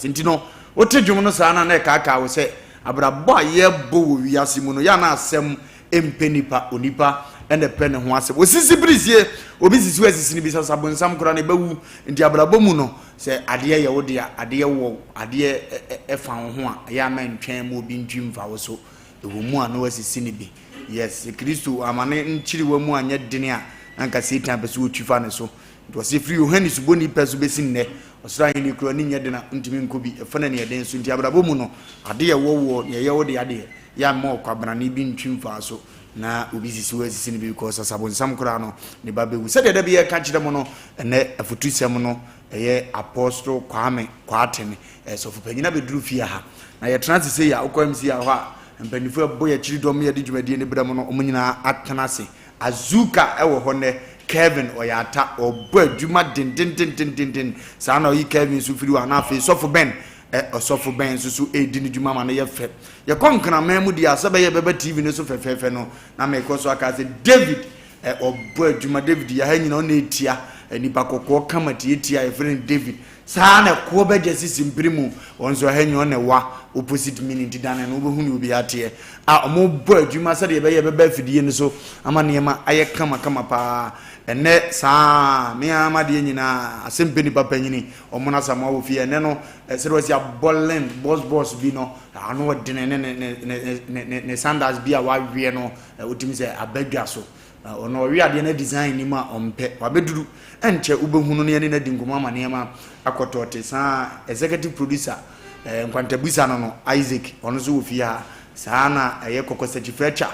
Nti no, wote dwom no saa no a na ɛkaakaa wo sɛ abrabɔ a yɛbɔ wɔ wiase mu no, yɛ a na asɛm mpɛ nipa, onipa na ɛpɛ ne ho asɛm. Osisi birisie, obi sisi wo asisi no bi sasa bonsam koraa no ɛbɛwu. Nti abrabɔ mu no, sɛ adeɛ yɛ wo dea, adeɛ wɔ wo, adeɛ ɛfa wo ho a, ɛyɛ a mɛntwɛn ma obi ntwi mfa wo so. Ɛwɔ mu a na wasisi no bi. Yes, sɛ Kristo amma ne nkyerewa mu anyɛ dene a, na anka Satan pɛ sɛ ɔtwi fa ne so. Nti ɔse firi Yohane Suboni pɛ so bɛsi nnɛ, ɔsoro ahennie koraa ani nyɛ den a wontumi nkɔ bi, ɛfa no aniɛden so. Nti abrabɔ mu no, adeɛ ɛwɔ woɔ, deɛ ɛyɛ wo dea deɛ, yɛ a mma ɔkwabrane bi ntwi mfaa so na obi sisi wo asisi no bi because asabonsam koraa no, ne ba bɛwu. Sɛdeɛ da bi yɛka kyerɛ mo no, ɛnnɛ afutusɛm no, ɛyɛ Apostle Kwame Kwarteng, ɛyɛ sɔfopanyin abɛduru fie ha. Na yɛtena ase sei a, wokɔ MCR hɔ a, mpanimfoɔ a ɛbɔ yɛn akyiri dɔm yɛde dwumadie no brɛ mo no, wɔn nyinaa atena ase. Azuka wɔ hɔ nnɛ, Kevin ɔyɛ ata, ɔbɔ adwuma dendendendenden. Saa na ɔyi Kevin nso firi hɔ a, na afei Sɔfo Ben, ɛ, Ɔsɔfo Ben nso so redi ne dwuma ma no yɛ fɛ. Yɛkɔ Nkraman mu deɛ a, sɛ ɛbɛyɛ ɛbɛba TV no so fɛfɛɛfɛ no, na mekɔ so aka sɛ David, ɛ, ɔbɔ adwuma. David yɛ ha nyina ɔna ɛtia, ɛ, nipa kɔkɔɔ kama tiatia a yɛfrɛ no David. Saa na ɛkoɔ bɛgya sisi mpere mu, wɔn nso ɛha nyina ɔna ɛwa opposite meaning nti dane no wobɛhu ne obiara teɛ a wɔbɔ adwuma sɛdeɛ ɛbɛyɛ ɛbɛba afidie no so ama nneɛma ayɛ kama kama paa. Ɛnɛ saa me ara m'adeɛ nyinaa asɛm pɛ nipa panyini wɔn na Asamoah wɔ fie ɛnɛ no sɛdeɛ wɔasi abɔ len boss boss bi no ano ɔdene ne ne ne ne ne ne ne sandals bi a waweɛ no wotumi sɛ abadwa so. Na ɔno ɔwe adeɛ na design nim a ɔmpɛ. Wabɛduru ɛnkyɛ wobɛhunu no yɛne no adi nkɔmmɔ ama nneɛma akɔ tɔɔte. Saa executive producer eh, nkwantabusa no no Isaac ɔno nso wɔ fie ha. Saa na ɛyɛ Kɔkɔsakyi Fletcher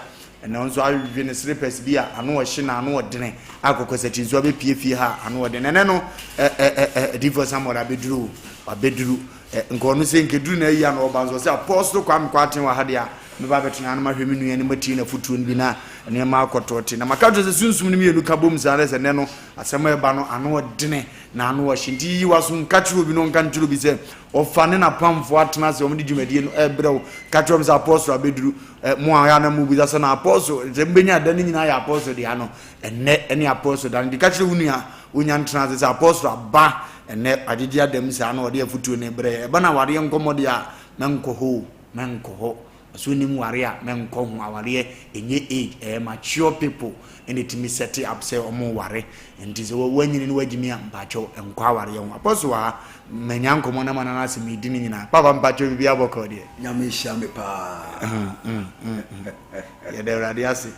ɛnɛ ɔno nso awe ne slippers bi a ano ɔhye na ano ɔdene a Kɔkɔsakyi nso abɛpie fie ha a ano ɔdene. Ɛnɛ no eh, eh, eh, eh, Adiyifoɔ Samuel abɛduru o, wabɛduru. Eh, nka ɔno sɛ nkɛduru na ayi a na ɔba nso ɔsɛ Apostle Kwame Kwarteng wɔ ha deɛ a mɛba abɛtena ha na mahwɛ me nua no matie n'afotuo no bi na nneɛma akɔ tɔɔte. Na maka kyerɛ sɛ sunsum no mmienu ka bom saa na sɛ nnɛ no asɛm a ɛba no ano ɔdene na ano ɔhye. Nti yiyi w'aso mu ka kyerɛ obi na ɔnka nkyerɛ obi sɛ ɔfa ne n'apamfoɔ atena ase wɔn de dwumadie no ɛrebrɛ wo. Ka kyerɛ wɔn sɛ Apostle abɛduru. Eh, mo a na mobisa sɛ na Apostle sɛ mobɛnya da no nyinaa yɛ Apostle dea no ɛnnɛ ɛne Apostle da no. Nti ka kyerɛ wo nua wonya ntena ase sɛ Apostle aba ɛnnɛ agyegye adam saa na ɔde afotuo no rebrɛ yɛn. Ɛba no awareɛ nkɔmmɔ deɛ a mɛnkɔ hɔ o. Mɛnkɔ hɔ. Ɔsɛ onim ware a mɛnkɔ ho. Awareɛ ɛnyɛ age, ɛyɛ mature people ɛna ɛtumi set up sɛ ɔmo ware. Nti sɛ wanyini na wagyimi a mpakyɛw nkɔ awareɛ ho. Apostle wɔ ha, manya nkɔmmɔ na mana no ase medi ne nyinaa. Papa mpakyɛw biribiara bɔkɔɔ deɛ? Nyame nhyira me paa. Yɛda Awurade ase.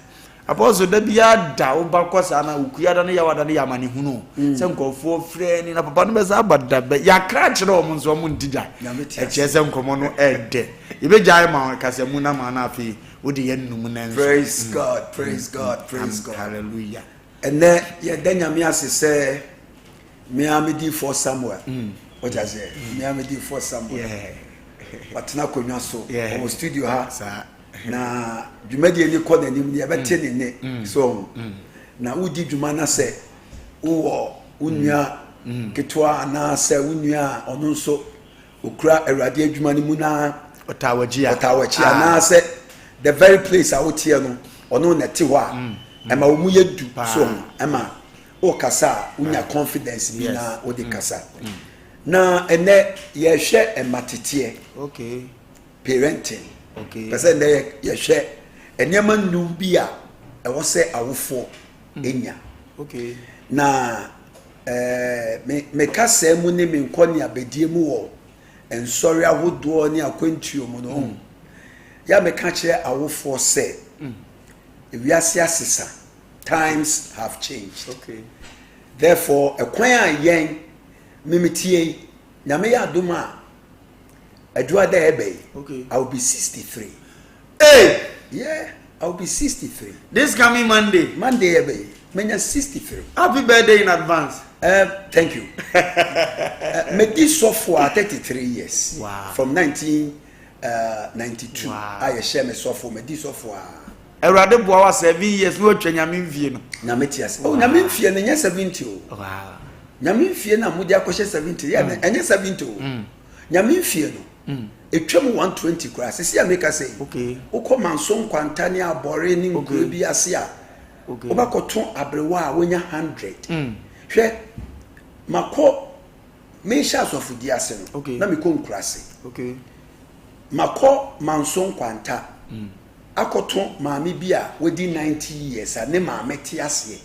Apostle, da biara da wo ba kɔ saa na okuada ne yawada ne yɛ amanehunu o. Mm. Sɛ nkurɔfoɔ frɛ ni na papa no bɛsa aba da bɛ yɛakra kyerɛ wɔn nso wɔn nti gya. Ɛkyerɛ sɛ nkɔmmɔ no ɛɛdɛ. Yɛbɛgyae ma kasamu no ama no afei wode yɛ nnum no nso. Praise mm. God, praise mm. God, praise God. Hallelujah. Ɛnɛ yɛda Nyame ase sɛ me ara me diifoɔ Samuel. Mm. Wɔte aseɛ? Mm. Me ara me diifoɔ Samuel. Yeah. Watena akonnwa so ɔwɔ studio ha. Saa. Na dwumadie no kɔ n'anim no yɛbɛte ne nne mm. so ɔho mm. na wodi dwuma na sɛ wowɔ wo nua mm. ketewa anaasɛ wo nua a ɔno nso okura awurade adwuma no mu na ɔtaa w'akyi a ɔtaa w'akyi ah. anaasɛ the very place a woteɛ no ɔno na ɛte hɔ a ɛma wɔn mu yɛ du so ho ɛma wokasa a wonya confidence bi na wode kasa na ɛnɛ yɛhwɛ ɛma teteɛ. Okay. Parenting. Pɛ sɛ nnɛ yɛhwɛ nneɛma nnum bi a ɛwɔ sɛ awofoɔ mm. nya. Na eh, me me kasaa mu ne me nkɔ ne abɛdie mu wɔ nsɔre ahodoɔ ne akwantuo mu no. Mm. Yɛ a meka kyerɛ awofoɔ sɛ mm. ewiase asesa, times have changed. Okay. Therefore, ɛkwan a yɛn memetie yi, Nyame yɛ adom a Adwuma da ɛbɛ yi. Okay. I will be 63. Hey! Yeah, I will be 63. This coming Monday. Monday ɛbɛ yi. Menya 63. Happy birthday in advance. Thank you. Medi sɔfo a 33 years. Wow. From 1992. Wow. A yɛhyɛ me sɔfo, medi sɔfo a. Awurade boa wa 7 years na watwa Nyame mfie no. Nyame te ase. Oh, Nyame mfie no nyɛ 70 o. Wow. Nyame mfie na mode akɔhyɛ 70. Yeah, mm. Ɛnyɛ 70 o. Mm. Nyame mfie no, ɛtwam 120 koraa. Sisi a meka sɛ yi, wokɔ Manso Nkwanta ne Abɔre ne nkuro bi ase a, wobɛkɔto aberewa a wanya 100. Hwɛ, makɔ Mehyɛ asɔfodie ase no, na mekɔ nkuraase. Makɔ Manso Nkwanta akɔto maame bi a wadi 90 years a ne maame te aseɛ.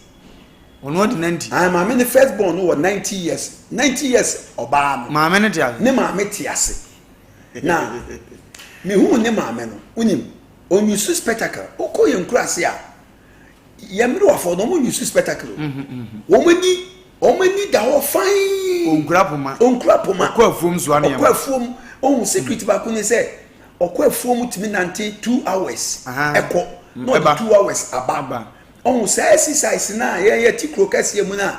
Ɔno adi 90? Ah, maame ne first born no wɔ 90 years. 90 years ɔbaa no. Maame no te ase? Ne maame te ase. Na mehuu ne maame no, wonim, ɔnyusu spectacle. Wokɔ yɛn nkuraase a, Yɛn mmerewafoɔ no, wɔn use spectacle. Wɔn ani, wɔn ani da hɔ fine. Onkura poma. Onkura poma. Ɔkɔ afuom soa nneɛma. Ɔkɔ afuom. Ohun secret baako ne sɛ, ɔkɔ afuom tumi nante 2 hours. Ɛkɔ na ɔde 2 hours aba. Ohun saa exercise na yɛn yɛ ti kuro kɛseɛ mu na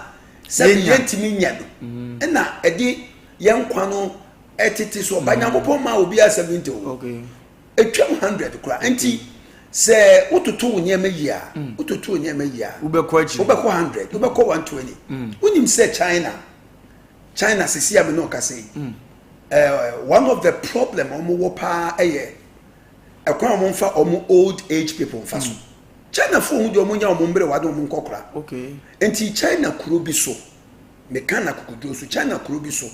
sɛbi yɛntumi nyɛ no. Ɛna ɛde yɛn nkwa no ɛtete so. Ɔba Nyankopɔn maa obiara 70 o. Ɛtwam 100 koraa. Nti sɛ wototo wo nneɛma yie a, wototo wo nneɛma yie a, Wobɛkɔ akyiri. wobɛkɔ 100, wobɛkɔ 120. Wonim sɛ China, China sisi a me ne ɔkasa yi, one of the problem a wɔwɔ paa yɛ ɛkwan a wɔmfa wɔn old age people mfa so. China fo ho deɛ wɔn nya wɔn mmerewa de wɔn nkɔkora. Nti China kuro bi so, meka na kokoduro so, China kuro bi so,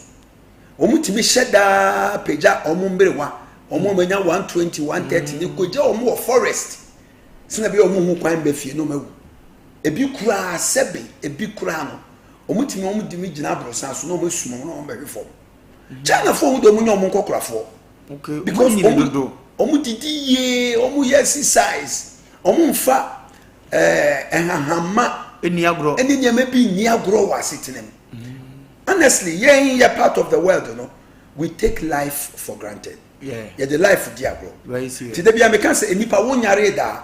Wɔtumi hyɛ daa pagya wɔn mmerewa, wɔn a wɔanya 120, 130 ne kogya wɔn wɔ forest sɛnea ɛbɛyɛ wɔn ho kwan bɛ fie na wɔn awu. Ebi koraa sɛbe, ebi koraa no, wɔtumi wɔn de gyina aborosan so na wɔn asum wɔn na wɔn bɛhwe fam. Chinafoɔ ho deɛ wɔn nyɛ wɔn nkɔkorafoɔ. Because wɔn wɔn didi yie, wɔn yɛ exercise, wɔn nfa ɛɛ nhahamma ɛni agorɔ ɛne nneɛma bi nni agorɔ wɔ asetena mu. Honestly, yɛn yɛ part of the world no, we take life for granted. Yɛde life di agorɔ. Nti da bia meka sɛ nipa wo nyare daa,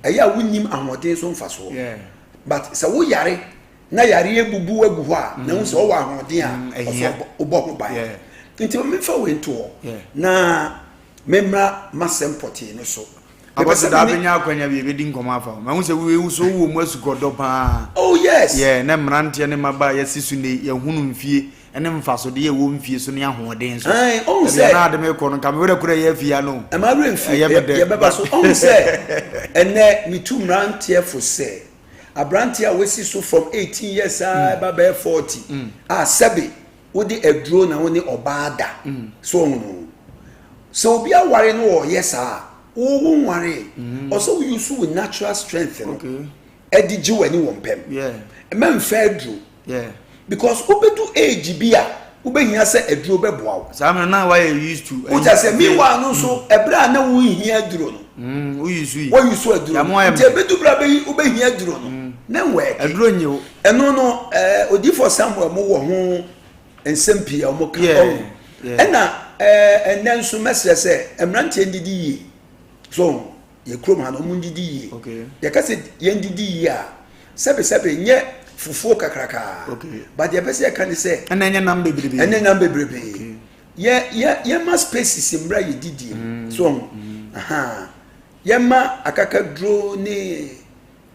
ɛyɛ a wonim ahoɔden so mfasoɔ. But sɛ wo yare na yareɛ bubu agu hɔ a, na wo sɛ ɔwɔ ahoɔden a, ɔsɛ wobɔ ho ban. Nti memfa wei nto hɔ na memmra m'asɛm pɔtee no so. Mepɛ sɛ daa bɛnya akwanya bi yɛbɛdi nkɔmmɔ afa ho. Mahu sɛ wei so wowɔ mu asukɔdɔ paa. Oh yes. Yeah, na mmeranteɛ ne mmabaa yɛasi so nnɛ yɛhunu mfie ne mfasodeɛ ɛwɔ mfie so ne ahoɔden so. Ae, ɔhu sɛ. Ɛbia na ade mekɔ no nka me werɛ kora yɛ afie ano. Ɛma werɛ mfi, Ɛyɛ me dɛ. yɛbɛba so. Ɔhu sɛ ɛnɛ metu mmeranteɛ fo sɛ aberanteɛ a wasi so from 18 years a ɛba bɛyɛ 40 a sɛbe Wode aduro na wo ne ɔbaa da. So ɔho no. Sɛ obi aware no ɔyɛ saa a, wo wo nwaree. Ɔsɛ wo use wo natural strength no ɛde gye w'ani wɔ mpam. Mma nfa aduro. Because wobɛdu age bi a, wobɛhia sɛ aduro bɛboa wo. Saa mmerɛ na wayɛ used to. Wote aseɛ? Meanwhile no nso, ɛberɛ a na wonhia aduro no. Wo use yi. Wo use aduro no. Nti ɛbɛdu berɛ a wobɛhia aduro no, na nwɛɛke. Aduro nye wo. Ɛno no, ɛɛ odiyifoɔ Samuel mo wɔ ho nsɛm pii a wɔn ka. Ɔho. Ɛna ɛɛ ɛnɛ nso mɛsrɛ sɛ mmeranteɛ ndidi yie. So yɛ kurom ha no wɔn ndidi yie. Yɛka sɛ yɛn didi yie a, sɛbesɛbe nyɛ fufuo kakrakaa. But deɛ yɛpɛ sɛ yɛka ne sɛ. Ɛna ɛnyɛ nam bebrebe. Ɛnyɛ nam bebrebe. Yɛ yɛ yɛma spaces mmra yɛ didie mu. So ɔho. Ahaa. Yɛma akakaduro ne.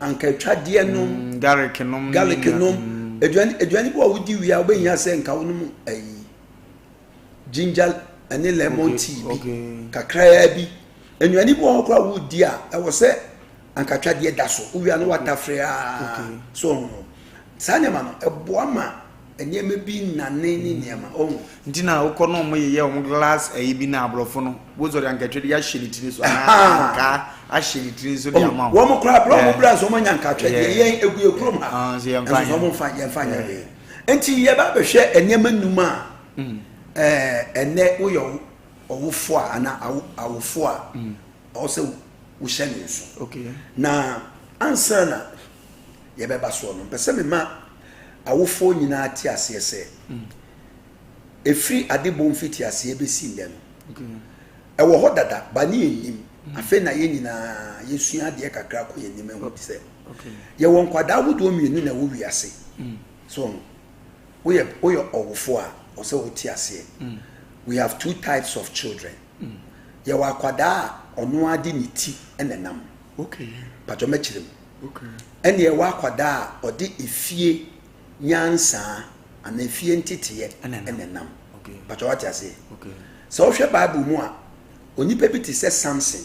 Ankaatwadeɛ nom. Garlic nom. Garlic nom. Aduane aduane bi wɔ wodi wie a wobɛhia sɛ nka wonom ayi ginger ɛne lemon tea bi kakraa bi. Aduane bi wɔ hɔ koraa wodi a ɛwɔ sɛ ankaatwadeɛ da so. Wowie a na watafere aa so ho. Saa nneɛma no ɛboa ma nneɛma bi nnane ne nneɛma ɔho. Nti na wokɔ na wɔn yeyɛ wɔn glass ɛyi bi na aborɔfo no wosɔ de ankatwa de ahyɛ ne tiri so anaa ankaa ahyɛ ne tiri so de ama wɔn. Wɔn koraa bere wɔn bere nso wɔn anya ankatwa deɛ yɛn egu yɛ kurom ha nso wɔn nfa yɛn fa nyɛ hwee. Nti yɛ ba bɛhwɛ nneɛma num a ɛɛ ɛnɛ woyɛ ɔwofo a anaa awofo a ɔwɔ sɛ wohyɛ ne nso. Na ansa na yɛbɛba soɔ no mpɛ sɛ mema awofoɔ nyinaa te aseɛ sɛ ɛfiri adebɔ mfitiaseɛ bɛsi nnɛ no, ɛwɔ hɔ dada, ba ne yɛnnim. Afei na yɛn nyinaa yɛsua adeɛ kakra kɔ yɛn anim ahu sɛ yɛwɔ nkwadaa ahodoɔ mmienu na ɛwɔ wiase. So woyɛ woyɛ ɔwofoɔ a, ɔsɛ wote aseɛ. We have two types of children. Yɛwɔ akwadaa a ɔno ara de ne ti na ɛnam. Patwɔ mɛkyerɛ mu. Ɛne ɛwɔ akwadaa a ɔde efie nyansaa anaa efie nteteɛ na ɛnam. Patwɔ wate aseɛ? Sɛ wohwɛ Bible mu a, onipa bi te sɛ Samson.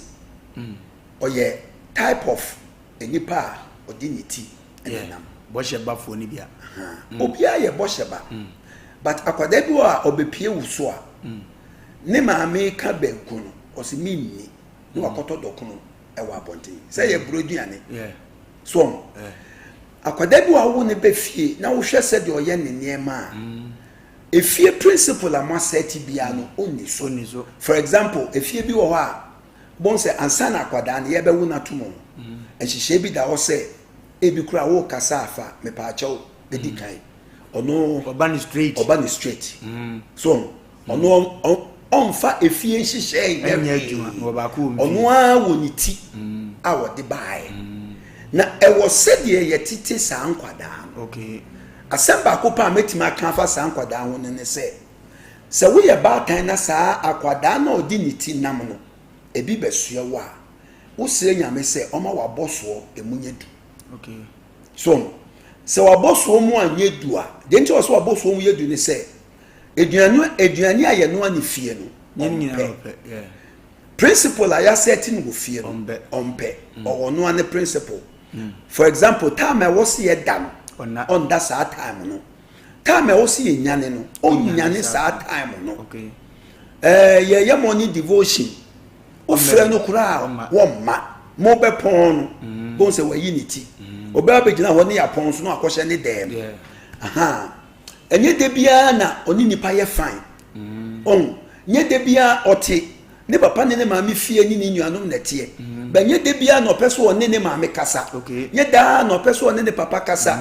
Ɔyɛ type of nipa a ɔde ne ti na ɛnam. Bɔhyɛ bafoɔ no bi a. Obiara yɛ bɔhyɛ ba. But akwadaa bi wɔ hɔ a ɔbɛpie wo so a, ne maame ka banku no, ɔse menni, na wakɔtɔ dɔkono wɔ abɔnten. Sɛ yɛ buro aduane. So ɔho. Akwadaa bi wɔ a wo ne bɛ fie na wohwɛ sɛdeɛ ɔyɛ ne nneɛma a, efie principle a moasɛte biara no, ɔnni so. For example, efie bi wɔ hɔ a, wobɛhu sɛ ansa na akwadaa no yɛbɛwo no ato mu no, nhyehyɛe bi da hɔ sɛ ebi koraa wokasa afa mepaakyɛw bɛdi kan. Ɔno ɔba ne straight. Ɔba ne straight. So ɔno ɔmfa efie nhyehyɛe nyɛ adwuma. Ɔno ara wɔ ne ti a wɔde baeɛ. Na ɛwɔ sɛdeɛ yɛtete saa nkwadaa no. Asɛm baako pa a mɛtumi aka afa saa nkwadaa ho no ne sɛ, sɛ woyɛ baatan na saa akwadaa no a ɔde ne ti nam no, ebi bɛsoɛ wo a, wosrɛ Nyame sɛ ɔma w'abɔsoɔ emu nyɛ du. So sɛ w'abɔsoɔ mu anyɛ du a, deɛ nti a ɔsɛ w'abɔsoɔ mu yɛ du ne sɛ, aduane aduane a yɛnoa ne fie no, ɔmpɛ. Principle a yɛasɛte no wɔ fie no, ɔmpɛ. Ɔwɔ noa ne principle. For example, time a ɛwɔ sɛ yɛda no, ɔnda saa time no. Time a ɛwɔ sɛ yɛnyane no, ɔnyane saa time no. Yɛyɛ morning devotion, wofrɛ no koraa wɔmma. Mobɛpɔn no, bohu sɛ wayi ne ti. Ɔbɛba bɛgyina hɔ ne yɛapɔn so na wakɔhyɛ ne dɛm. Ɛnyɛ da biara na ɔne nipa yɛ fine. Ɔho, nyɛ da biara ɔte ne papa ne ne maame fie ne ne nuanom na ɛteɛ. Bɛ nyɛ da biara na ɔpɛ so ɔne ne maame kasa. Nyɛ daa na ɔpɛ so ɔne ne papa kasa.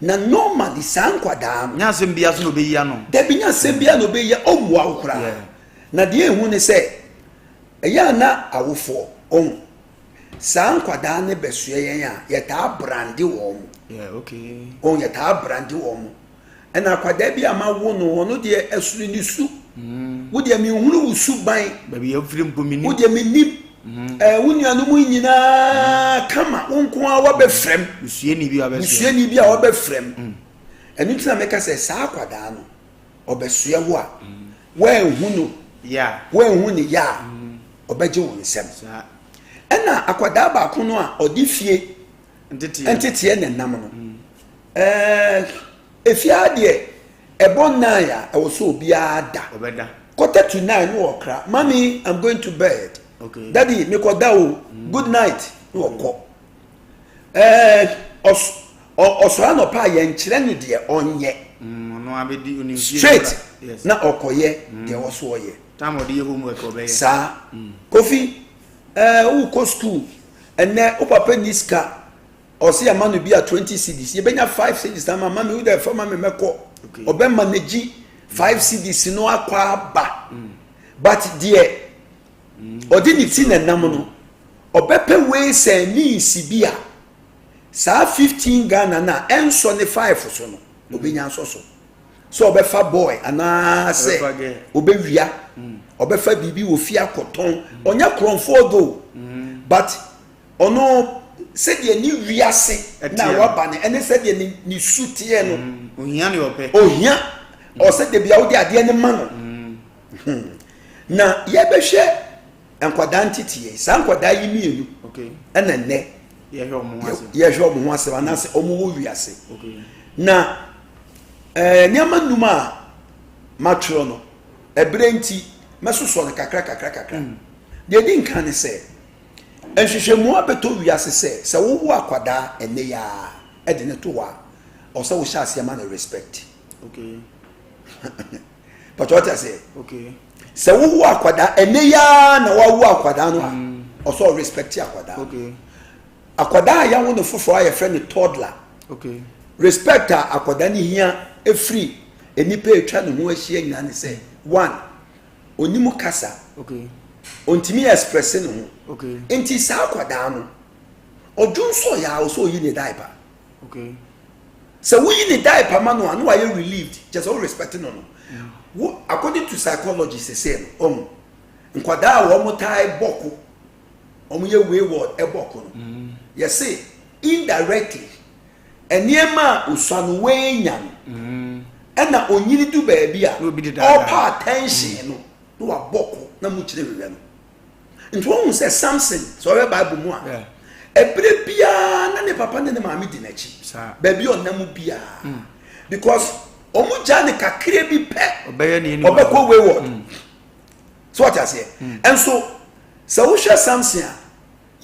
Na normally saa nkwadaa no. Nyɛ asɛm biara so na ɔbɛyi ano. Dabi, nyɛ asɛm biara na ɔbɛyi, ɔmmua wo koraa. Na deɛ ehu ne sɛ, ɛyɛ a na awofoɔ, ɔho, saa nkwadaa no bɛsoɛ yɛn a, yɛtaa brande wɔn. Ɔho, yɛtaa brande wɔn. Ɛna akwadaa bi a ma wo no, ɔno deɛ ɛsono ne su. Wo deɛ menhunu wo su ban. Baabi yɛ firi mpo menim. Wo deɛ menim. Wo nuanom nyinaa kama, wo nko ara wabɛfrɛm. Busuani bi a wabɛfrɛm. Busuani bi a wabɛfrɛm. Ɛno nti na meka sɛ saa akwadaa no, ɔbɛsoɛ wo a, woanhu no, woanhu ne yɛ a, ɔbɛgye wo nsam. Ɛna akwadaa baako no a ɔde fie nteteɛ na ɛnam no, efie ha deɛ ɛbɔ 9 a ɛwɔ sɛ obiara da. 8:45 no ɔkra, "Mommy, I'm going to bed." "Daddy, mekɔda o, good night," na ɔkɔ. Ɔsɔre anɔpa a, yɛnkyerɛ no deɛ ɔnyɛ. Straight na ɔkɔyɛ deɛ ɛwɔ so ɔyɛ. Saa Kofi, wokɔ school ɛnɛ, wo papa ni sika, ɔsi ama no bi a 20 cedis, yɛbɛnya 5 cedis na ama mi, wo dɛ fa ma mi mɛkɔ. Ɔbɛ manage 5 cedis no akɔ aba. But deɛ ɔde ne ti na nam no, ɔbɛpɛ ways and means bi a saa 15 Ghana na ɛnsɔ ne 5 so no, ɔbɛnya nsɔ so. So ɔbɛfa boy anaasɛ ɔbɛwia, ɔbɛfa biribi wɔ fie akɔtɔn. Ɔnyɛ korɔmfoɔ do, but ɔno sɛdeɛ ne wiase na waba no ɛne sɛdeɛ ne su teɛ no, ohia ne ɔpɛ. Ohia ɔsɛ debi a wode adeɛ ne ma no. Na yɛbɛhwɛ nkwadaa nteteɛ, saa nkwadaa yi mmienu ɛna nnɛ yɛhwɛ ɔmo ho asɛm anaasɛ ɔmo wɔ wiase. Na nneɛma nnum a matwerɛ no, ɛberɛ nti mɛsosɔ no kakra kakra kakra. Deɛ di nkan ne sɛ, nhwehwɛmu abɛtɔ wiase sɛ sɛ wowo akwadaa ɛnɛ yi a ɛde ne to hɔ a, ɔsɛ wohyɛ aseɛ ma no respect. Pàtó ɔte aseɛ, sɛ wowo akwadaa ɛnɛ yi a na wawo akwadaa no a, ɔsɛ ɔrespect akwadaa. Akwadaa a yɛawo no foforɔ a yɛfrɛ no toddler, respect a akwadaa no hia efiri nipa atwa ne ho ahyia nyinaa ne sɛ, one, onim kasa, ontumi express ne ho. Nti saa akwadaa no, ɔdwo nso ɔyɛ a, ɔsɛ oyi ne diaper. Sɛ woyi ne diaper ma no a, na wayɛ relieved, kyerɛ sɛ wo respect no. Wo according to psychology sese no, ɔmo nkwadaa a wɔn taa bɔ ko, wɔn yɛ wayward ɛbɔ ko no, yɛse indirectly nneɛma a osua no wɔanya no, ɛna onyini du baabi a ɔpa attention no na wabɔ ko na mo kyerɛ hwehwɛ no. Nti wɔn hu sɛ Samson, sɛ ɔyɛ Bible mu a, ɛbere biara na ne papa ne ne maame di n'akyi baabi a ɔnam biara because Wɔn gya ne kakra bi pɛ, ɔbɛyɛ ne ɔbɛkɔ wayward. So wɔte aseɛ? Nso sɛ wohwɛ Samson a,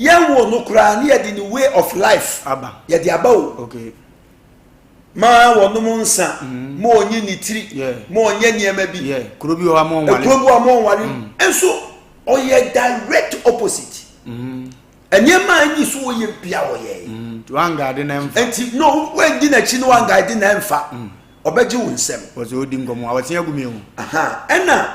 yɛn wo no koraa ne yɛde ne way of life aba. Yɛde aba o. Maa wɔnom nsa, ma ɔnyi ne tiri, ma ɔnyɛ nneɛma bi. Kuro bi wɔ hɔ a mo nwale. Ekuro bi wɔ a mo nware. Nso ɔyɛ direct opposite. Nneɛma a enyi so wɔyɛ bia ɔyɛ. Nti wangaade na ɛmfa. Nti no, wɔndi n'akyi no, wangaade na ɛmfa, ɔbɛgye wo nsɛm. Wɔsɛ ɔdi nkɔmmɔ a wɔte agu mi o. Aha, ɛna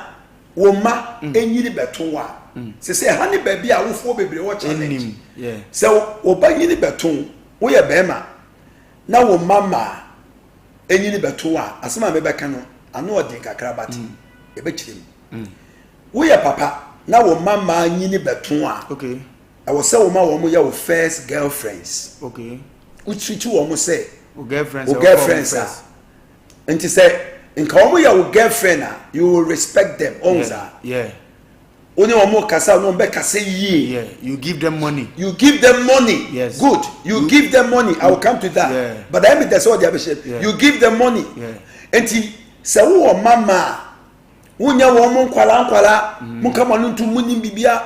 wo mma enyini bɛto wo a, sɛ ɛha ne baabi a awofoɔ bebree wɔ challenge. Ɛnim, yeah. Sɛ wo ba nyini bɛto wo, woyɛ bɛrima na wo mma mmaa enyini bɛto wo a, asɛm a mebɛka no ano ɔden kakra, but ɛbɛkyerɛ mu. Woyɛ papa na wo mma mmaa nyini bɛto a, ɛwɔ sɛ wo ma wɔn yɛ wo first girlfriends. Wotiriti wɔn sɛ o girlfriends. Wo girlfriends a, nti sɛ nka wɔn yɛ wo girlfriend a, you will respect them. Ɔn saa, wo ne wɔn kasa na wɔn bɛ kasa yie. Yeah, you give them money. You give them money. Good, you give them money. I will come to that. But ɛmi tɛ sɛ ɔde abɛhyɛ. You give them money. Nti sɛ wowɔ mama a, wonyɛ wɔn mo nkwalaa nkwalaa, mo kama no ntum, mo nim bibia.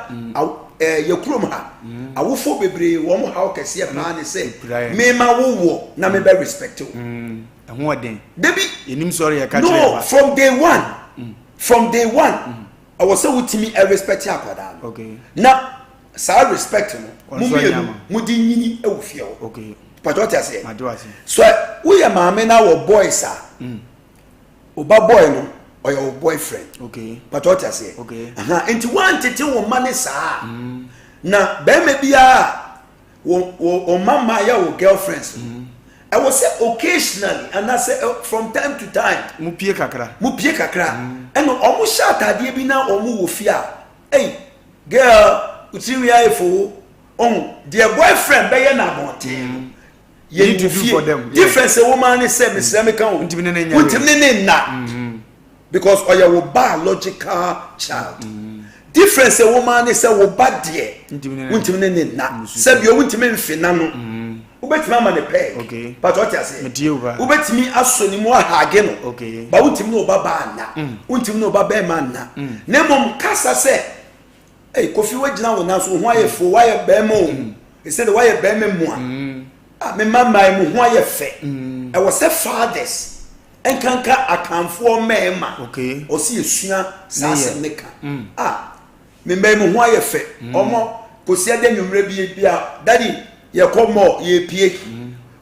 Ɛɛ, yɛ kurom ha, awofoɔ bebree wɔn haw kɛseɛ paa ne sɛ Ekura yɛn. mema wowɔ na mebɛ respect wo. Ɛho ɔden. Debi. Yɛnim sɔre yɛka kyerɛ No. yɛ ba. From day one, from day one, ɛwɔ sɛ wotumi respect akwadaa no. Na saa respect no, Ɔno mo nso anya mmienu ama. mo de nyini wɔ fie hɔ. Pàtó, ɔte aseɛ? Mate wase. So woyɛ maame na wɔ boys a, ɔba boy no ɔyɛ wo boyfriend. Pàtó, ɔte aseɛ? Okay. Aha, nti wantete wo mma ne saa na bɛrima biara wɔ mma mma yɛ wo girlfriends no, ɛwɔ sɛ occasionally anaasɛ from time to time mo pie kakra. Mo pie kakra, ɛna ɔmo hyɛ ataadeɛ bi na ɔmo wɔ fie a, ɛy, girl, otiri ayɛ fo, ɔho deɛ boyfriend bɛyɛ na abɔnten no yɛ Need to ne do fie for them, yeah. Difference ɛwɔ mu ne sɛ, mesrɛ, me ka o, Ntumi ne ne nyɛ. Wontumi ne ne nna because ɔyɛ wo biological child. Difference ɛwɔ mu ne sɛ wo ba deɛ, Ntumi ne ne wontumi ne ne nna. Sɛbi o, wontumi mfe na no, wobɛtumi ama ne pɛg. But ɔte aseɛ? Metie wo paa. Wobɛtumi asɔ ne mu ahug no. Ba wontumi ne wo ba baa nna, wontumi ne wo ba bɛrima nna, na mmom kasa sɛ, "Ei, Kofi, woagyina wo nan so, wo ho ayɛ fo, woayɛ bɛrima o, ɛsɛ de woayɛ bɛrima mu a, a mema mmaa mu ho ayɛ fɛ." Ɛwɔ sɛ fathers, nkanka Akanfoɔ mmarima, ɔsi esua saa Ne yɛ. asɛm ne ka a, me mmaa mu ho ayɛ fɛ. Ɔmo kòsi ɛdɛ nwummerɛ bi bi a, "Daddy, yɛkɔ mall, yɛpie."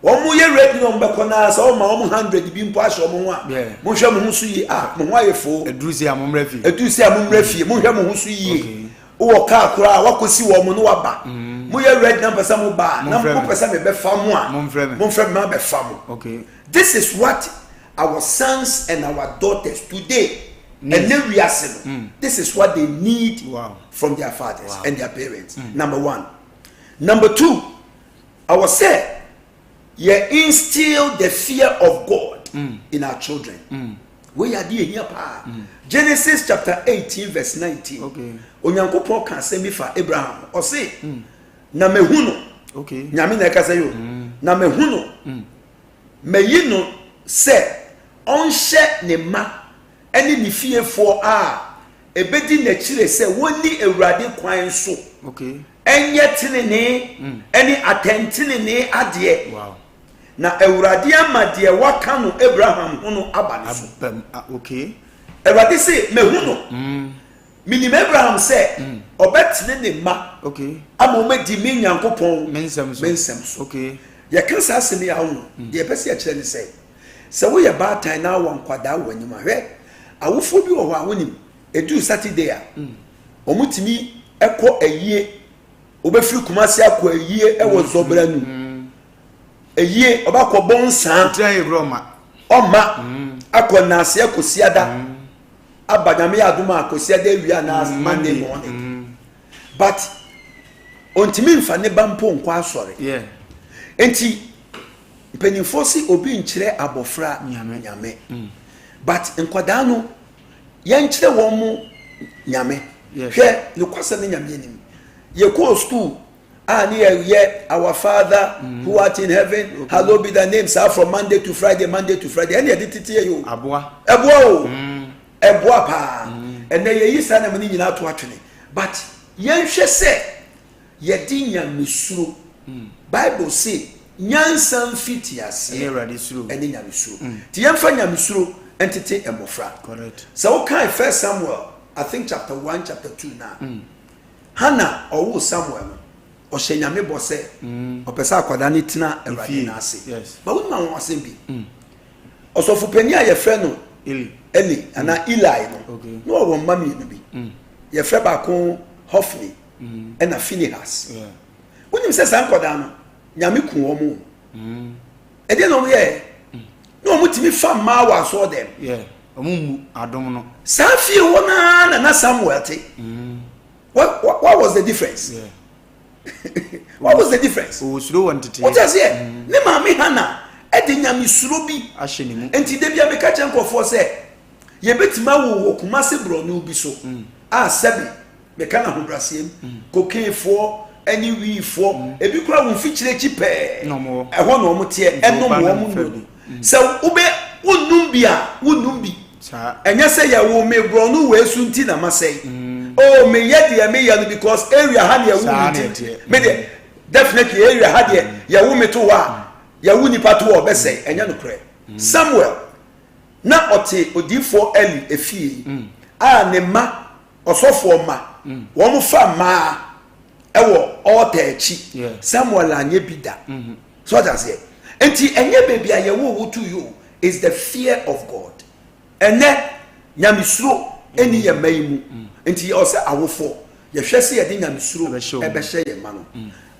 Wɔn yɛ ready na wɔn bɛkɔ naa sɛ ɔma wɔn 100 bi mpo ahyɛ wɔn ho a, "Monhwɛ mo ho so yie a, mo ho ayɛ fo." Ɛduru sɛ a, mommrɛ fie. Ɛduru sɛ a, mommrɛ fie, monhwɛ mo ho so yie. Wowɔ kaa koraa, wakɔsi wɔn mo ne waba, moyɛ ready na mpɛ sɛ mo ba a, na Momfrɛ me. mopɛ sɛ mebɛfa mo a, Momfrɛ me. Momfrɛ me ma bɛfa mo. This is what our sons and our daughters today, ɛnɛ wiase no, this is what they need from their fathers and their parents. Number one. Number two, I was say yɛ instill the fear of God in our children. Wei yɛ adeɛ ehia paa. Genesis chapter 18 verse 19. Onyankopɔn ka asɛm bi fa Abraham. Ɔse, "Na mehu no." Nyame na ɛkasa yi o. "Na mehu no. Mayi no sɛ ɔnhyɛ ne mma ne ne fiefoɔ a ebedi n'akyire sɛ wɔnni Awurade kwan so ɛnyɛ tenenee ne atɛntenenee adeɛ. Na Awurade ama deɛ waka no Abraham ho no aba ne so." Abam ah, okay. Awurade se, "Mehu no. Menim Abraham sɛ ɔbɛtene ne mma ama ɔmadi me Nyankopɔn me nsɛm so. Me nsɛm so." Yɛka saa asɛm yi a, wo deɛ yɛpɛ sɛ yɛkyerɛ ne sɛ, sɛ woyɛ baatan na awɔ nkwadaa wɔ anim a, hwɛ, awofoɔ bi wɔ hɔ a, wonim, ɛduru Saturday a, wɔtumi kɔ ayie. Wobɛfiri Kumase akɔ ayie wɔ Zɔbranu ayie, ɔbɛkɔ bɔ nsaa. Tena yɛ kura ɔma. Ɔma akɔ naase akɔsiada aba. Nyame yɛ adom a, kɔsiada awia anaa Monday morning, but ɔntumi nfa ne ba mpo nkɔ asɔre. Nti mpanyinfoɔ si obi nkyerɛ abɔfra Nyame. Nyame, but nkwadaa no, yɛnkyerɛ wɔn mo Nyame. Hwɛ, nokwasɛm ne Nyame anim, yɛkɔɔ school. A ne yɛ yɛ Our Father who art in heaven, hallowed be thy name saa from Monday to Friday, Monday to Friday. Ɛne yɛde tete yɛ o. Aboa. Ɛboa o. Ɛboa paa. Ɛnɛ yɛyi saa nneɛma no nyinaa to atwene. But yɛnhwɛ sɛ yɛde nyamesuro. Bible se nyansa mfitiaseɛ Ɛne Awurade suro. ɛne nyamesuro. Nti yɛmfa nyamesuro ntete mmɔfra. Correct. Sɛ wokae First Samuel, I think chapter 1, chapter 2 na Hannah ɔwoo Samuel no, ɔhyɛ Nyame bɔ sɛ ɔpɛ sɛ akwadaa no tena Awurade fie. nan ase. Yes. But wonim anwanwasɛm bi? Ɔsɔfo panin a yɛfrɛ no Eli. Eli anaa Eli no, na ɔwɔ mma mmienu bi. Yɛfrɛ baako Hophni ɛna Phinehas. Wonim sɛ saa nkwadaa no, Nyame ku wɔn o. Ɛdeɛ na wɔn yɛɛ? Na wɔn tumi fa mmaa wɔ asɔɔdɛm. Yeah. Wɔn mmu adom no. Saa fie hɔ no ara na na Samuel te. What was the difference? Yeah. What was the difference? Ɔwɔ suro wɔ ntetee. Wote aseɛ? Ne maame Hannah ɛde nyamesuro bi. Ahyɛ ne mu. Nti da bia meka kyerɛ nkurɔfoɔ sɛ yɛbɛtumi awo wɔ Kumase borɔno bi so a sɛbe meka no ahobrɛaseɛ mu kokainefoɔ ɛne wiifoɔ ebi koraa wɔn mfikyire akyi pɛɛ Na ɔmo wɔ. ɛhɔ na wɔn teɛ Nti ɛnom wo ba no wɔn mfa nnuro bi. no sɛ wobɛ wonnum bi a wonnum bi. Saa. Ɛnyɛ sɛ yɛwoo me borɔno wei so nti na masɛe. Oh meyɛ deɛ meyɛ no because area ha na yɛwo Saa me na nti. ɛteɛ. Me deɛ definitely area ha deɛ yɛwo me to hɔ a yɛwo nipa to hɔ a ɔbɛsɛe. Ɛnyɛ nokorɛ. Samuel na ɔte odiyifoɔ Eli efie a ne mma ɔsɔfoɔ mma wɔn fa mmaa ɛwɔ altar akyi. Samuel anyɛ bi da. So ɔte aseɛ? Nti ɛnyɛ baabi a yɛwoo wo to yi o, it's the fear of God. Ɛnɛ nyamesuro ɛni yɛn mma yi mu. Nti ɛwɔ sɛ awofoɔ yɛhwɛ sɛ yɛde nyamesuro ɛbɛhyɛ yɛn mma no.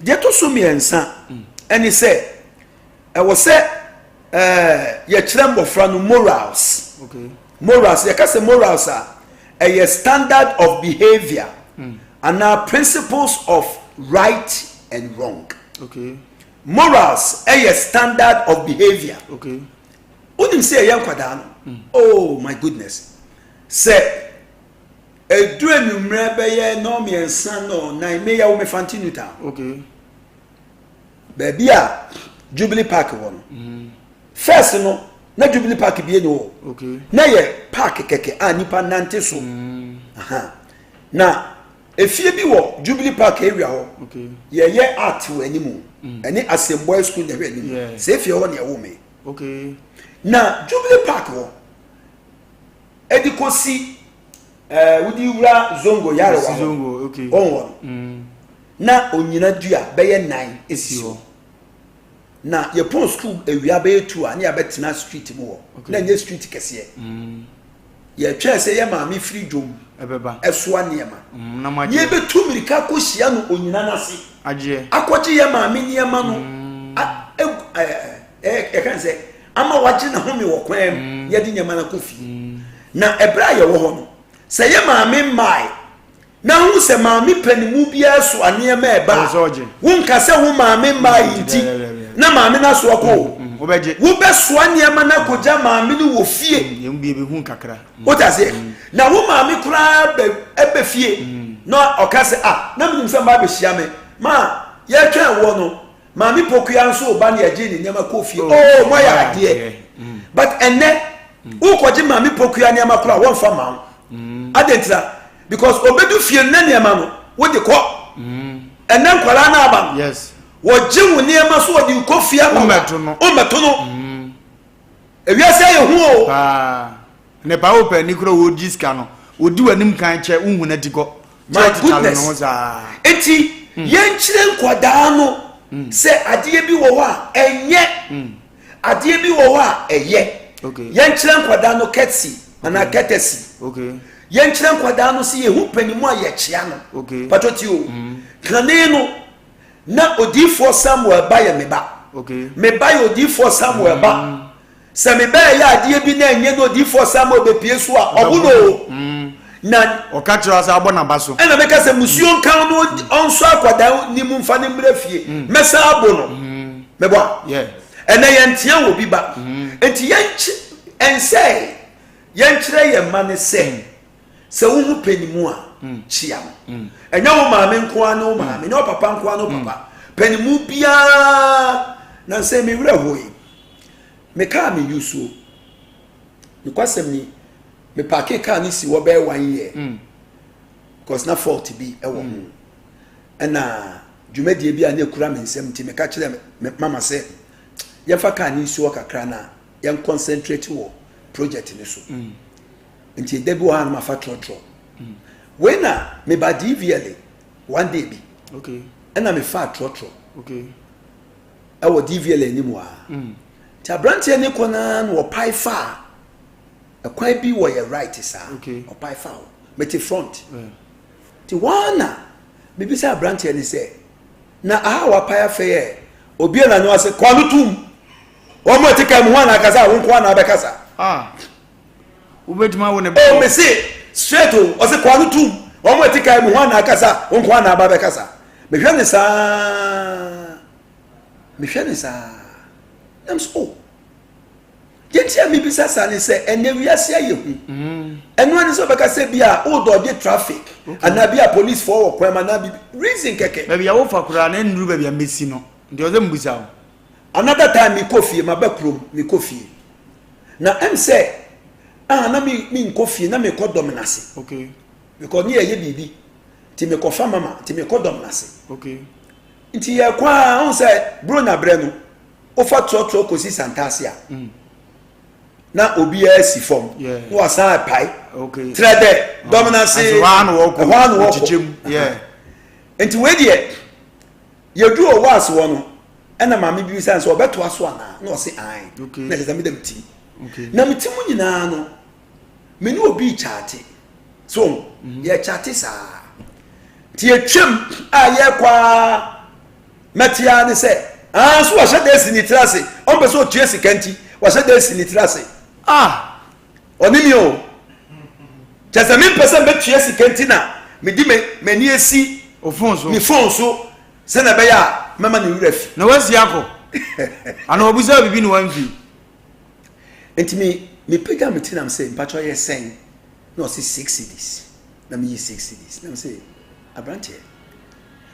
Deɛ ɛtɔ so mmiɛnsa ɛne sɛ ɛwɔ sɛ ɛɛ yɛkyerɛ mmɔfra no morals. Okay. Morals, yɛka sɛ morals a, ɛyɛ standard of behavior anaa principles of right and wrong. Okay. Morals ɛyɛ standard of behavior. Okay. Wonim sɛ yɛyɛ nkwadaa no, oh my goodness, sɛ ɛduru anwummerɛ bɛyɛ nnɔnmiɛnsa nnɔnnan, meyɛ wo Mefante New Town. Okay. Baabi a Jubilee Park wɔ no. First no, na Jubilee Park bie ni hɔ. Okay. Na yɛ park kɛkɛ a nipa nante so. Aha. Na efie bi wɔ Jubilee Park area hɔ. Okay. Yɛyɛ art wɔ anim. Ɛne Asem Boys School na ɛhwɛ anim. Yeah. Sɛ efie hɔ na ɛwɔ me. Okay. Na Jubilee Park hɔ ɛde kɔsi ɛɛ wodi wura Zongo Yarewa hɔ. Zongo, okay. Wɔn wɔ no. Na onyina dua bɛyɛ nan esi hɔ. Na yɛpɔn sukuu awia bɛyɛ tu a ne yɛabɛtena street mu hɔ. Okay. Na ɛnyɛ street kɛseɛ. Yɛtwɛn sɛ yɛ maame firi dwom Ɛbɛba. ɛsoa nneɛma. Na mo agye. Yɛbɛtu mmirika akɔhyia no onyina no ase. Agyeɛ. Akɔgye yɛ maame nneɛma no. A, egu, ɛ, ɛ, yɛka ne sɛ ama wagye ne home wɔ kwan mu. Yɛde nneɛma no akɔ fie. Na ɛberɛ a yɛwɔ hɔ no, sɛ yɛ maame mmae na hu sɛ maame panimu biara soa nneɛma ɛba a, wonka sɛ wo maame mmaa yi nti na maame no asoa kɔ o. Wobɛsoa nneɛma no akɔgya maame no wɔ fie. Wote aseɛ? Na wo maame koraa bɛ fie na ɔka sɛ ah, na menim sɛ mma abɛhyia me ma yɛtwɛn woɔ no, maame Pokuya nso ba na yɛgye ne nneɛma kɔ fie. Oh, moayɛ adeɛ. But ɛnnɛ wokɔgye maame Pokuya nneɛma koraa wɔmfa ma wo. Adɛn ntira? Because obedu fie no na nneɛma no wode kɔ. Ɛnɛ nkwadaa no aba no. Yes. Wɔgye wo nneɛma so wɔde kɔ fie ama wo. Wommɛto no. Wommɛto no. Ewiase ayɛ hu o. Paa. Ne paa wo pɛ ni kura wɔdi sika no. Wɔdi w'anim kan kyɛ wohu n'ati kɔ. My goodness. Enti yɛnkyerɛ nkwadaa no sɛ adeɛ bi wɔ hɔ a ɛnyɛ. Adeɛ bi wɔ hɔ a ɛyɛ. Yɛnkyerɛ nkwadaa no courtesy anaa courtesy. Yɛnkyerɛ nkwadaa no sɛ yɛhu panimu a yɛkyea no. Patro ti o. Kane no na odiifoɔ Samuel ba yɛ me ba. Me ba yɛ odiifoɔ Samuel ba. Sɛ me ba ɛyɛ adeɛ bi na ɛnyɛ na odiifoɔ Samuel bɛpie so a ɔbo no o. Na ɔka kyerɛ sɛ abɔ n'aba so. Ɛna meka sɛ musuo nka no ɔnsɔ akwadaa ne mu mfa ne mmerɛ fie. Mɛsan abo no. Mɛbɔ a. Ɛnɛ yɛntea wɔ bi ba. Nti yɛnkye ɛnsɛ yɛnkyerɛ yɛn mma ne sɛ. Sɛ wohu panimu a, kyia no. Ɛnyɛ wo maame nko ara ne wo maame, ɛnyɛ wo papa nko ara ne wo papa. Panimu biara na sɛ me werɛ hoe. Me kaa me yusuo. Nokwasɛm ni, me paake kaa no si hɔ bɛyɛ one year. Because na fault bi wɔ ho. Ɛna dwumadie bi a na ekura me nsam nti meka kyerɛ me mama sɛ yɛmfa kaa no nsi hɔ kakra na yɛn concentrate wɔ project no so. Nti da bi wɔ hɔ a na mafa trɔtrɔ. Wei na meba DVLA one day bi. Ɛna mefaa trɔtrɔ. Ɛwɔ DVLA anim hɔ a. Nti aberanteɛ ne kɔ naa na ɔpae faa ɛkwan bi wɔ yɛ right saa. Ɔpae faa hɔ. Mete front. Nti hɔ ara na mebisa aberanteɛ ne sɛ na aha a wapae afɛ yɛ obi a n'ano ase kɔ ano tum. Wɔn mo ɛte kaa mu ho ana akasa a wo nko ana abɛkasa. Ah. Wobɛtumi awo ne ba. Oh, mese straight o. Ɔse kɔ ano tum. Wɔn mo ɛte kaa mu ho ana akasa wo nko ana aba bɛkasa. Mehwɛ ne saa. Mehwɛ ne saa. Nam so oh. Deɛ nti a mebisa saa ne sɛ ɛnɛ wiase ayɛ hu. Ɛno ani sɛ ɔbɛka sɛ bi a wodɔgye traffic anaa bi a policefoɔ wɔ kwan mu anaa bibi reason kɛkɛ. Baabi a wofa koraa na nnuru baabi a mɛsi no nti ɔsɛ mbusa wo. Another time mekɔ fie maba kurom mekɔ fie na ɛm sɛ ah na me menkɔ fie na mekɔ dɔm n'ase. Okay. Because ne yɛyɛ biribi nti mekɔfa mama nti mekɔ dɔm n'ase. Okay. Nti yɛkɔ a ɔn sɛ bro na brɛ no wofa trɔtrɔ kɔsi Santase a mm. na obiara si fam na wasan apae trɛ dɛ dɔm n'ase ɛhɔ a na wɔkɔ nti wei deɛ yɛduru ɔwɔ ase hɔ no ɛna maame bi bisa sɛ ɔbɛtoa so anaa na ɔse ae na kyerɛ sɛ meda me ti na me ti mu nyinaa no me ne obi kyaate so mhm. yɛkyaate saa nti yɛtwam a yɛkɔ a mɛte ara ne sɛ aa so wahyɛ da asi ne tiri ase ɔmpɛ sɛ ɔtua sika nti wahyɛ da asi ne tiri ase ah ɔne mi o kyɛ sɛ mempɛ sɛ mɛtua sika nti na mede m'ani asi me fon so sɛnea ɛbɛyɛ a mɛma ne werɛ afi. Na wasi akɔ ana wabusa biribi na wamfi. Nti me mepagya me ti na me sɛ mpakyɛ ɔyɛ sɛn na ɔse 6 cedis na meyi 6 cedis na me sɛ aberanteɛ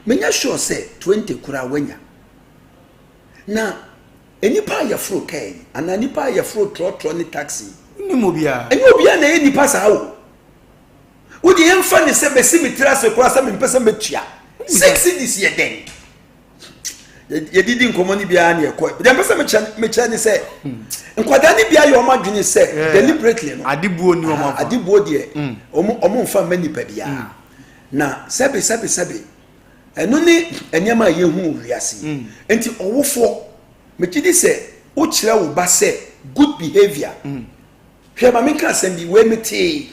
menya sure sɛ 20 koraa wanya na nnipa a yɛforo kaa yi anaa nnipa a yɛforo trɔtrɔ ne taxi nim obiara. Ɛnyɛ obiara na ɛyɛ nipa saa o. Wode yɛmfa ne sɛ bɛsi me tiri ase koraa sɛ mempɛ sɛ mɛtua 6 cedis yɛ dɛn. Yɛdidi nkɔmmɔ no biara ne yɛkɔ. Deɛ mpɛ sɛ mekyerɛ ne sɛ nkwadaa no biara yɛ ɔmo adwene sɛ deliberately no adebuo ni ɔmo afa. Adebuo deɛ ɔmo mfa mma nipa biara na sɛbe sɛbe sɛbe ɛno ne nneɛma a yɛhu wɔ wiase yi. Nti ɔwofoɔ megye di sɛ wokyerɛ wo ba sɛ good behaviour. Hwɛ ma menka asɛm bi wei metee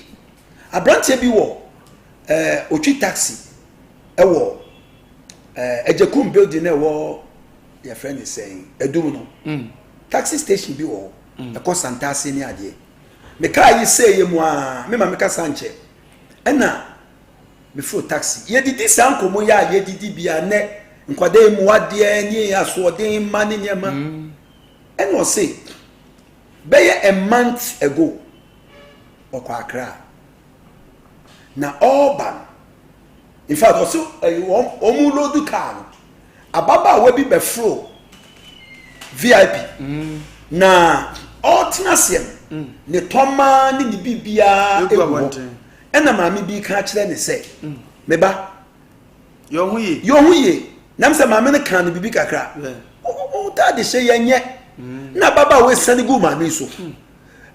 aberanteɛ bi wɔ otwi taxi ɛwɔ Agyekum building na ɛwɔ yɛfrɛ ne sɛn Adum no taxi station bi wɔ hɔ ɛkɔ Santase ne adeɛ. Mekaa yi sɛ yɛ mu a me ma meka sa nkyɛ ɛna meforo taxi yɛdidi saa nkɔmmɔ yi a yɛdidi bia nɛ nkwadaa mu adeɛ ne asoɔden ma ne nneɛma ɛna ɔse bɛyɛ a month ago ɔkɔ Accra na ɔreba no in fact ɔso ɛyi wɔn wɔn load car no ababaawa bi bɛforo VIP na ɔretena aseɛ no ne tɔmaa ne ne biribiara egu egu hɔ abɔnten. Ɛna maame bi ka kyerɛ ne sɛ meba yɛ ɔho yie. Yɛ ɔho yie nam sɛ maame no kan no biribi kakra wo taade hyɛ yɛ nyɛ na ababaawa esiane gu maame yi so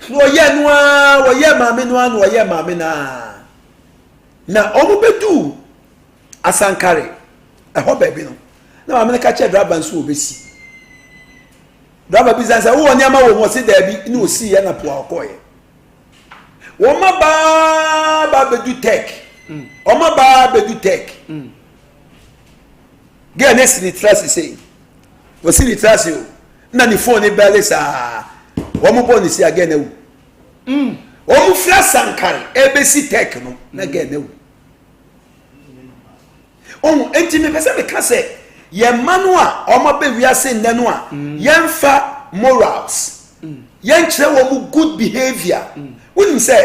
na ɔyɛ no ara wɔyɛ maame no ara na ɔyɛ maame no ara na wɔn bɛdu Asankare ɛhɔ baabi no na maame no ka kyerɛ driver nso wɔbɛsi driver bi sɛ wowɔ nneɛma wɔ mu ɔse daabi na ɔsii yɛ na poa ɔkɔɔyɛ wɔn abaa ba bɛdu tech wɔn abaa bɛdu tech girl ne si ne tiri ase sei wɔsi ne tiri ase o na ne phone ne bɛle saa wɔn bɔ ne si a girl na wu wɔn fira Sankare ebesi tech no na girl na wu ohun. Eti mepɛ sɛ meka sɛ yɛn mma no a wɔn abɛ wiase nnɛ no a yɛnfa morals yɛnkyerɛ wɔn good behaviour. Wonim sɛ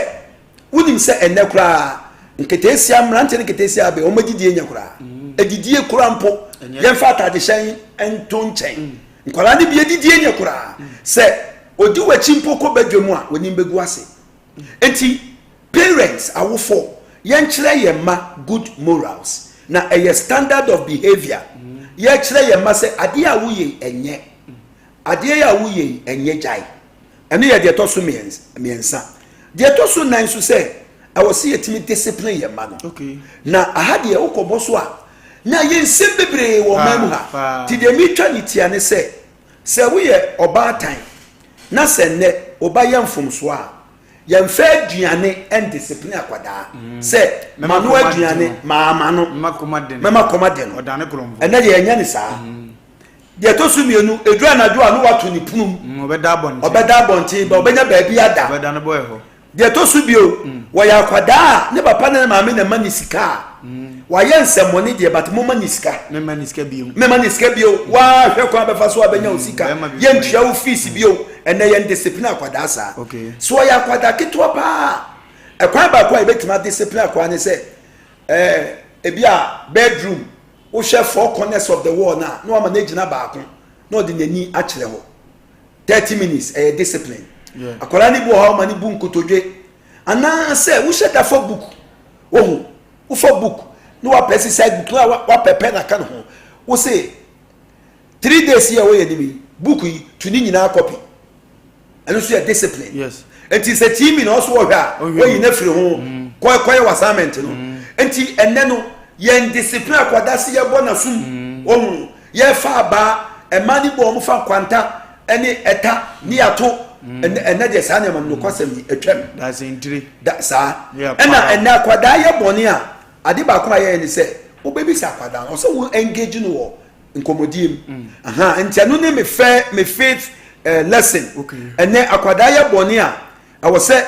Wonim sɛ ɛnnɛ koraa nketeesia, mmeranteɛ ne nketeesia abɛ, wɔn adidie nyɛ koraa. Adidie koraa mpo, yɛmfa ataadehyɛ nto nkyɛn. Nkwadaa no bi adidie nyɛ koraa. Sɛ ɔdi w'akyi mpo kɔ badwa mu a, w'anim bɛgu ase. Nti parents, awofoɔ, yɛnkyerɛ yɛn mma good morals. Na ɛyɛ standard of behavior. Yɛkyerɛ yɛn mma sɛ adeɛ a woyɛ yi ɛnyɛ. Adeɛ a woyɛ yi ɛnyɛ, gyae. Ɛno yɛ deɛ ɛtɔ so mmiɛnsa. Deɛ ɛtɔ so nan nso sɛ ɛwɔ sɛ yɛtumi discipline yɛn mma no. Na aha deɛ wokɔbɔ so a, na yɛ nsɛm bebree wɔ ɔman mu ha. Nti deɛ metwa ne tia ne sɛ, sɛ woyɛ ɔbaatan na sɛ nnɛ ɔba yɛ mfomsoɔ a, yɛmfa aduane ndiscipline akwadaa sɛ ma no aduane maama no mɛma kɔma de no. Ɛnɛ deɛ ɛnyɛ ne saa. Deɛ ɛtɔ so mmienu, ɛduru anadwo a, na wato ne pono mu. Ɔbɛda abɔnten ba ɔbɛnya baabi ada. Deɛ ɛtɔ so bio, wɔyɛ akwadaa a ne papa ne ne maame na ɛma ne sika a, wayɛ nsɛmmɔne deɛ, but momma ne sika. Mɛma ne sika bio. Mɛma ne sika bio. Wahwɛ kwan bɛfa so a bɛnya wo sika. Yɛntua wo fees bio. Ɛnɛ yɛn discipline akwadaa saa. So ɔyɛ akwadaa ketewa paa. Ɛkwan baako a yɛbɛtumi adiscipline akwadaa ne sɛ, ebi a bedroom, wohwɛ four corners of the wall na na wama no agyina baako na ɔde n'ani akyerɛ hɔ 30 minutes. Ɛyɛ discipline. Akwadaa no bi wɔ hɔ a ɔma no bu nkotodwe anaasɛ wohyɛ da fa book, wohu wofa book na wapɛ exercise book na wapɛ pen aka ne ho, wose 3 days yi a wɔyɛ anim yi, book yi to ne nyinaa copy. Ɛno nso yɛ discipline. Nti sɛ TV na ɔso wɔhwɛ a, wɔyi ne firi ho kɔ kɔyɛ wɔ assignment no. Nti ɛnɛ no yɛn discipline akwadaa si yɛbɔ n'asum, wɔn yɛfa abaa ɛmaa ne bɔ wɔn fa nkwanta ɛne ɛta ne yɛato. Ɛnɛ deɛ saa nneɛma no nokwasɛm yi atwam. Dasentire. Da saa. Ɛna ɛnɛ akwadaa yɛ bɔne a, ade baako a yɛyɛ ne sɛ wobɛbisa akwadaa no, ɔsɛ wo engage no wɔ nkɔmmɔdie mu. Aha nti ɛno ne me fɛ me fifth lesson. Ɛnɛ akwadaa yɛ bɔne a, ɛwɔ sɛ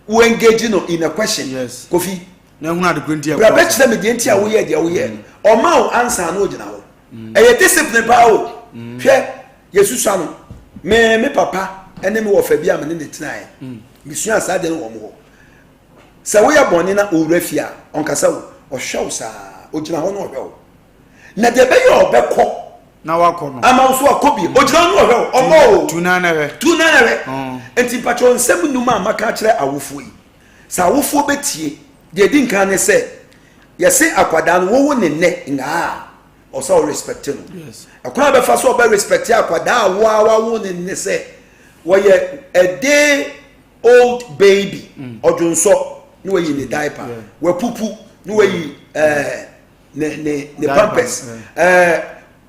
wo engage no in a question. Kofi, na ehun adekoro nti bra bɛkyerɛ me deɛ nti a woyɛ deɛ woyɛ no. Ɔma wo ansa na ogyina hɔ. Ɛyɛ discipline paa o. Hwɛ, yɛsusua no, me papa ɛne me wɔfa bi a me ne ne tenaeɛ, mesua saa deɛ no wɔ mo hɔ sɛ woyɛ bɔne na owura fie a, ɔnkasa wo, ɔhwɛ wo saa, ogyina hɔ na ɔhwɛ wo na deɛ ɛbɛyɛ a ɔbɛkɔ na wakɔ no. Ama wo so akɔ bi. Ogyina hɔ na ɔhwɛ wo, ɔmɔ o. Tu na na hwɛ. Tu na na hwɛ. Nti mpakyɛw, nsɛm num a maka akyerɛ awofoɔ yi, sɛ awofoɔ bɛtie, deɛ ɛdi nkan ne sɛ yɛse akwadaa no wowo ne nnɛ ngaa a, ɔsɛ wo respect no. Ɛkwan a bɛfa so ɔbɛ respect akwadaa a woa wawo ne ne sɛ wɔyɛ a day old baby, ɔdwonsɔ na wayi ne diaper, wapupu na wayi ne pampers,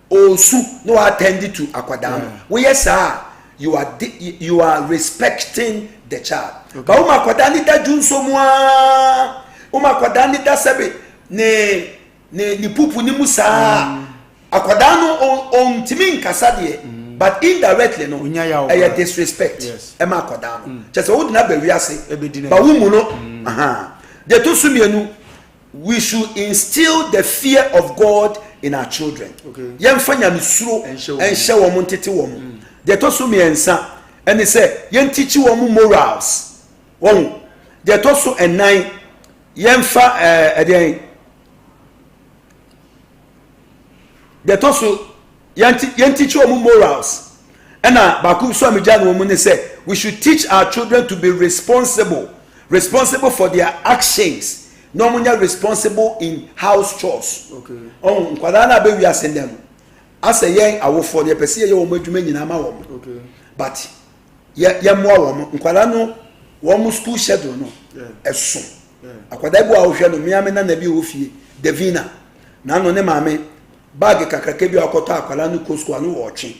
osu na wa attend to akwadaa no. Woyɛ saa, you are respecting the child. Ba wo ma akwadaa ne da dwonso mu aa, wo ma akwadaa ne da sɛbe ne pupu ne mu saa, akwadaa no ɔntumi nkasa deɛ, but indirectly no Onya yaw ɛyɛ paa. disrespect ɛma akwadaa no kyɛ sɛ wode no aba wiase Ɛbɛdi n'anim. ba wo mu no. Aha. Deɛ ɛtɔ so mmienu, we should instill the fear of God in our children. Yɛmfa nyamesuro ɛnhyɛ wɔn. Ɛnhyɛ wɔn, ntete wɔn. Deɛ ɛtɔ so mmiɛnsa ɛne sɛ yɛntikyi wɔn morals wɔn. Deɛ ɛtɔ so ɛnan, yɛmfa ɛdeɛn, deɛ ɛtɔ so yɛntikyi wɔn morals. Ɛna baako nso a megya no wɔn mu ne sɛ we should teach our children to be responsible for their actions na wɔn nyɛ responsible in house chores. Ɔn nkwadaa no a bɛwi ase ndɛ no asɛ yɛn awofoɔ no yɛpɛ sɛ yɛyɛ wɔn adwuma nyinaa ma wɔn, but yɛmmoa wɔn nkwadaa no wɔn school schedule no ɛso. Akwadaa bi wɔ a wohwɛ no mmea me nana bi wɔ fie, Davina, n'ano ne maame bag kakraka bi a ɔkɔtɔ akwadaa no kɔ school a no wɔ ɔtwe.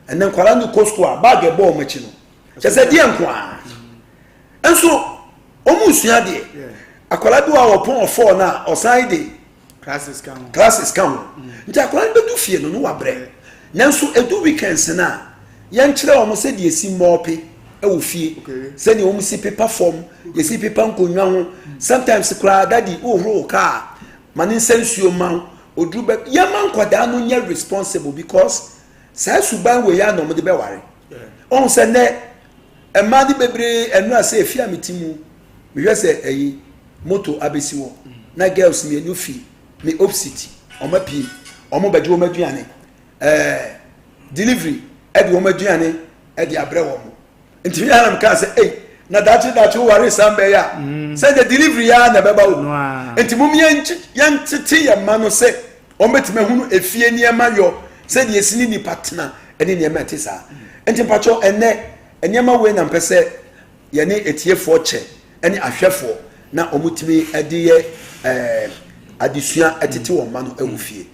Ɛnɛ nkwadaa no kɔ school a, bag ɛbɔ wɔn akyi no kyɛ sɛ deɛ nko a nso wɔn nsua deɛ. Akwadaa bi wɔ a ɔpɔn ɔfɔɔ no a ɔsan de classes ka ho. Classes ka ho. Nti akwadaa no bɛdu fie no no wabrɛ, nanso edu weekends no a, yɛnkyerɛ wɔn sɛdeɛ esi mop ɛwɔ fie, sɛdeɛ wɔn si pepa fam, yɛsi pepa nkonnwa ho. Sometimes koraa, daddy wohoro wo kaa ma ne nsa nsuo ma wo oduru bɛ. Yɛma nkwadaa no nyɛ responsible because saa suban wɔ yɛ a na wɔde bɛware. Ɔn sɛ nɛ mmaa no bebree ɛnu ase efi a mi ti mu. Mehwɛ sɛ ɛyi moto abɛsi hɔ na girls mmienu fi me opposite wɔn apue wɔn bɛgye wɔn aduane ɛɛ delivery ɛde wɔn aduane ɛde abrɛ wɔn nti mi anam kaa sɛ ei na daakye daakye woware san bɛyɛ a mm. sɛ de delivery ya na ɛbɛba wo nti mom yɛntete yɛn mma no sɛ wɔn bɛtumi ahunu efie nneɛma yɔ sɛdeɛ esi ne nipa tena ɛne nneɛma ɛte saa nti mpakyɛw ɛnɛ nneɛma wei na mpɛ sɛ yɛne atiefoɔ kyɛ ne ahwɛfoɔ na wɔtumi de yɛ ɛɛ adesua tete wɔn mma no wɔ fie.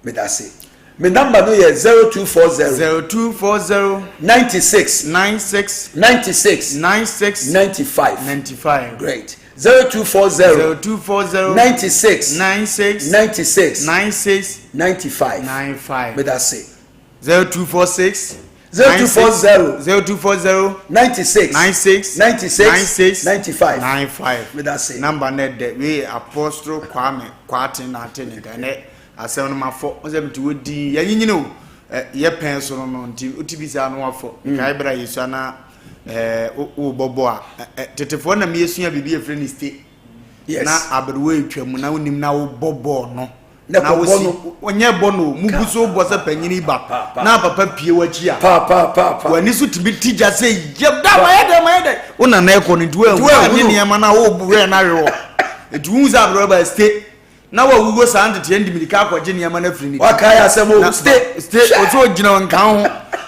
Meda ase. Me number no yɛ 0240. 0240. 96. 96. 96. 96. 95. 95. Great. 0240. 0240. 96. 96. 96. 96. 95. 95. Meda ase. 0246. 0240. 0240. 96. 96. 96. 96. 95. 95. Meda se. Number no ɛdɛ wei yɛ Apostle Kwame Kwarteng na ate ne nka ɛnɛ asɛm no mafɔ wo sɛ mete wɔ din yɛnyinyini o yɛ pɛn so no no nti wote bi saa no wafɔ mekae berɛ a yɛsua na wobɔ bɔ a tetefoɔ na meyɛsua biribi yɛfrɛ no ste na aberewa ɛtwa mu na wonim na wobɔ bɔɔl no Na kɔ bɔ no. Ɔnyɛ bɔ no mu gu so bɔ sɛ panyini ba na papa pie w'akyi a w'ani so tumi ti gya sɛ yɛ da mayɛ dɛ mayɛ dɛ wo nana ɛkɔ no nti woanhu ne nneɛma no a wowerɛ no awe wɔ nti wohu sɛ aberɛ ba ste na wawugo saa nteteɛ ndi mirika akɔgye nneɛma no afiri ne ti wakae asɛm o ste ste ɔsɛ ɔgyina nka ho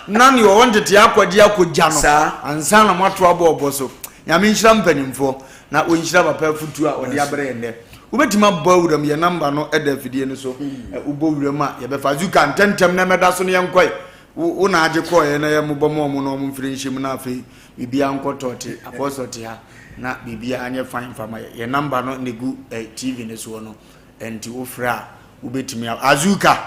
na ne ɔwɔ nteteɛ akɔgye akɔgya no ansa na moato abɔ ɔbɔ so. Nyame nhyira mpanimfoɔ na ɔnhyira papa afutuo a ɔde abrɛ yɛn nnɛ. Wobɛtumi abɔ awuram, yɛn namba no da afidie no so. Wobɔ wuram a yɛbɛfa. Zuka ntɛntɛm na ɛmɛda so no yɛnkɔe. Wo na agye kɔɔeɛ na yɛmmobɔ ma ɔmo na ɔmo mfiri nhyɛ mu na afei biribiara nkɔ tɔɔte. Apostle te ha na biribiara nyɛ fine mfa ma yɛ. Yɛn namba no na ɛgu TV no soɔ no. Ɛnti wofrɛ a wobɛtumi a Azuka!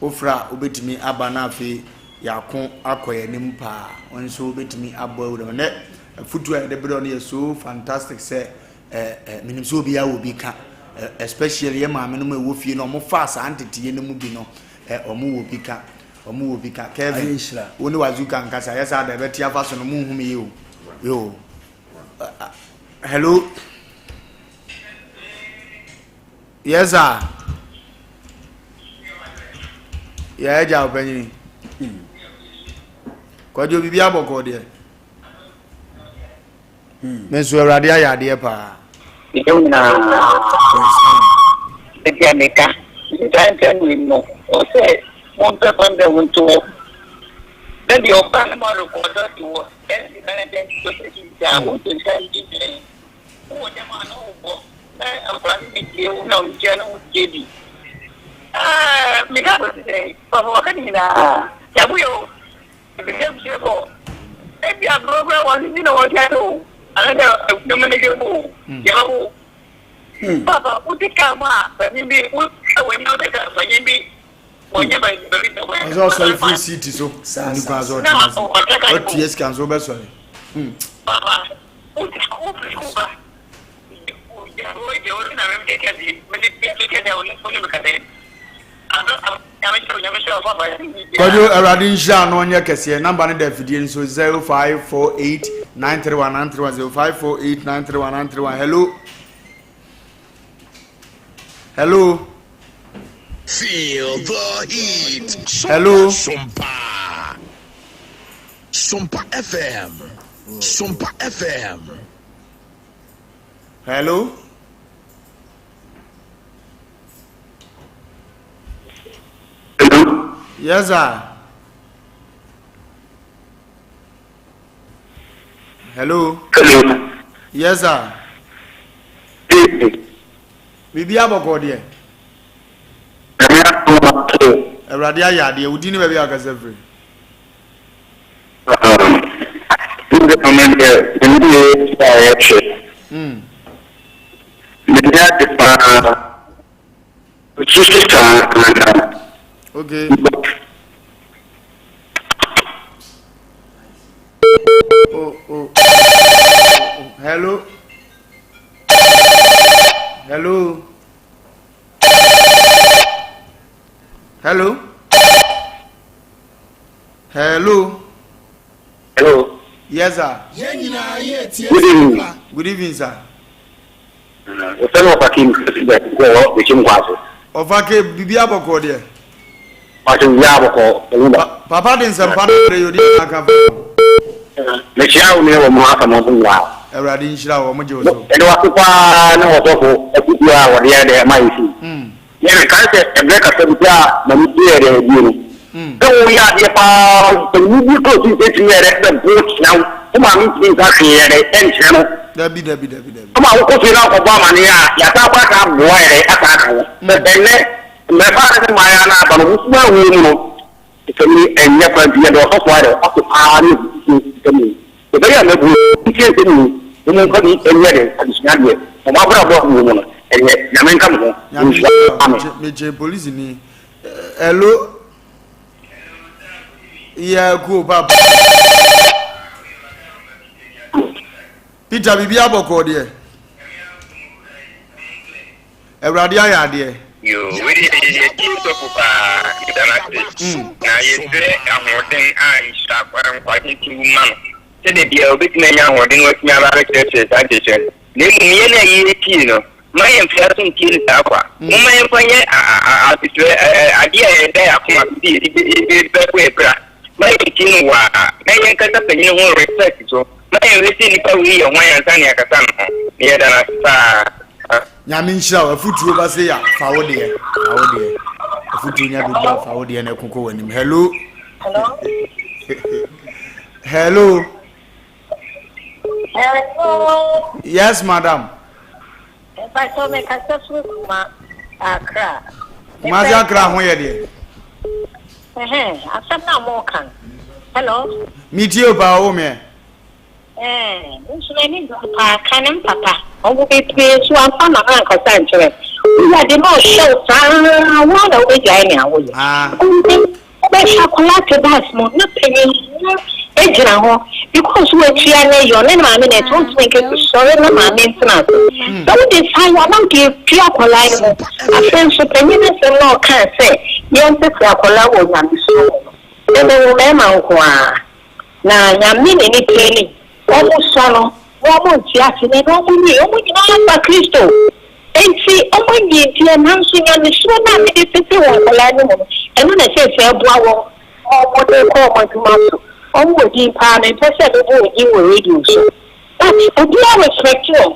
Wofrɛ a wobɛtumi aba na afei yɛako akɔ yɛn anim paa. Wo nso wobɛtumi abɔ awura mu. Nɛ afutuo a yɛde brɛ no yɛ so fantastic sɛ eh, eh, menim sɛ obiara wɔ bi ka. Eh, especially yɛ maame no mu ɛwɔ fie no ɔmo faa saa nteteyɛ no mu bi no eh, ɔmo wɔ bi ka. Ɔmo wɔ bi ka. Kevin, wo ne Wazuka nkasa yɛ saa da ɛbɛte afa so no mo nhu me yie o. Yo. Uh, uh, hello. Yes sir. Yɛ agya ɔpanyin. Kwadwo biribi abɔkɔ deɛ. Me nso awurade ayɛ adeɛ paa. Yɛn nyinaa ebi a meka ntaa ntɛm wei no ɔsɛ mompɛ kwan bɛ ho nto hɔ na deɛ ɔba no ma rekɔdɔ te hɔ ɛnti na ɛdɛn nti sɛ saa wonto nsa ndi mmɛn Wowɔ dɛm a na wobɔ na akwadaa no bɛtie wo na wotia na wotie bi. Meka kɔsi sɛ papa waka ne nyinaa yɛaboyɛ o ɛbɛsɛ abusua bɔ ebi aborɔ koraa wɔn ti na wɔn ti ase o anasɛ ɛdɔm no dwa mu o yɛbɛwo papa wote kaa mu a panyin bi wotwa w'ani wote kaa panyin bi wɔnyɛ baabi ɔsɛ ɔsɔre firi siiti so ne kwan sɛ ɔtena ase ɔtua sika nso wobɛsɔre. Papa Kwadwo awurade nhyira no ɔnyɛ kɛseɛ namba no da afidie no so 0548 931 931 0548 931 931 hello hello Feel the heat. Hello. Sompa. Sompa FM. Sompa FM. Hello. Hello. Yes, sir. Hello. Hello. Yes, sir. Biribi abɔkɔ deɛ. Awurade ayɛ adeɛ. Wo din ne baabi a wakasa firi. Okay. Oh, oh, oh, oh. Hello. Hello. Hello. Hello. Hello. Yes, sir. Yɛn nyinaa yɛ tie Good evening. Good evening sir. Wɔfrɛ me Ɔfa Kim President wɔ Bekyem Kwase. Ɔfa K biribi abɔkɔ deɛ. Kwase biribi abɔkɔ ɛmu ba. Papa de nsɛmpa no brɛ yɛ odi aka fa. Mekyia wo ne wɔn asɛm ho nyinaa. Awurade nhyira wo, wɔn gye wo so. Yɛde wase paa ne ɔsɔfo afutuo a wɔde yɛ dɛ ma yɛ si. Yɛ mekae sɛ ɛberɛ kakra bi koraa a m'ani gyee dɛ bio no. Sɛ woyɛ adeɛ paa ɔpanyin bi kɔ ofi sɛ tumi yɛ dɛ bɛbo kyea wo, wo maame ntumi nka hwee yɛ dɛ ɛnkyerɛ no. Dabi dabi dabi dabi. Woma wokɔ fie na wokɔbɔ amaneɛ a, yɛasan akɔ asa aboa yɛ dɛ asa aka ho. Sɛ ɛnnɛ mmɛfa ne mmaayewa no aba no, wɔn awuo mu no, Nsɛm yi ɛnyɛ kwa nti yɛde ɔsɔfo ayɛ ɔsɔfo paa ne obi nsɛm yi. Yɛbɛyɛ a mɛbue ntie nsɛm yi na mo mfa bi nyɛ dɛn adesua adeɛ wɔ mo abrabɔ a mowɔ mu no. Ɛyɛ Nyame nka mo ho. Nyame Nhyira nhyira wo. Amen. Mekyɛ polisi ni. Hello. Yeah, cool, papa. Peter, biribi abɔkɔɔ deɛ. Awurade ayɛ adeɛ. Yoo wei deɛ yɛyɛ tie sɔfo paa meda no ase na yɛsrɛ ahoɔden a nhyira nkwagye ti wu ma no sɛ da biara obɛtumi anya ahoɔden na watumi aba abɛkyerɛkyerɛ saa nkyerɛkyerɛ no na mmom yɛn a yɛretie no ma yɛmfa aso ntie no saa kwa momma yɛmfa nyɛ asetrɛ adeɛ a ɛda yɛ akoma so sɛ yɛde bɛbɔ yɛ bra ma yɛntie no waa na yɛnkasa panyin ho respect so ma yɛnhwɛ sɛ nnipa wei yɛ hwan ansa na yɛakasa no ho na yɛda no ase paa. Nyame nhyira wo afutuo ba se ya fa wo deɛ fa wo deɛ afutuo nya bɛdu a fa wo deɛ na ɛko kɔ w'anim hello hello hello hello yes madam Mpatsɔ me kasa firi kuma Accra. Kumasi Accra ho yɛ deɛ. Ɛhɛn asɛm na mo ka no. Hello. Mi tie o paa o meɛ. Ɛɛ, me nso m'ani gye ho paa. Ka ne mpapa. Ɔwɔ bebree so amfa ma ankasa ankyerɛ. Woyɛ ade na ɔhyɛ wo saa ara, wo ara na wobɛgyae nea woyɛ. Wobɛ wobɛhwɛ akwadaa te bus mu na panyin no gyina hɔ because watua ne yɔ ne maame na ɛte wontumi nka sɛ sɔre na maame ntena ase. Sɛ wode saa yɛ a na wode apue akwadaa no mu. Afei nso panyin no asɛm na ɔkaa sɛ yɛntete akwadaa wɔ nyamesom mu no, me mewo mmarima nko ara. Na Nyame ne ne pɛ ni, wɔn sua no, na wɔn nte ase, na ɛne wɔn nwie, wɔn nyinaa afa Kristo. Enti wɔn anyin deɛ, nanso Nyamesuro no a mede tete wɔn nkwadaa no mu no, ɛno na seesei ɛboa wɔn ma wɔde kɔ wɔn adwuma so. Wɔn wɔ din paa, mempɛ sɛ mebɔ wɔn din wɔ radio so, but obiara respect wɔn.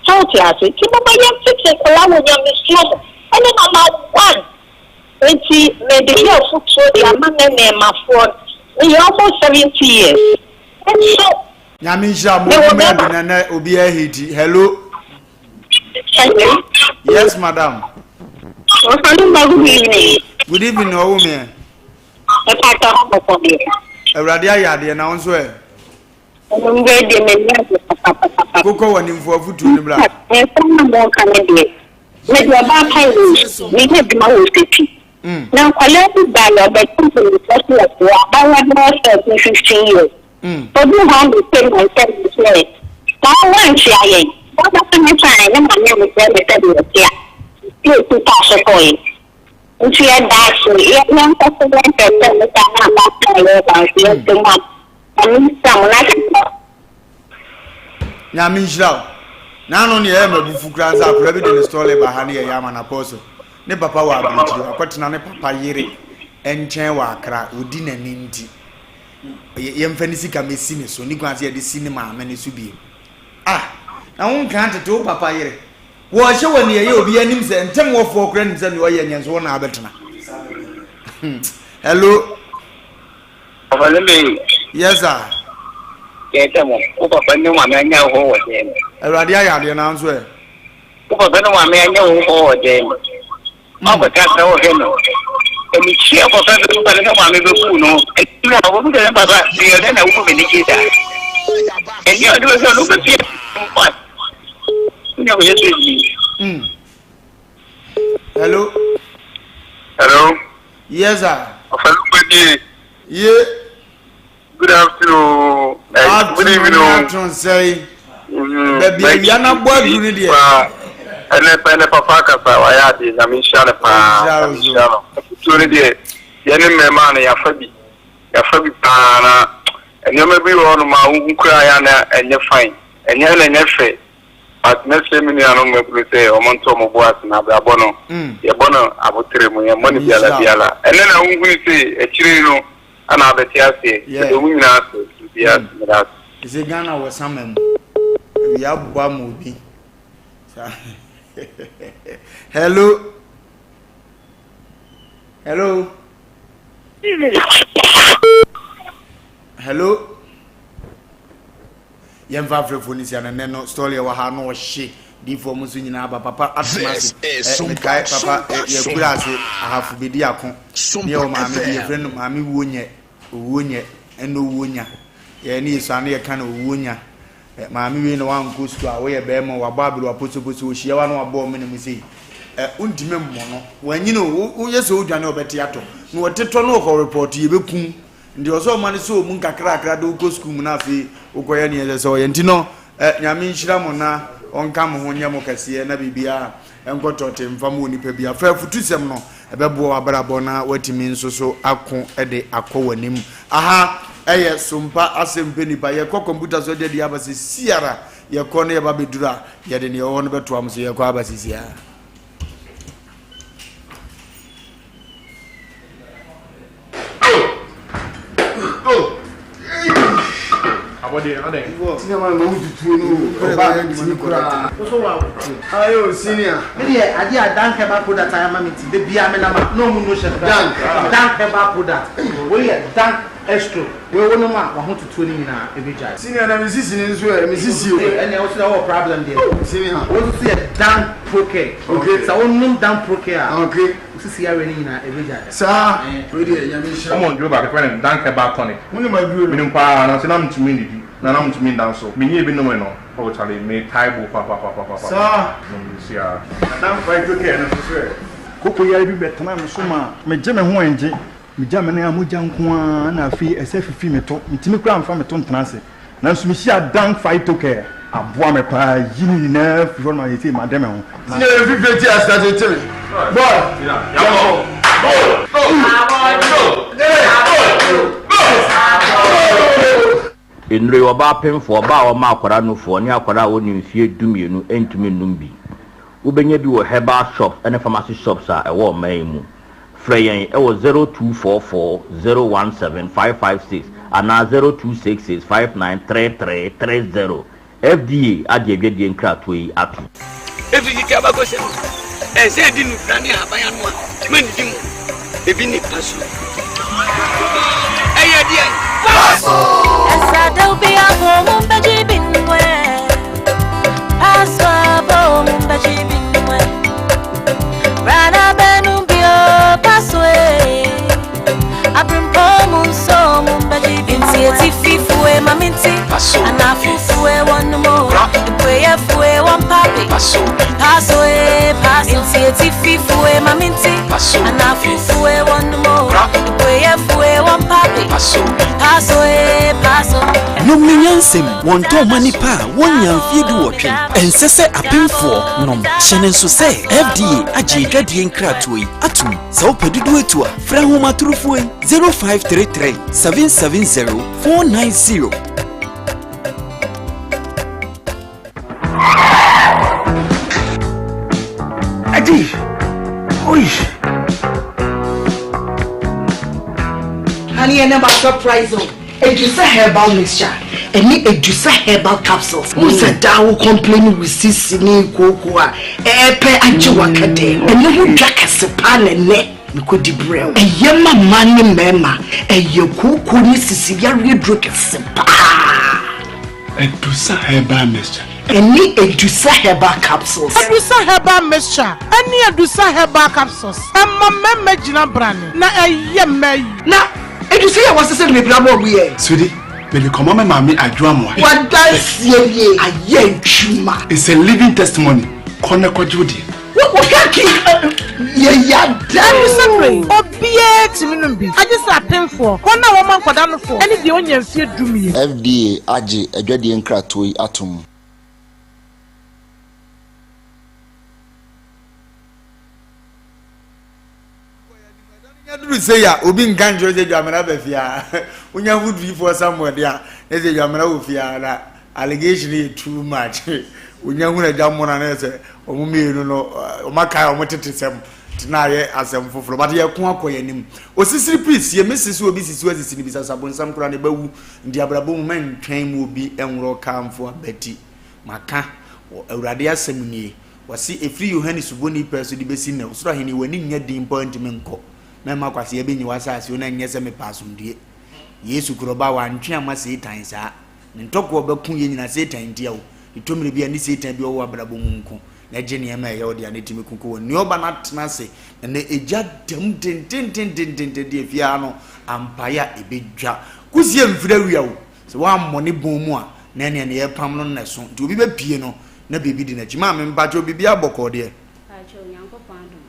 Sɛ wote ase? Nti momma yɛntete nkwadaa wɔ Nyamesuro mu, ɛne number one. Enti mede yɛ afotuo de ama me nnɛɛmafoɔ no. Meyɛ almost 70 years. Nso Nyame nhyira mo mewɔ obi bɛrima. mɛbi na na obi ahiti. Hello. Hello. Yes madam. Ɔfanumba good evening. Good evening ɔwo meɛ. Ɛpata ho bɔkɔ deɛ. Awurade ayɛ adeɛ na wo nso ɛ. Anwummerɛ deɛ m'ani agye papapapapa. Kokɔ wɔ nimfo afutuo no bra. Nsɛm na moka no deɛ, mede ɔbaa pa wɔ meyɛ adwuma wɔ Sɛpi. Na nkwadaa bi baeɛ ɔbɛto mpanimfoɔ so wɔ so abaayewa bi wɔ 13, 15 years. Obi hɔ abɛsɛ me nsɛm bi sɛ, saa woankyea yɛn, wabɛto me san ne maame a mesrɛ me sɛ deɛ ɔte a, na ɛsi kaa so kɔeɛ. Nti yɛda ase, yɛnkɔ so yɛmpɛ sɛ nnipa no aba sɛ yɛba nso yɛsɛ mu a Nyame nhyira mo na Nyame nhyira wo. N'ano ne ɛyɛ m'abufu koraa sɛ akwadaa bi de ne stɔle ba ha ne yɛyɛ ama no apɔso. Ne papa wɔ aburokyiri, wakɔtena ne papa yere nkyɛn wɔ Accra, ɔdi n'ani nti. Yɛmfa ne sika mɛsi ne so, ne kwan sɛ yɛde si ne maame ne so bio. Ah, na wo nka tete wo papa yere. Wɔhyɛ wɔ ne ɛyɛ obi anim sɛ ntɛm wɔfoɔ koraa nim sɛ ne ɔyɛ nyɛ nso wo na abɛtena. Hello. Papa ne me. Yes sir. Yɛ sɛ mo, wo papa ne maame anya wo hɔ wɔ dɛn mu? Awurade ayɛ adeɛ nanso ɛ. Wo papa ne maame anya wo hɔ wɔ dɛn mu? Wakɔtena sɛ wohwɛ no. Ɛmekyia papa bi papa ne maame bɛbu no. Ɛnna wɔbu sɛ ne papa meyɛ dɛn na wobu m'ani gye saa. Ɛnni ɔde bɛsɛ ɔno wobɛpia mpa. Wonya kɔyɛ sɛ yi. Hello. Hello. Yes sir. Ɔfɛlùpẹ̀dé. Ye. Good afternoon. Eh, good evening. Afternoon sɛyi. Mm, Baabi awia na bɔ aduru ni deɛ. Ɛnɛ ɛnɛ papa kasa wayɛ ade na mi nhyia no paa na mi nhyia no. Afutuo no deɛ yɛne mmarima no yafa bi yafa bi paa na nneɛma bi wɔ hɔnom a wohu koraa yɛ na ɛnyɛ fine. Ɛnyɛ na ɛnyɛ fɛ but mɛsrɛ me nuanom mmabunu sɛ wɔn nto wɔn bo ase na abrabɔ no yɛbɔ no abotere mu yɛmmɔ no biala biala. Ɛnɛ na wohunu sɛ akyire no ana abɛte aseɛ. Meda wɔn nyinaa ase biribiara ase meda ase. Ɛsɛ Ghana wɔ sama mu. Awia abɔ ama obi. Hello. Hello. Hello. Yɛmfa afrɛfoɔ no sia no nnɛ no story ɛwɔ ha no ɔhye diifoɔ mo nso nyinaa ba papa atena ase ɛ mekae papa yɛkura ase ahafo bɛdi ako ne yɛwɔ maame bi yɛfrɛ no maame wuo nyɛ owuo nyɛ ɛna owuo nya yɛ ne yɛsua ne yɛka no owuo nya ɛ maame wei na wankɔ sukuu a woyɛ bɛrima wabɔ abere waposoposo ohyia wa na wabɔ ɔmene mu sei ɛ wontumi mmɔ no wanyini o woyɛ sɛ wodwane ɔbɛte atɔ na ɔtetɔ no ɔkɔ report yɛbɛkum Nti ɔsɛ ɔma no sɛ ɔmu nkakrakra de wokɔ sukuu mu na afei wokɔyɛ neɛ ɛsɛ sɛ ɔyɛ. Nti no eh, Nyame nhyira mo na ɔnka mo ho nyɛ mo kɛseɛ na biribiara nkɔ tɔte mfa mo onipa biara. Fa afutusɛm no, ɛbɛboa w'abrabɔ na woatumi nso so ako de akɔ w'anim. Aha ɛyɛ Sompa Asɛm Pɛ Nipa. Yɛkɔ kɔmputa so de adi aba sesiara. Yɛkɔ na yɛba bɛduru a, yɛde neɛ ɛwɔ hɔ no bɛtoa mo so. Yɛkɔ aba sesiara. Ayo senior. Me deɛ adeɛ a Dank herbal product ayɛ ama me nti da biara me nam a na ɔmo no hyɛ me Dank. Dank herbal product wei yɛ Dank Estro wei wo nom a wahototuo no nyinaa ɛbɛgyae. Senior na me sisi no nso ɛ me sisi o. Ɛnneɛ wo so deɛ wowɔ problem deɛ. Senior. Wei nso so yɛ Dank Procare. Okay. Sɛ wo nom Dank Procare a. Okay. Wo sisi yareɛ no nyinaa ɛbɛgyae. Saa wei deɛ Nyame nhyira wo. Wɔn duro baako yɛfrɛ no Dank Herbal Tonic. Wonim aduro no? Menim paa nanso na mentumi nnidi na na mentumi nda nso. Menyɛɛ bi nomee no oh charlie metae bo papapapapapa. Saa. Nom bi nso aa. Na Dank Phyto Care no nso so ɛ? Koko yare bi bɛtenaa me so maa megye me ho ɛngye. Megya me nan a mogya nko ara na afei ɛsɛ fifi me to. Mentumi koraa mfa me to ntena ase. Nanso mehyiaa Dan Phytocare. Aboa me paa yi ne nyinaa firi hɔ no ma seesei made me ho. Senior yɛ fifire ti ase tete me boy yɛnkɔ Nnuro yi, ɔbaa pemfoɔ, ɔbaa a ɔma akwadaa nufoɔ, ne akwadaa a ɔnni mfeɛ dumienu ntumi nnom bi. Wobɛnya bi wɔ herbal shops ne pharmacy shops a ɛwɔ ɔman yi mu. Frɛ yɛn wɔ 0244 017 556 anaa 0266 5933 30. FDA agye adwadie nkratoɔ yi atom. Ɛfiri tete abakɔsɛm mu, ɛnsɛ yɛdi nnubra ne ahaban ano a ma nnidi mu. Ebi ne paso. Ɛyɛ deɛn? Paso! Nom ne nyansam, wɔntɔn mma nnipa a wɔnnya mfeɛ duwɔtwe. Ɛnsɛ sɛ apemfoɔ nom. Hyɛ no nso sɛ FDA agye adwadie nkratoɔ yi atom. Sɛ wopɛ dodoɔ atu a, frɛ ahomatorofoɔ yi 0533 770 490. Adi! Oi! Honey, ɛnɛ ma surprise o. Edusa herbal mixture ɛne Edusa herbal capsules. Mo sɛ daa wo complain wo sisi ne kooko a ɛɛpɛ agye waka dɛ. Ɛno ho dwa kɛse paa na ɛnɛ mekɔdi brɛ wo. Ɛyɛ ma mmaa ne mmarima. Ɛyɛ kooko ne sisi yareɛ duro kɛse paa. Edusa herbal mixture. Ɛne Edusa herbal capsules. Edusa herbal mixture ɛne Edusa herbal capsules ɛma mmarima gyina brane na ɛyɛ mmaa yi. Na Edusa yi a wɔasesa no bebree ama wɔn yɛ. Sweetie, mede kɔma me maame Adwo Amoah. W'adanseɛ nie, ayɛ adwuma. It's a living testimony, kɔ na kɔgye wo deɛ. Obiara tumi nom bi, agye sɛ apemfoɔ, wɔn a wɔma nkwadaa nofoɔ, ne deɛ ɔnnya mfeɛ dumien. FDA agye adwadie nkratoɔ yi atom. Nya duru sei a obi nka nkyerɛ sɛ dwamena ba fie a wonya ho diifoɔ Samuel deɛ a na sɛ dwamena wɔ fie a na Allegation yɛ too much. Onya hunu agya mmona na sɛ wɔn mmienu no wɔn akae wɔn tete sɛm te na ayɛ asɛm foforɔ but yɛko akɔ yɛn anim. Osisiri peace yɛ mesi so obi sisi asisi no bisa sabonsam koraa ne ba wu nti abrabɔ mu mɛntwɛn mu obi nworɔ kaa mfo abati maka wɔ awurade asɛm nie wɔse ɛfiri Yohane suboni pɛɛ so de bɛsi nnɛ ɔsoro ahenni w'ani nyɛ den mpo a ntumi nkɔ mɛma kwasea bi nyi w'asase o na ɛnyɛ sɛ mepɛ asomdue Yesu korɔ ba wantwe ama Satan saa Ne ntɔkwaw bɛko yɛn nyinaa, Satan ntia o. Ɛtɔ mmerɛ bi a ne Satan bi a ɔwɔ w'abrabɔ mu nko na ɛgye nneɛma a ɛyɛ wo dea na ɛtumi ko kɔ w'anim. Nea ɔba no atena ase na na egya da mu dendendendenden deɛ fie ha no ampaeɛ a ɛbɛdwa. Kusie mfiri awia o. Sɛ woammɔ ne bɔn mu a na ɛneɛ nea ɛrepam no na ɛso. Nti obi bɛpie no na biribi di n'akyi. Maame mpakyɛw biribiara bɔkɔɔ deɛ? Mpakyɛw, Onyankopɔn adom.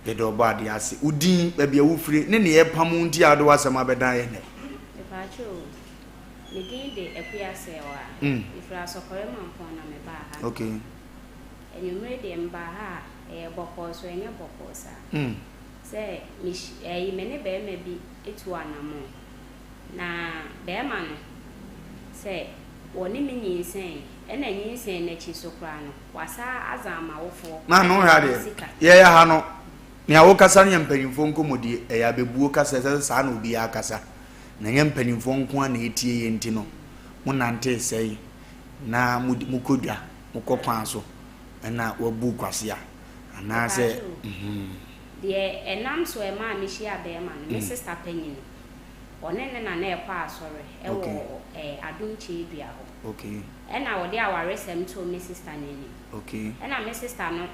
Yɛda Ɔbɔadeɛ ase. Wo din, baabi a wofiri, ne nea ɛrepam wo nti a wode w'asɛm abɛdan yɛn nnɛ. Mepaakyɛw o, Me din de Akua Serwaa. Mefiri Asɔkɔre Mampɔn na mebaa ha. Okay. Anwummere deɛ mebaa ha a, ɛyɛ bɔkɔɔ so ɛnyɛ bɔkɔɔ saa. Sɛ me ɛyi me ne barima bi tu anamɔn. Na barima no, sɛ wɔne me nyinsɛn, ɛna nyinsɛn no akyi so koraa no, wasan adze m'awofoɔ Maame wohwɛ adeɛ, sika. yɛyɛ ha no, nea wokasa no yɛ mpanyinfoɔ nkɔmmɔdie, ɛyɛ abɛbuo kasa, ɛsɛ sɛ saa na obiara kasa. Na ɛnyɛ mpanimfoɔ nko ara na ɛtie yɛn nti no, monante sɛe na mokɔ dwa, mokɔ kwan so na wɔabu kwasea anaasɛ. Deɛ ɛnam so ɛmaa mehyiaa barima no, me sista panyin no, ɔne ne na na ɛkɔ asɔre wɔ Adom Kyei-Dua hɔ. Ɛna ɔde awaresɛm too me sista no anim. Ɛna me sista no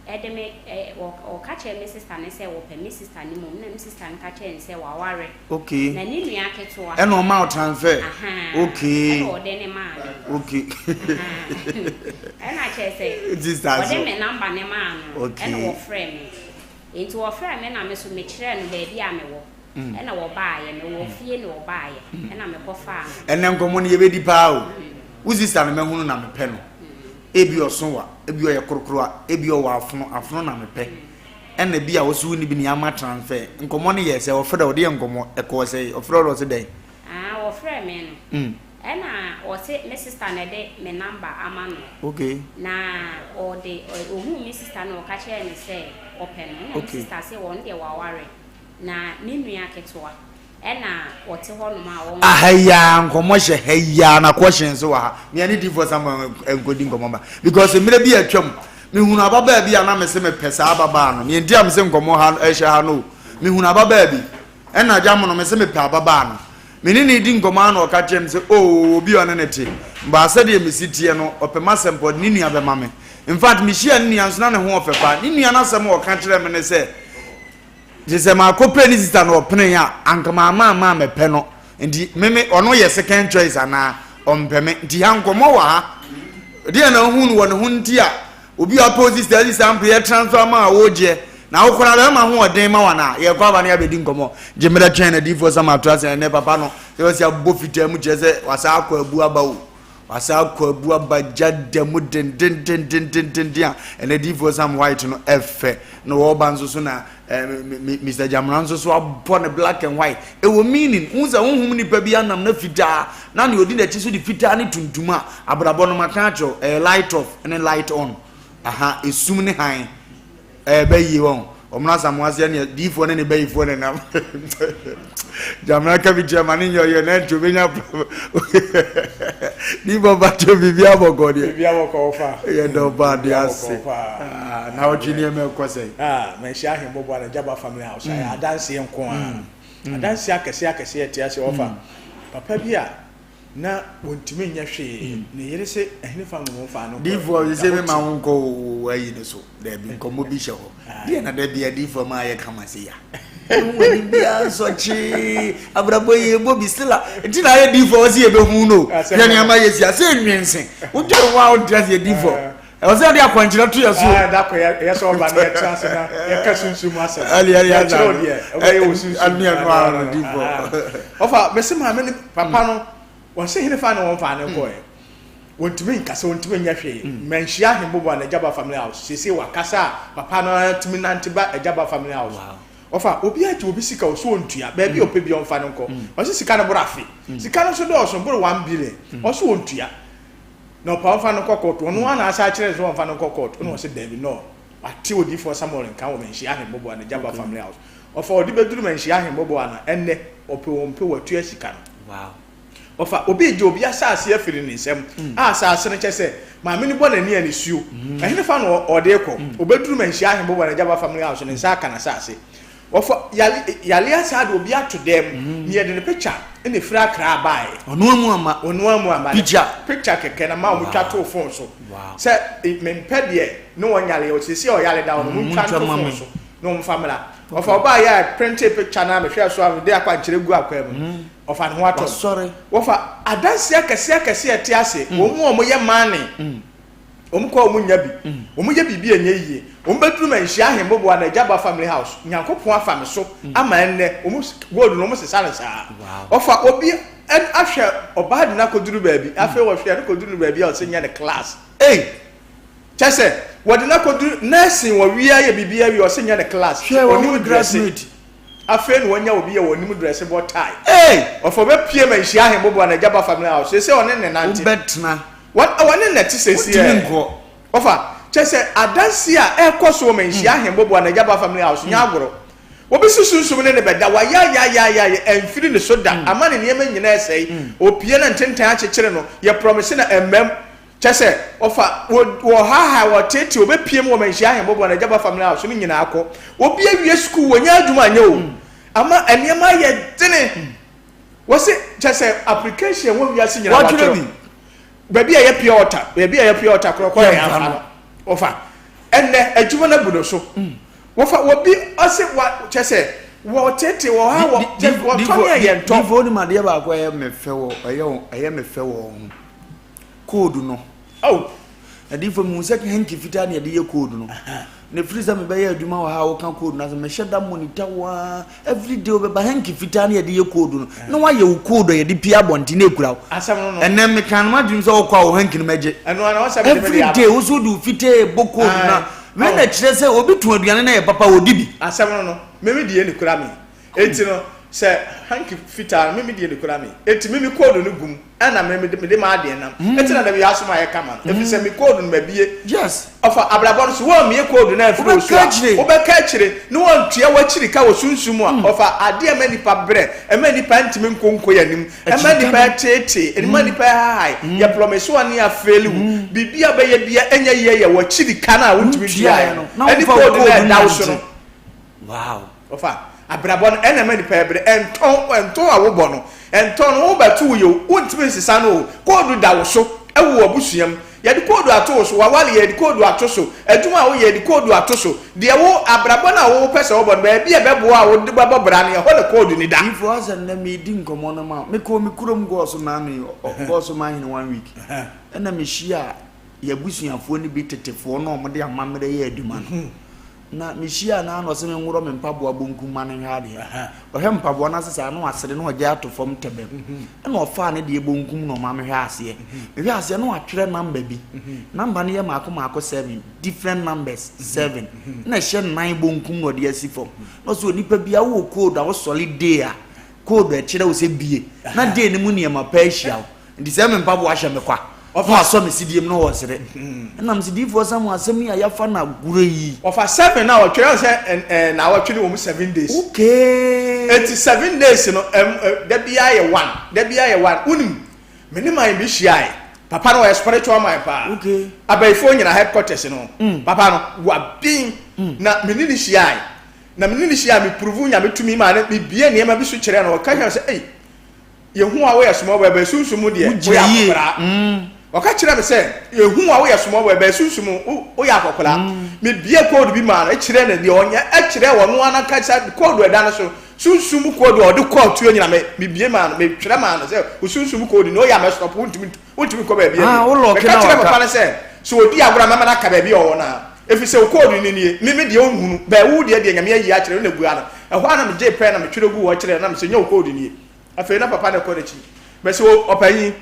de me ɛ ɔ ɔka kyerɛɛ me sista no sɛ ɔpɛ me sista no mmom, ɛna me sista no ka kyerɛɛ no sɛ waware. Okay. Na ne nua ketewa. Ɛna ɔma wo transfer. Ahaa. Okay. Ɛna ɔde ne maa me. Okay. Ahaa. Ɛna kyerɛ sɛ. Sister so. Ɔde me number no maa no. Okay. Ɛna ɔfrɛɛ me. Nti ɔfrɛɛ me na me so mekyerɛɛ no baabi a mewɔ. Ɛna wɔbaeɛ, mewɔ fie na wɔbaeɛ, ɛna mekɔfaa no. Ɛnɛ nkɔmmɔ no yɛbɛdi paa o. Wo sister no mahunu na mepɛ no. Ebi ɔso wa, ebi ɔyɛ korokorowa, ebi ɔwɔ afono, afono na mepɛ. Ɛna bi a wo so wonni bi na yɛama transfer. Nkɔmmɔ no yɛ sɛ ɔfrɛ wo de yɛ nkɔmmɔ, ɛkɔɔ sɛn? Ɔfrɛ wo na ɔse dɛn? Ah, wɔfrɛɛ me no, ɛna ɔse me sister na ɛde me number ama no. Okay. Na ɔde, ɔhuu me sister no ɔka kyerɛɛ no sɛ ɔpɛ no. Ɛna me sister se ɔno deɛ waware. Na ne nua ketewa na ɔte hɔnom a ɔnware. Aha yi ara nkɔmmɔ hyɛ ha yi ara na question nso wɔ ha. Me ne difoɔ Samuel nkɔdi nkɔmmɔ ma because mmerɛ bi a atwam mehunu ababaa bi a na mese mepɛ saa ababaa no. Neɛ nti a mese nkɔmmɔ ha ɛhyɛ ha no o. Mehunu ababaa bi ɛna agya mono mese mepɛ ababaa no. Me ne no redi nkɔmmɔ ara na ɔka kyerɛɛ me sɛ oh obi a ɔne no te. But sɛdeɛ mesi teɛ no ɔpɛ m'asɛm paa ɔde ne nua bɛma me. In fact mehyiaa ne nua nso na ne ho ɔfɛ paa. Ne nua no asɛm a ɔka kyerɛɛ me ne sɛ Nti sɛ makɔpɛ ne sista na ɔpenee a, anka mamma amma ammɛpɛ no. Nti me me ɔno yɛ second choice anaa? Ɔmpɛ me. Nti ha nkɔmmɔ wɔ ha. Deɛ na wohu no wɔ ne ho nti a obi a ɔpɛ wo sista asi saa mpe transfer ma a wogyeɛ. Na wo koraa bɛrima ho ɔden ma wo anaa? Yɛkɔ aba na yɛabɛdi nkɔmmɔ. Gye mmerɛ twɛn na diifoɔ Sam ato ase ɛnnɛ papa no sɛ wasi abɔ fitaa mu kyerɛ sɛ wasan akɔ abu aba o. Wasan akɔ abu aba gya da mu dendendendendenden a ɛnɛ diifoɔ Sam White no ɛfɛ na wɔba nso so na eh, Mr. Jamra nso so abɔ ne black and white ɛwɔ meaning wohu sɛ honhom nipa bi anam na fitaa na nea ɔdi n'akyi so de fitaa ne tuntum a abrabɔ no maka akyerɛw ɛyɛ light off ne light on aha esum ne hann Ɛɛ bɛ yie wɔn. Wɔn asamoah seɛ neɛ diifoɔ ne ne bɛyifoɔ ne nam. Gyamena ka bi kyerɛ ma ne nyɛ ɔyɛ na nti obɛnya diifoɔ bakyɛ biribi abɔkɔ deɛ. Biribi abɔkɔ ɔfa. Yɛ dɔ ba de ase. Ah, na ɔtwe nneɛma ɛkɔ sɛ. Ah, manhyia ahemmɔbɔ na Jaba family house. Ayɛ adanseɛ nko ara. Adanseɛ akɛseɛ akɛseɛ ɛte ase ɔfa. Papa bi a Na wɔntumi nyɛ hwee. Ne yere se, Ɛhenefa na wɔmfaa no kɔe? Diifoɔ sɛ me ma wo nkɔ wo ayi no so. Daabi, nkɔmmɔ bi hyɛ hɔ. Deɛ na da bia diifoɔ ma ayɛ kama se ya. Wani bia nsɔ kyee. Abrabɔ yi ɛbɔ bi sila. Nti na ayɛ diifoɔ wɔ se yɛbɛhu no. Hwɛ nneɛma yɛ si ase nwense. Wodwene ho a wonte aseɛ diifoɔ. Ɛwɔ sɛ yɛde akwankyerɛ to yɛ so. Ah, da kɔ yɛ sɛ ɔba na yɛtena ase na yɛka sunsum mu asɛm. Ɛne ɛne Yɛkyerɛ wo deɛ ɛbɛyɛ wɔ sunsum. Ɛne ɛno ara no di fɔ. Ɔfa mese maame ne papa no wɔn se hene fa ne wɔn fa ne kɔɛ. Wɔntumi nkasa, wɔntumi nyɛ hwee. Manhyia ahembobo a n'agyaba family house. Seesei wakasa a papa no ara tumi nante ba agyaba family house. Ɔfa obi agye obi sika ɔso ɔntua. Baabi a ɔpɛ bi ɔmfa no nkɔ. Ɔse sika no boro afe. Sika no nso dɔɔso boro 1 billion. Ɔso ɔntua. Na ɔpa ɔmfa no nkɔ court. Ɔno ara na asa akyerɛ no sɛ ɔmfa no nkɔ court. Ɛna ɔse daabi no. Wate odiyifoɔ Samuel nka wɔ Manhyia Ahemmoboa no Gyaba Family House. Ɔfa ɔde bɛduru Manhyia Ahemmoboa no ɛnnɛ ɔpɛ o ɔmpɛ o watua sika no. Wow. Ɔfa obi regye obi asase afiri ne nsam a asase no kyɛ sɛ maame no bɔ n'ani a nisuo. Ɛhenefa na ɔde rekɔ? Ɔbɛduru Manhyia Ahemmoboa no Gyaba Family House ne nsa aka n'asase. Wɔfa yale yale asaa de obi ato dɛm mm. ne yɛde ne picture ɛna efiri akra abaeɛ. Ɔno amu ama. Ɔno amu ama. Picture. Picture kɛkɛ na ma wɔn twa to phone so. Sɛ mempɛ deɛ ne wɔn yale yɛ sisi a ɔyale da hɔ no mo ntwa nto phone so na wɔn fa mmra. Wɔfa ɔbaa yɛ a printe picture na mehwɛ so a mede akwankyerɛ gu akwan mu. Ɔfa ne ho atɔ. Wɔfa adansi akɛse akɛse a ɛte ase. Wɔn mu a wɔyɛ maane. Wɔn kɔ a wɔn nnya bi. Wɔn yɛ biribi a ɛnyɛ yie. Wɔn bɛduru Manhyia Ahemboboa na Agyaba family house. Nyankopɔn afa me so ama ɛnnɛ wɔn gold no wɔn sesa no saa. Ɔfa obi ahwɛ ɔbaa de no akɔduru baabi. Afei wɔhwɛ no kɔduru no baabi a ɔsɛ nyɛ ne class. Ei! Kyɛ sɛ wɔde no akɔduru nursing wɔwie ayɛ biribi awie ɔsɛ nyɛ ne class. Hwɛ wɔn Ɔnim graduate. Afei na wanya obi a ɔnim dresse bɔ tie. Ei! Ɔfa ɔbɛpue Manhyia Ahemboboa na Agyaba family house. Seesei ɔne ne nante. Wobɛtena. Wɔn wɔne na ɛte seesei Wontumi ɛ. nkɔ. Ɔfa, kyerɛ sɛ adanse a ɛrekɔ so wɔ Manhyia Ahemboboa na Agyaba family house nyɛ agorɔ. Obi si sunsum ne no bɛda, wayaayaayaayaayɛ, amfiri ne so da, ama ne nneɛma nyinaa asɛe. Opue na ntentan akyekyere no, yɛ promise na ɛmmam. Kyerɛ sɛ, ɔfa, wɔ, wɔhaahae, wɔteetee, wɔbɛpue mu wɔ Manhyia Ahemboboa na Agyaba family house no nyinaa kɔ. Obi awie sukuu, wɔnya adwuma anyɛ o. Ama nneɛma ayɛ dene. Wɔse kyɛ sɛ application wɔ wiase nyinaa wɔatwerɛ bi. Baabi a yɛ pure water, baabi a yɛ pure water korɔ kɔ yɛ afa no. Wɔfa ɛnɛ adwuma no abu no so. Wɔfa wɔbi ɔse wa kyɛ sɛ wɔtete wɔ ha wɔ kyɛ wɔtɔ ne yɛ ntɔ. Difo onim adeɛ baako ɛyɛ me fɛ wɔ ɛyɛ ɛyɛ me fɛ wɔ ho. Code no. Oh. Adiyifo mehu sɛ hanky fitaa na yɛde yɛ code no. Na ɛfiri sɛ mebɛyɛ adwuma wɔ ha a woka code no asɛ mehyɛ da monitor wo ara every day wobɛba hanky fitaa na yɛde yɛ code no na woayɛ wo code a yɛde pie abɔnten na ɛkura wo. Asɛm no no. Ɛnɛ meka no m'adwene sɛ wokɔ a wo hanky no mɛgye. Ɛno ara wɔsɛ mede mede Every aba. day wo so wode wo fitaa bɔ code no a wei na ɛkyerɛ sɛ obi tɔn aduane na ɛyɛ papa a ɔdi bi. Asɛm no no me me deɛ na ɛkura me. Enti no sɛ hanky fitaa no me me deɛ na ɛkura me. Enti me me code no gu mu. Ɛna me mede mede m'adeɛ nam. Ɛti na dabi asom ayɛ kama no. Ɛfiri sɛ me code no mabie. Yes. Ɔfa abrabɔ no so wɔmmie code no amfiri wo so a. Wobɛka akyire na wɔntua w'akyiri ka wɔ sunsum mu a. Ɔfa adeɛ ɛma nipa brɛ, ɛma nipa ntumi nko nkɔ yɛn anim, ɛma nipa ɛteetee, ɛma nipa ɛhahae. Yɛ promise wo a ne afeeli wo. Biribi a wobɛyɛ biara ɛnyɛ yie yɛ w'akyiri ka no a wontumi ntuaeɛ no. Ɛne code no a ɛda wo so no. Wow. Ɔfa, abrabɔ no ɛna ɛma nipa ɛbrɛ, ɛntɔn, ɛntɔn a wobɔ no, ɛntɔn no wobɛto wo yɛ o, wontumi nsesa no o, koodu da wo so ɛwɔ w'abusua mu, yɛde koodu ato wo so, w'awale yɛde koodu ato so, adwuma a woyɛ yɛde koodu ato so, deɛ wo, abrabɔ no a wopɛ sɛ wobɔ no, baabi a ɛbɛboa a wode bɛbɔ bra no, ɛhɔ na koodu no da. Ifo asɛ nnɛ medi nkɔmmɔ no ma mekɔɔ me kurom Gɔɔso naano yi, Gɔɔso Mahene one week, ɛna mehyia yɛabusuafoɔ no bi tetefoɔ no a wɔde amammerɛ yɛ adwuma no. Na mehyiaa no ara na ɔse menworɔ me mpaboa bonkum ma no nhwɛ adeɛ. Ɔhwɛ mpaboa no ase saa na wasere na ɔgyae ato fam tɛbɛm. Ɛna ɔfaa ne deɛ bonkum na ɔma mehwɛ aseɛ. Mehwɛ aseɛ na watwerɛ number bi. Number no yɛ maako maako seven, different numbers seven. Ɛna ɛhyɛ nan bonkum na ɔde asi fam. Na ɔse onipa biara wowɔ code a wosɔre day a, code a ɛkyerɛ wo sɛ bie. Na day no mu nneɛma pa ahyia wo. Nti sɛ me mpaboa hyɛ me kwa na wasɔ me sidie mu na ɔresere. Ɛna me sidiifoɔ Samuel asɛm yi a yɛafa no agorɔ yi. Ɔfa seven na ɔtwerɛ sɛ ɛɛ naawɔtwe no wɔ mu seven days. Okay. Eti seven days no ɛm ɛ da biara yɛ one da biara yɛ one wonim me ne man bi hyiae papa no ɔyɛ spiritual man paa. Okay. Abayifoɔ nyina headquarters no papa no waben na me ne no hyiae na me ne no hyiae me prove nyame tumi maa no me bie nneɛma bi so kyerɛ no ɔka kyerɛ me sɛ ei. Yɛhu a woyɛ small boy bɛɛ sunsum mu deɛ woyɛ akɔkoraa. Ɔka kyerɛ me sɛ yɛhu a woyɛ small boy bɛɛ sunsum mu woyɛ akɔkoraa. Mebie code bi maa no kyerɛ no deɛ ɔnyɛ kyerɛ ɔno ara nankasa code ɛda no so sunsum mu code a ɔde kɔɔ tuo nyina me mebie maa no metwerɛ maa no sɛ wo sunsum mu code ni ɔyɛ a mɛstop wontumi wontumi nkɔ baabi Ah, abi. wo lɔɔke Meka na kyerɛ waka. papa no sɛ sɛ ɔdi agorɔ a mɛma no aka baabi a ɔwɔ no a ɛfiri sɛ wo code no nie me me deɛ ɔnhunu bɛɛ wo deɛ deɛ Nyame ayi akyerɛ wo na bua no. Ɛhɔ ara na megyee pɛn na metwerɛ guu hɔ kyerɛɛ no na mese nyɛ wo code nie. Afei na papa no kɔ n'akyi. Mese o ɔpanyin,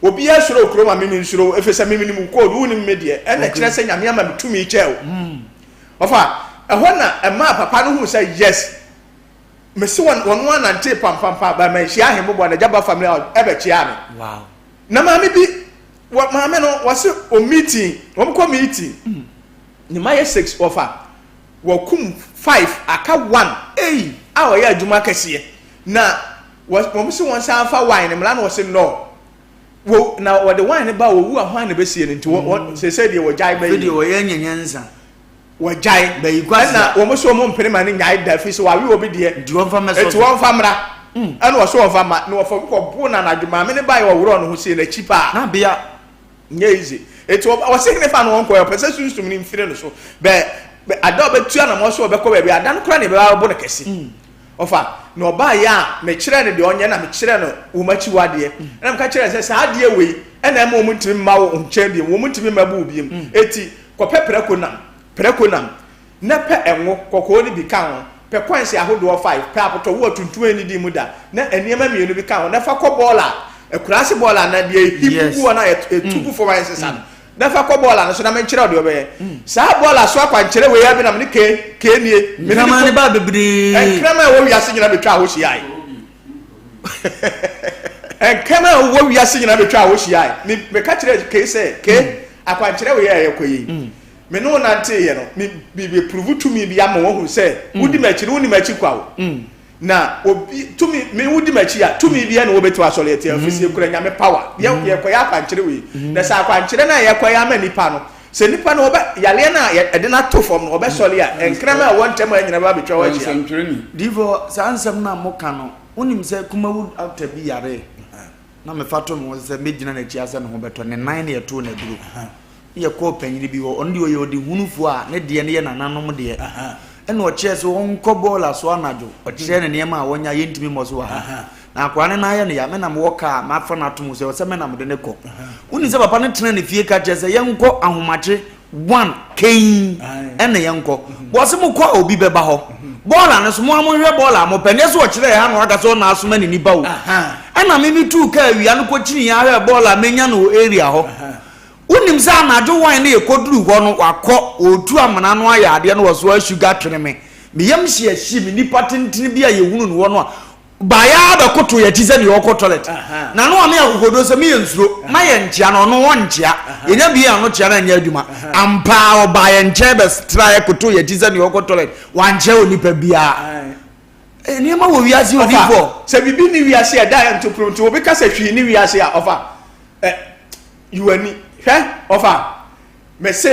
obiara suro wo kurom a me mensuro wo ɛfiri sɛ me menim wo code, wonnim me deɛ. Ɛna ɛkyerɛ sɛ Nyame ama me tumi kyɛɛ wo. Ɔfa, ɛhɔ na ɛmaa papa no huu sɛ yes. Mese wɔn wɔn ara nantee pampampam baa manhyia ahemmoboa na Gyaba family house ɛbɛkyeaa me. Wow. Na maame bi. Wɔ maame no wɔse o meeting wɔn kɔ meeting ne ma yɛ 6 wɔfa wɔkum 5 aka 1 ei a ɔyɛ adwuma kɛseɛ na wɔn se wɔn san fa wine mmra na wɔse no wɔ na wɔde wine no ba wɔwu a hwan na bɛsie no nti wɔ sese deɛ wɔgyae bɛyi deɛ wɔyɛ nyɛnyɛnsa wɔgyae bɛyi kwasi ɛna wɔn so wɔn mpene ma no nyae da fi so wɔawe obi deɛ nti wɔn fa mɛsɔ nti wɔn fa mmra ɛna wɔso wɔn fa ma na wɔfa kɔ bo na anadwo maame ne ba yɛ wɔworɔ ne ho sie n'akyi paa na bea nyɛ easy eti wɔsi ne fa no wɔn kɔ yɛ ɔpɛ sɛ sunsum ne mfiri no so bɛ ada ɔbɛtu anamɔ so ɔbɛkɔ baabi ada no kora ne bɛba bɔ no kɛse ɔfa na ɔbaa yɛ a mekyerɛ no deɛ ɔnyɛ na mekyerɛ no wɔn akyi wadeɛ ɛna meka kyerɛ sɛ saa adeɛ wei ɛna ɛma wɔn ntumi mma wɔn nkyɛn biem wɔn ntumi mma bu biem eti kɔpɛ prɛko nam prɛko nam na pɛ ɛngo kɔkɔɔ no bi ka ho pɛ kɔnsi ahodoɔ 5 pɛ apotɔwoɔ tuntum a ɛnidi mu da na nneɛma mmienu bi ka ho na fa kɔ bɔɔla akuraase bɔɔla na deɛ ehi gugu hɔ na etu gu fam ayɛ sesa no na fa kɔ bɔɔla no so na menkyerɛ deɛ ɔbɛyɛ saa bɔɔla so akwankyerɛ wei abi na mene kee kee nie nkraman ne ba bebree nkraman a ɛwɔ wiase nyinaa betwa hɔ hyiae nkraman a ɛwɔ wiase nyinaa betwa hɔ hyiae me meka kyerɛ kee sɛ kee akwankyerɛ wei a yɛkɔ yi me ne wo nanteeɛ no me me me puruvu tumi bi ama wɔn sɛ wodi m'akyi no wonni m'akyi kwa o na obi tumi me wodi m'akyi a tumi bi na wɔbɛtumi asɔre atia mm. fisi ekura nyame power yɛ mm. yɛkɔyɛ akwankyerɛ wei mm. na sɛ akwankyerɛ no a yɛkɔyɛ ama nipa no sɛ nipa no ɔbɛ yareɛ no a ɛde no ato fam no ɔbɛsɔre a nkrama a ɛwɔ ntɛm a nyina bɛba bɛtwa hɔ ahyia. Difo saa nsɛm no a moka no wonim sɛ kumawu actor bi yare na mefa to me ho sɛ mɛgyina n'akyi asɛ ne ho bɛtɔ ne nan na yɛtoo no aduro ne yɛkɔɔ panyini bi hɔ, ɔno deɛ ɔyɛ ɔdehunufoɔ a ne deɛ no yɛ nananom deɛ. Ɛna ɔkyerɛ sɛ ɔnkɔ bɔɔla so anadwo, ɔkyerɛ ne nneɛma a wɔnya yɛntumi mmɔ so wɔ ha. Na akwadaa no nan ayɛ no ya, me na mewɔ kaa a mafa no atom sɛ ɔsɛ me na mede no kɔ. Wonim sɛ papa no tena ne fie ka kyerɛ sɛ yɛnkɔ ahomakye one kɛn ɛna yɛnkɔ. Bɔse mokɔ a obi bɛba hɔ. Bɔɔla no so mo a monhwɛ bɔɔla a mopɛ, nyɛ sɛ ɔkyerɛ ha na waka sɛ ɔna asoma ne nipa o. Ɛna me metuu kaa awia no kɔkyini ahwɛ bɔɔla a menya no wɔ area hɔ. Wonim sɛ anadwo wan na yɛkɔduruu hɔ no, wakɔ, ɔretu amena no ayɛ adeɛ no wɔ so a sugar twene me. Me yam hye ahye me, nipa tentene bi a yɛhunu no hɔ no a, baeɛ ara bɛkoto yɛn akyi sɛ deɛ ɔrekɔ toilet. Na no ame akokoɔduro sɛ meyɛ nsuro, ma yɛnkyea no, ɔno ɔnkyea. Yɛnya bie ano kyea no anyɛ adwuma. Ampa ara ɔbaa yɛn nkyɛn bɛtraeɛ kotoo yɛn akyi sɛ deɛ ɔrekɔ toilet. Wankyea onipa biara. Nneɛma wɔ wiase odiyifoɔ. Sɛ biribi nni wiase a ɛda a ɛnto pono nti obi ka sɛ hwee nni wiase a ɔfa ɛ yi w'ani hwɛ ɔfa mese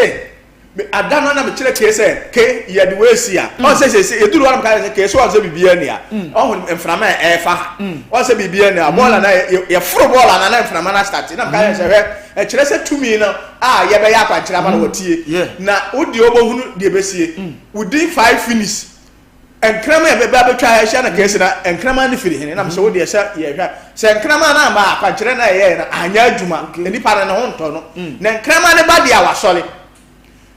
me ada no na mekyerɛ kee sɛ ke yɛde wei si a ɔn sɛ sɛ yɛduru hɔ na meka sɛ kee so ɔn sɛ biribiara ni a ɔho mframa a ɛfa ha ɔn sɛ biribiara ni a bɔɔla na yɛforo bɔɔla na na mframa no astate na meka sɛ hwɛ ɛkyerɛ sɛ tumi no a yɛbɛyɛ akwankyerɛ ama no wɔtie na wodeɛ wobɛhunu deɛ bɛsie within 5 minutes Nkraman a ɛbɛba abɛtwa ha ahyia no kae se, Na nkraman no firi hene? Nam sɛ wo deɛ sɛ yɛhwɛ sɛ nkraman no amma a, akwankyerɛ no a yɛyɛeɛ no anyɛ adwuma, nnipa no ne ho ntɔ no. Na nkraman no ba deɛ a wasɔre.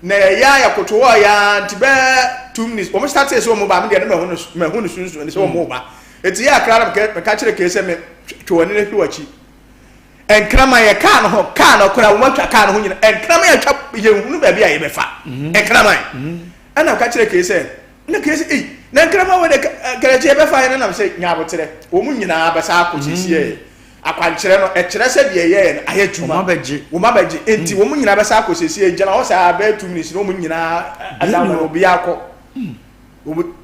Na yɛyɛ a yɛkoto hɔ yɛ ara nti bɛyɛ 2 minutes, wɔn startee sɛ wɔn ba, me deɛ no mahu no mahu no sunsun ne sɛ wɔn ba. Eti yɛ akra na meka kyerɛ kee sɛ me twe w'ani na hwɛ w'akyi. Nkraman yɛ kaa no ho, kaa no koraa wɔn atwa kaa no ho nyina. Nkraman atwa yɛn hunu baabi a yɛbɛfa. Nkraman. Ɛna ɔka kyerɛ kee sɛ, na kee sɛ, ei, na nkraman wei de kɛrɛkye yɛbɛfa yɛn nam sɛ nya aboterɛ. Wɔn nyinaa bɛsa akɔ siesie yɛ. Akwankyerɛ no, ɛkyerɛ sɛ deɛ ɛyɛɛ no ayɛ adwuma. Wɔn abɛgye. Wɔn abɛgye. Enti wɔn nyinaa bɛsa akɔ siesie yɛ. Gyina hɔ saa bɛyɛ 2 minutes na wɔn nyinaa adan wɔn obiara kɔ.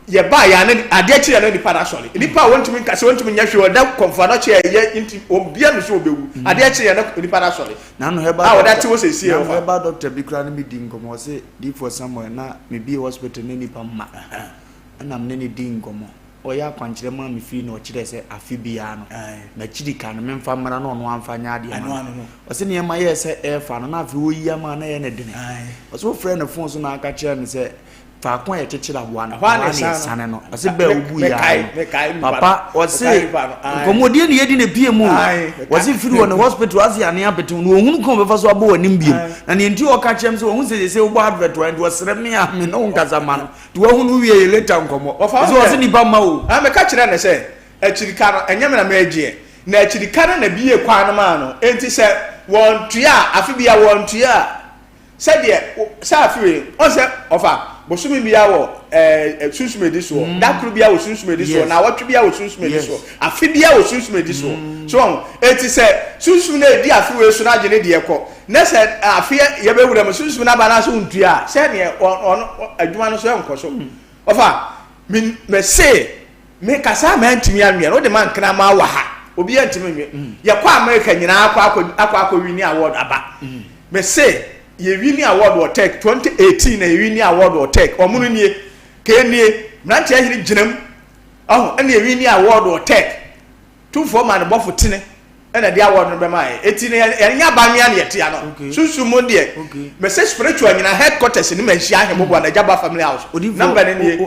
Yɛbaa yɛ ana adeɛ kye yɛ na nipa no asɔre. Nipa a wɔntumi nkasa, wɔntumi nyɛ hwee, ɔda kɔmfo anɔkye a ɛyɛ nti obiara no so ɔbɛwu. Adeɛ kye yɛ na nipa no asɔre. Nano herbal A ɔda te hɔ siesie yɛ. Nano herbal doctor bi koraa ne me di nkɔmmɔ ɔse Difoɔ Samuel na me bie hospital na nipa mma ɛna me ne no dii nkɔmmɔ ɔyɛ akwankyerɛ maa me firi na ɔkyerɛ sɛ afe biara no m'akyiri ka no memfa mmra na ɔno amfa nyɛ adeɛ ma no ɔse nneɛma yɛɛ sɛ ɛrefa no na afei ɔyi ama na ɛyɛ ne dene ɔse wofrɛ no fon so na aka kyerɛ no sɛ faako a yɛkyekyere aboa no ɛhɔ ara na yɛsane no ɔse bɛɛ wobu yɛ no papa ɔse nkɔmmɔdie ne yɛdi ne pie mu ɔse firi wɔ ne hospital ase ane apete no ɔhunu kwan bɛfa so abɔ w'anim biom na neɛ nti ɔka kyerɛ m sɛ ɔhu sɛ sɛ wobɔ advert wa nti ɔsrɛ me a me ne wo nkasa ma no nti wahunu wie yɛ later nkɔmmɔ ɔsɛ ɔse nipa mma o meka kyerɛ ne sɛ akyirika no ɛnyɛ me na mɛgyeɛ na akyirika no na bie kwan no maa no enti sɛ wɔntua a afe bia wɔntua a Sɛdeɛ wo, sɛ afe wei, ɔn sɛ ɔfa bosome biara wɔ ɛɛ sunsum edi soɔ. Da koro biara wɔ sunsum edi soɔ. Na awɔtwe biara wɔ sunsum edi soɔ. Afe biara wɔ sunsum edi soɔ. So wɔn eti sɛ sunsum na edi afe wei so na agye ne deɛ kɔ. Na sɛ afe yɛbɛwura mu sunsum na aba na so ntua a sɛ neɛ ɔno adwuma no so ɛnkɔ so. Ɔfa me mɛ se me kasa a mantumi anwea no wode ma nkraman wɔ ha obiara ntumi nwe. Yɛkɔ America nyinaa akɔ akɔ akɔ akɔ wini award aba. Me se yɛ wini award wɔ Turkey 2018 na yɛ wini award wɔ Turkey ɔmo no nie kee nie mmeranteɛ ahene gyina mu ɔho ɛna yɛ wini award wɔ Turkey tumfoɔ ma ne bɔfo tene ɛna ɛde award no bɛma yɛ eti no yɛn nyɛ abanwea na yɛte ano sunsun mu deɛ mɛsɛ spiritual nyina headquarters ne manhyia ahemmoboa na agyaba family house number no nie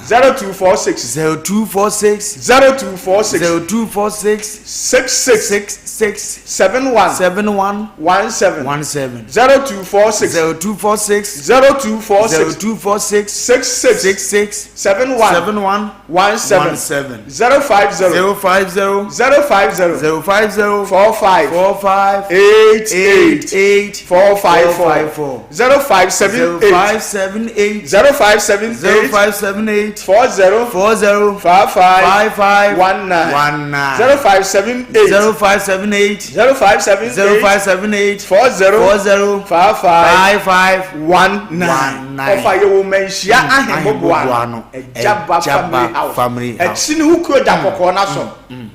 0246 0246 0246 0246 66 66 71 71 17 17 0246 0246 0246 0246 66 66 71 71 17 17 050 050 050 050 45 45 88 88 454 0578 0578 0578 0578 40 40 55 55 19 19 0578 0578 0578 0578 40 40 55 55 19 19. ɔfa yɛ wɔ manhyia ahemmoboa Ahemmoboa no no, Agyaba Agyaba family house family house. akyi ne wo kuro da kɔkɔɔ no asɔ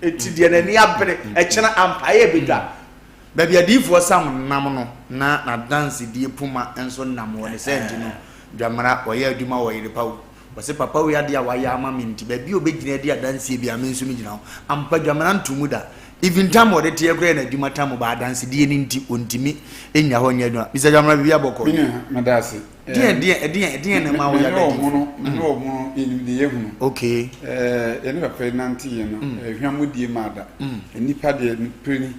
eti deɛ n'ani abere ɛkyena ampaeɛ bɛdwa Baabi adiyifoɔ Sam nam no, na n'adansedie poma nso nam wɔ ne sɛ nti no, Dwamena, ɔyɛ adwuma wɔ Yerepa o. Ɔse papa wei adeɛ a wayɛ ama me nti, baabi a ɔbɛgyina adi adanseɛ biara me nso megyina hɔ. Ampa Dwamena nto mu da. Even tam a ɔde teɛ koraa yɛ n'adwuma tam but adansedie no nti ɔntumi nnya hɔ nyɛ adwuma. Mister Dwamena biribi abɔ kɔ? Me nua, meda ase. Deɛn deɛn ɛdeɛn ɛdeɛn na ɛma woyɛ Me ne adadifoɔ? ɔmo no, me ne ɔmo no, yɛnim deɛ yɛhunu. Okay. Ɛɛ, yɛne papa yi nanteeɛ no, hwammɔdie maa da. Nnipa deɛ, nokorɛ ni,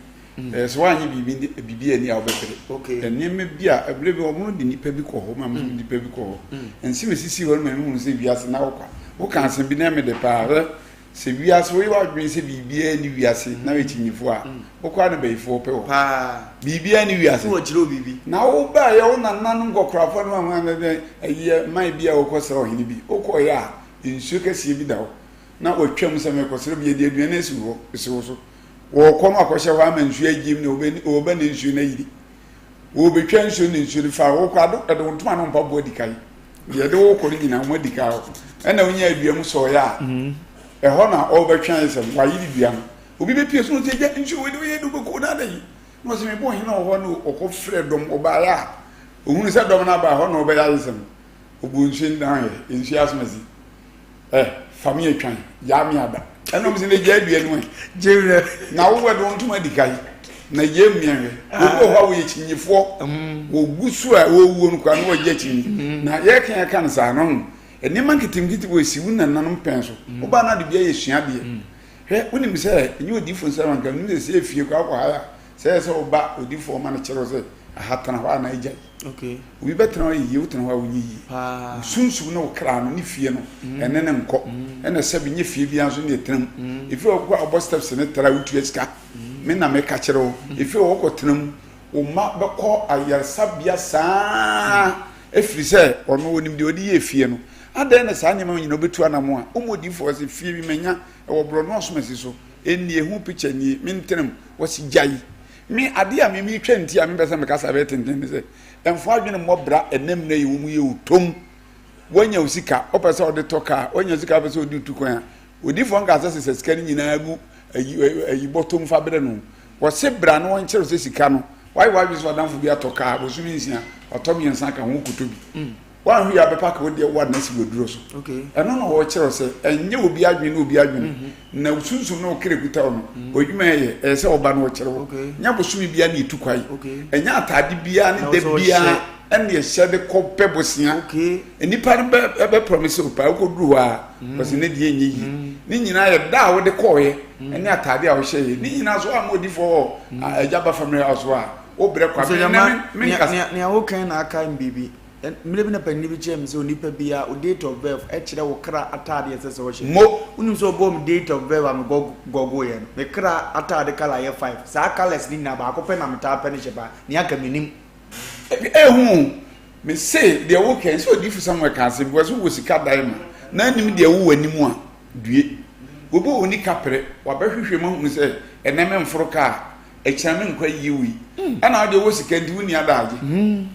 sɛ woanyɛ biribi biribi anni a wobɛbrɛ. Okay. Nneɛma bi a, ɛberɛ bi ɔmo de nnipa bi kɔ hɔ, ma me nso mede nnipa bi kɔ hɔ. Nsɛm a ɛsisii hɔ no ma mehunu sɛ wiase na wokwa. Woka asɛm bi na ɛyɛ me dɛ paa. Hwɛ, Sɛ wiase, woyɛ w'adwene sɛ biribiara nni wiase na woyɛ kyinyifoɔ a, wokɔ ara na bayifoɔ pɛ wɔ hɔ. Biribiara nni wiase. Na wobaeɛ, wo nananom nkɔkorafoɔ no ahwan bɛ ayi man bi a wokɔsrɛ ɔhene bi. Wokɔeɛ a, nsuo kɛseɛ bi da hɔ. Na watwam sɛ merekɔsrɛ bi, yɛde aduane asi hɔ, si wo so. Wɔrekɔ no akɔhyɛ hɔ ama nsuo agyim na wɔbɛ na nsuo no ayiri. Wɔrebɛtwa nsuo na nsuo no fa wokɔ ado, ɛde wo ntoma ne wo mpaboa adi kan. Deɛ ɛde wo kɔ no nyinaa wɔn adi kan hɔ. Ɛna wonya dua mu sɔeɛ a, ɛhɔ na ɔrebɛtwe ayɛ sɛ wayere dua no. Obi bɛpie so na ɔsɛ gya nsuo wei de woyɛ de wobɛkɔ no adɛn? Na ɔsɛ mebɔ hene wɔ hɔ na ɔkɔ frɛ dɔm ɔbaeɛ a ɔhunu sɛ dɔm no aba ɛhɔ na ɔbɛyɛ ayesɛm. Ɔbɔ nsuo no dan yɛ nsuo asomasi. Ɛ fa me atwan gyaa me ada. Ɛna ɔmo sɛ na gyaa dua no ɛ. Na wo ɛde wo ntoma di kan na gyaa mmea hwɛ. Obi wɔ hɔ a wɔyɛ kyinyifoɔ. Wɔgu so a wɔwuo no koraa na wɔgye akyinyi. Na yɛka yɛka no saa no ho. Nneɛma nketenkete wɔ esi wo nananom pɛn so. Wobaa no ade bi ayɛ suadeɛ. Hwɛ wonim sɛ ɛnyɛ odiyifoɔ nsa na nka menim sɛ sɛ efie koraa wokɔ ha a sɛ ɛyɛ sɛ woba odiyifoɔ ma no kyerɛ wo sɛ aha tena hɔ anaa gyae. Obi bɛtena hɔ ayɛ yie, wotena hɔ a wonyɛ yie. Wo sunsum ne wo kra no ne fie no, ɛne no nkɔ. Ɛna sɛbi nyɛ fie biara nso ne ɛtena mu. Efie hɔ kɔ a wobɔ steps ne tra wotua sika. Me na meka kyerɛ wo. Efie hɔ wokɔ tena mu, wo mma bɛkɔ ayaresabea saa ɛfiri sɛ ɔno ɔnim deɛ ɔde yɛɛ fie no. Adɛn na saa nneɛma nyina wobɛtu anamo a woma odiyifoɔ sɛ fie bi manya ɛwɔ borɔno asomasi so ɛnnie ho picture nie mentena mu. Wɔse gyae. Me, adeɛ a me metwa nti a mempɛ sɛ mekasa bɛyɛ tenten ne sɛ, ɛmfa adwene mmɔ bra ɛnɛ mmerɛ yi wɔn yɛ wo tom. Woanya wo sika, wopɛ sɛ wode tɔ kaa, woanya sika wopɛ sɛ wode tu kwan a, odiyifoɔ nkaa sɛ sesa sika no nyinaa gu ayi ayi bɔtɔm fa brɛ no. Wɔse bra na wɔnkyerɛ wo sɛ sika no, woayɛ w'adwene sɛ w'adamfo bi atɔ kaa, bosome nsia, watɔ mmiɛnsa aka ho, wokɔtɔ bi. Woanhwɛ yie a bɛpa ka wo deɛ wo anasi w'aduro so. Ɛno na wɔkyerɛ wo sɛ ɛnyɛ obi adwene ne obi adwene mhm. na sunsum ne wo kra kuta wo no mhm. w'adwuma yɛ ɛyɛ sɛ ɔba no wɔkyerɛ wo. Nyɛ bosome biara na ɛtu kwae. Ɛnyɛ ataade biara ne da biara ɛne ɛhyɛ de kɔ pɛ bosea. Nnipa no bɛ bɛ promise wo paa wokɔduru hɔ a mhm. wɔsɛ ne deɛ nyɛ yie. Ne nyinaa yɛ da a wode kɔɔeɛ ɛne ataade a wohyɛeɛ. Ne nyinaa so a ma odifoɔ hɔ agya ba family house hɔ a wobrɛ kwa. Nea wokan na aka biribi. Mmerɛ bi na panin bi kyerɛɛ me sɛ onipa biara wo date of birth kyerɛ wo kra ataadeɛ ɛsɛ sɛ ɔhyɛ. Mo. Wonim sɛ ɔbɔɔ me date of birth a me gɔgoeɛ no, me kra ataade colour yɛ five. Saa colours no nyinaa baako pɛ na metaa pɛ no hyɛ paa, nea aka mennim. Ehu o. Mese deɛ woka yi, sɛ odiyifo Samuel ka asɛm bi, wɔse wowɔ sika dan ma, na anim deɛ wowɔ anim a, due. Obi a ɔnni kaprɛ, wabɛhwehwɛ mu ahunu sɛ ɛnnɛ memforo kaa, ɛkyena menkɔ ayie wei. Ɛna wo deɛ wowɔ sika nti wonni adaagye.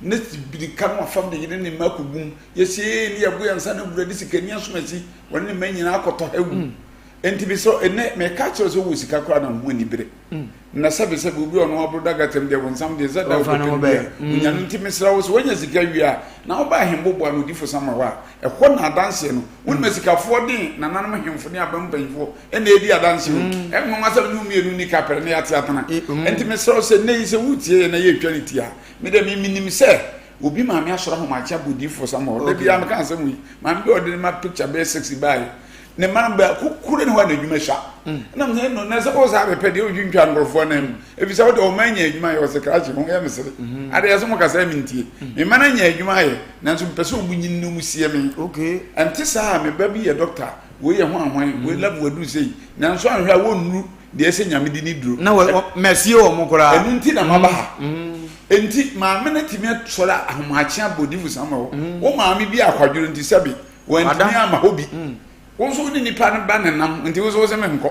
Na birika no wafam ne yere ne mma akɔgu mu. Yɛse ee ne yɛbo yɛn nsa na awurade sikani asomasi, wɔne ne mma nyinaa akɔtɔ ha awu. Enti mesrɛ wo, ɛnnɛ meka kyerɛ wo sɛ wowɔ sika koraa na wo ho ani bere. Na sɛbesɛbe obi a ɔno aboro da gatam deɛ bonsam deɛ sɛ da Ɔmfa ne ho wobɛpɛ no bi a bɛyɛ. onya no. Nti mesrɛ wo sɛ woanya sika wie a na woba ahemboboa no odifo Samuel hɔ a, ɛhɔ na adanseɛ no. Wonim asikafoɔ de nananom hemfo ne aban mpanyimfoɔ na ɛredi adanseɛ o. Ɛnwanwa sɛ me ne wo mmienu nni kaprɛ na yɛate atena. Enti mesrɛ wo sɛ nnɛ yi sɛ woretie yɛn na yɛretwa no ti a, me deɛ me menim sɛ obi maame asɔre ahomakye abɔ odiyifo Samuel hɔ. Da biara meka asɛm wei. Maame bi a ɔde ne ma picture bɛyɛ sexy baeɛ. Ne mma no baako kura ne hɔ a n'adwuma sua. Ɛna mo sɛ no na sɛ ɔsɛ abɛpɛ deɛ ɔtwintwa nkurɔfoɔ nan mu. Efi sɛ wode ɔma anya adwuma ayɛ ɔsɛ krakye ho yɛ mesere. Ade yɛ sɛ mo kasa mi ntie. Me mma no anya adwuma ayɛ nanso mpɛ sɛ ɔmo nyin na ɔmo sie me. Ɛnte saa a me ba bi yɛ dɔkta, wei yɛ hwan hwan, wei level aduru sei. Nanso anhwɛ a wɔnnuru deɛ ɛsɛ Nyame de ne duro. Na wɔ mɛsie wɔn koraa. Ɛno nti na maba ha. Enti maame no atumi asɔre ahomakye abɔ Odiyifo Samuel hɔ. Wo maame bi akwadworɔ nti sɛbe Wantumi amma hɔ bi. Wo nso wo ne nipa no ba nenam, nti wo nso wo sɛ menkɔ.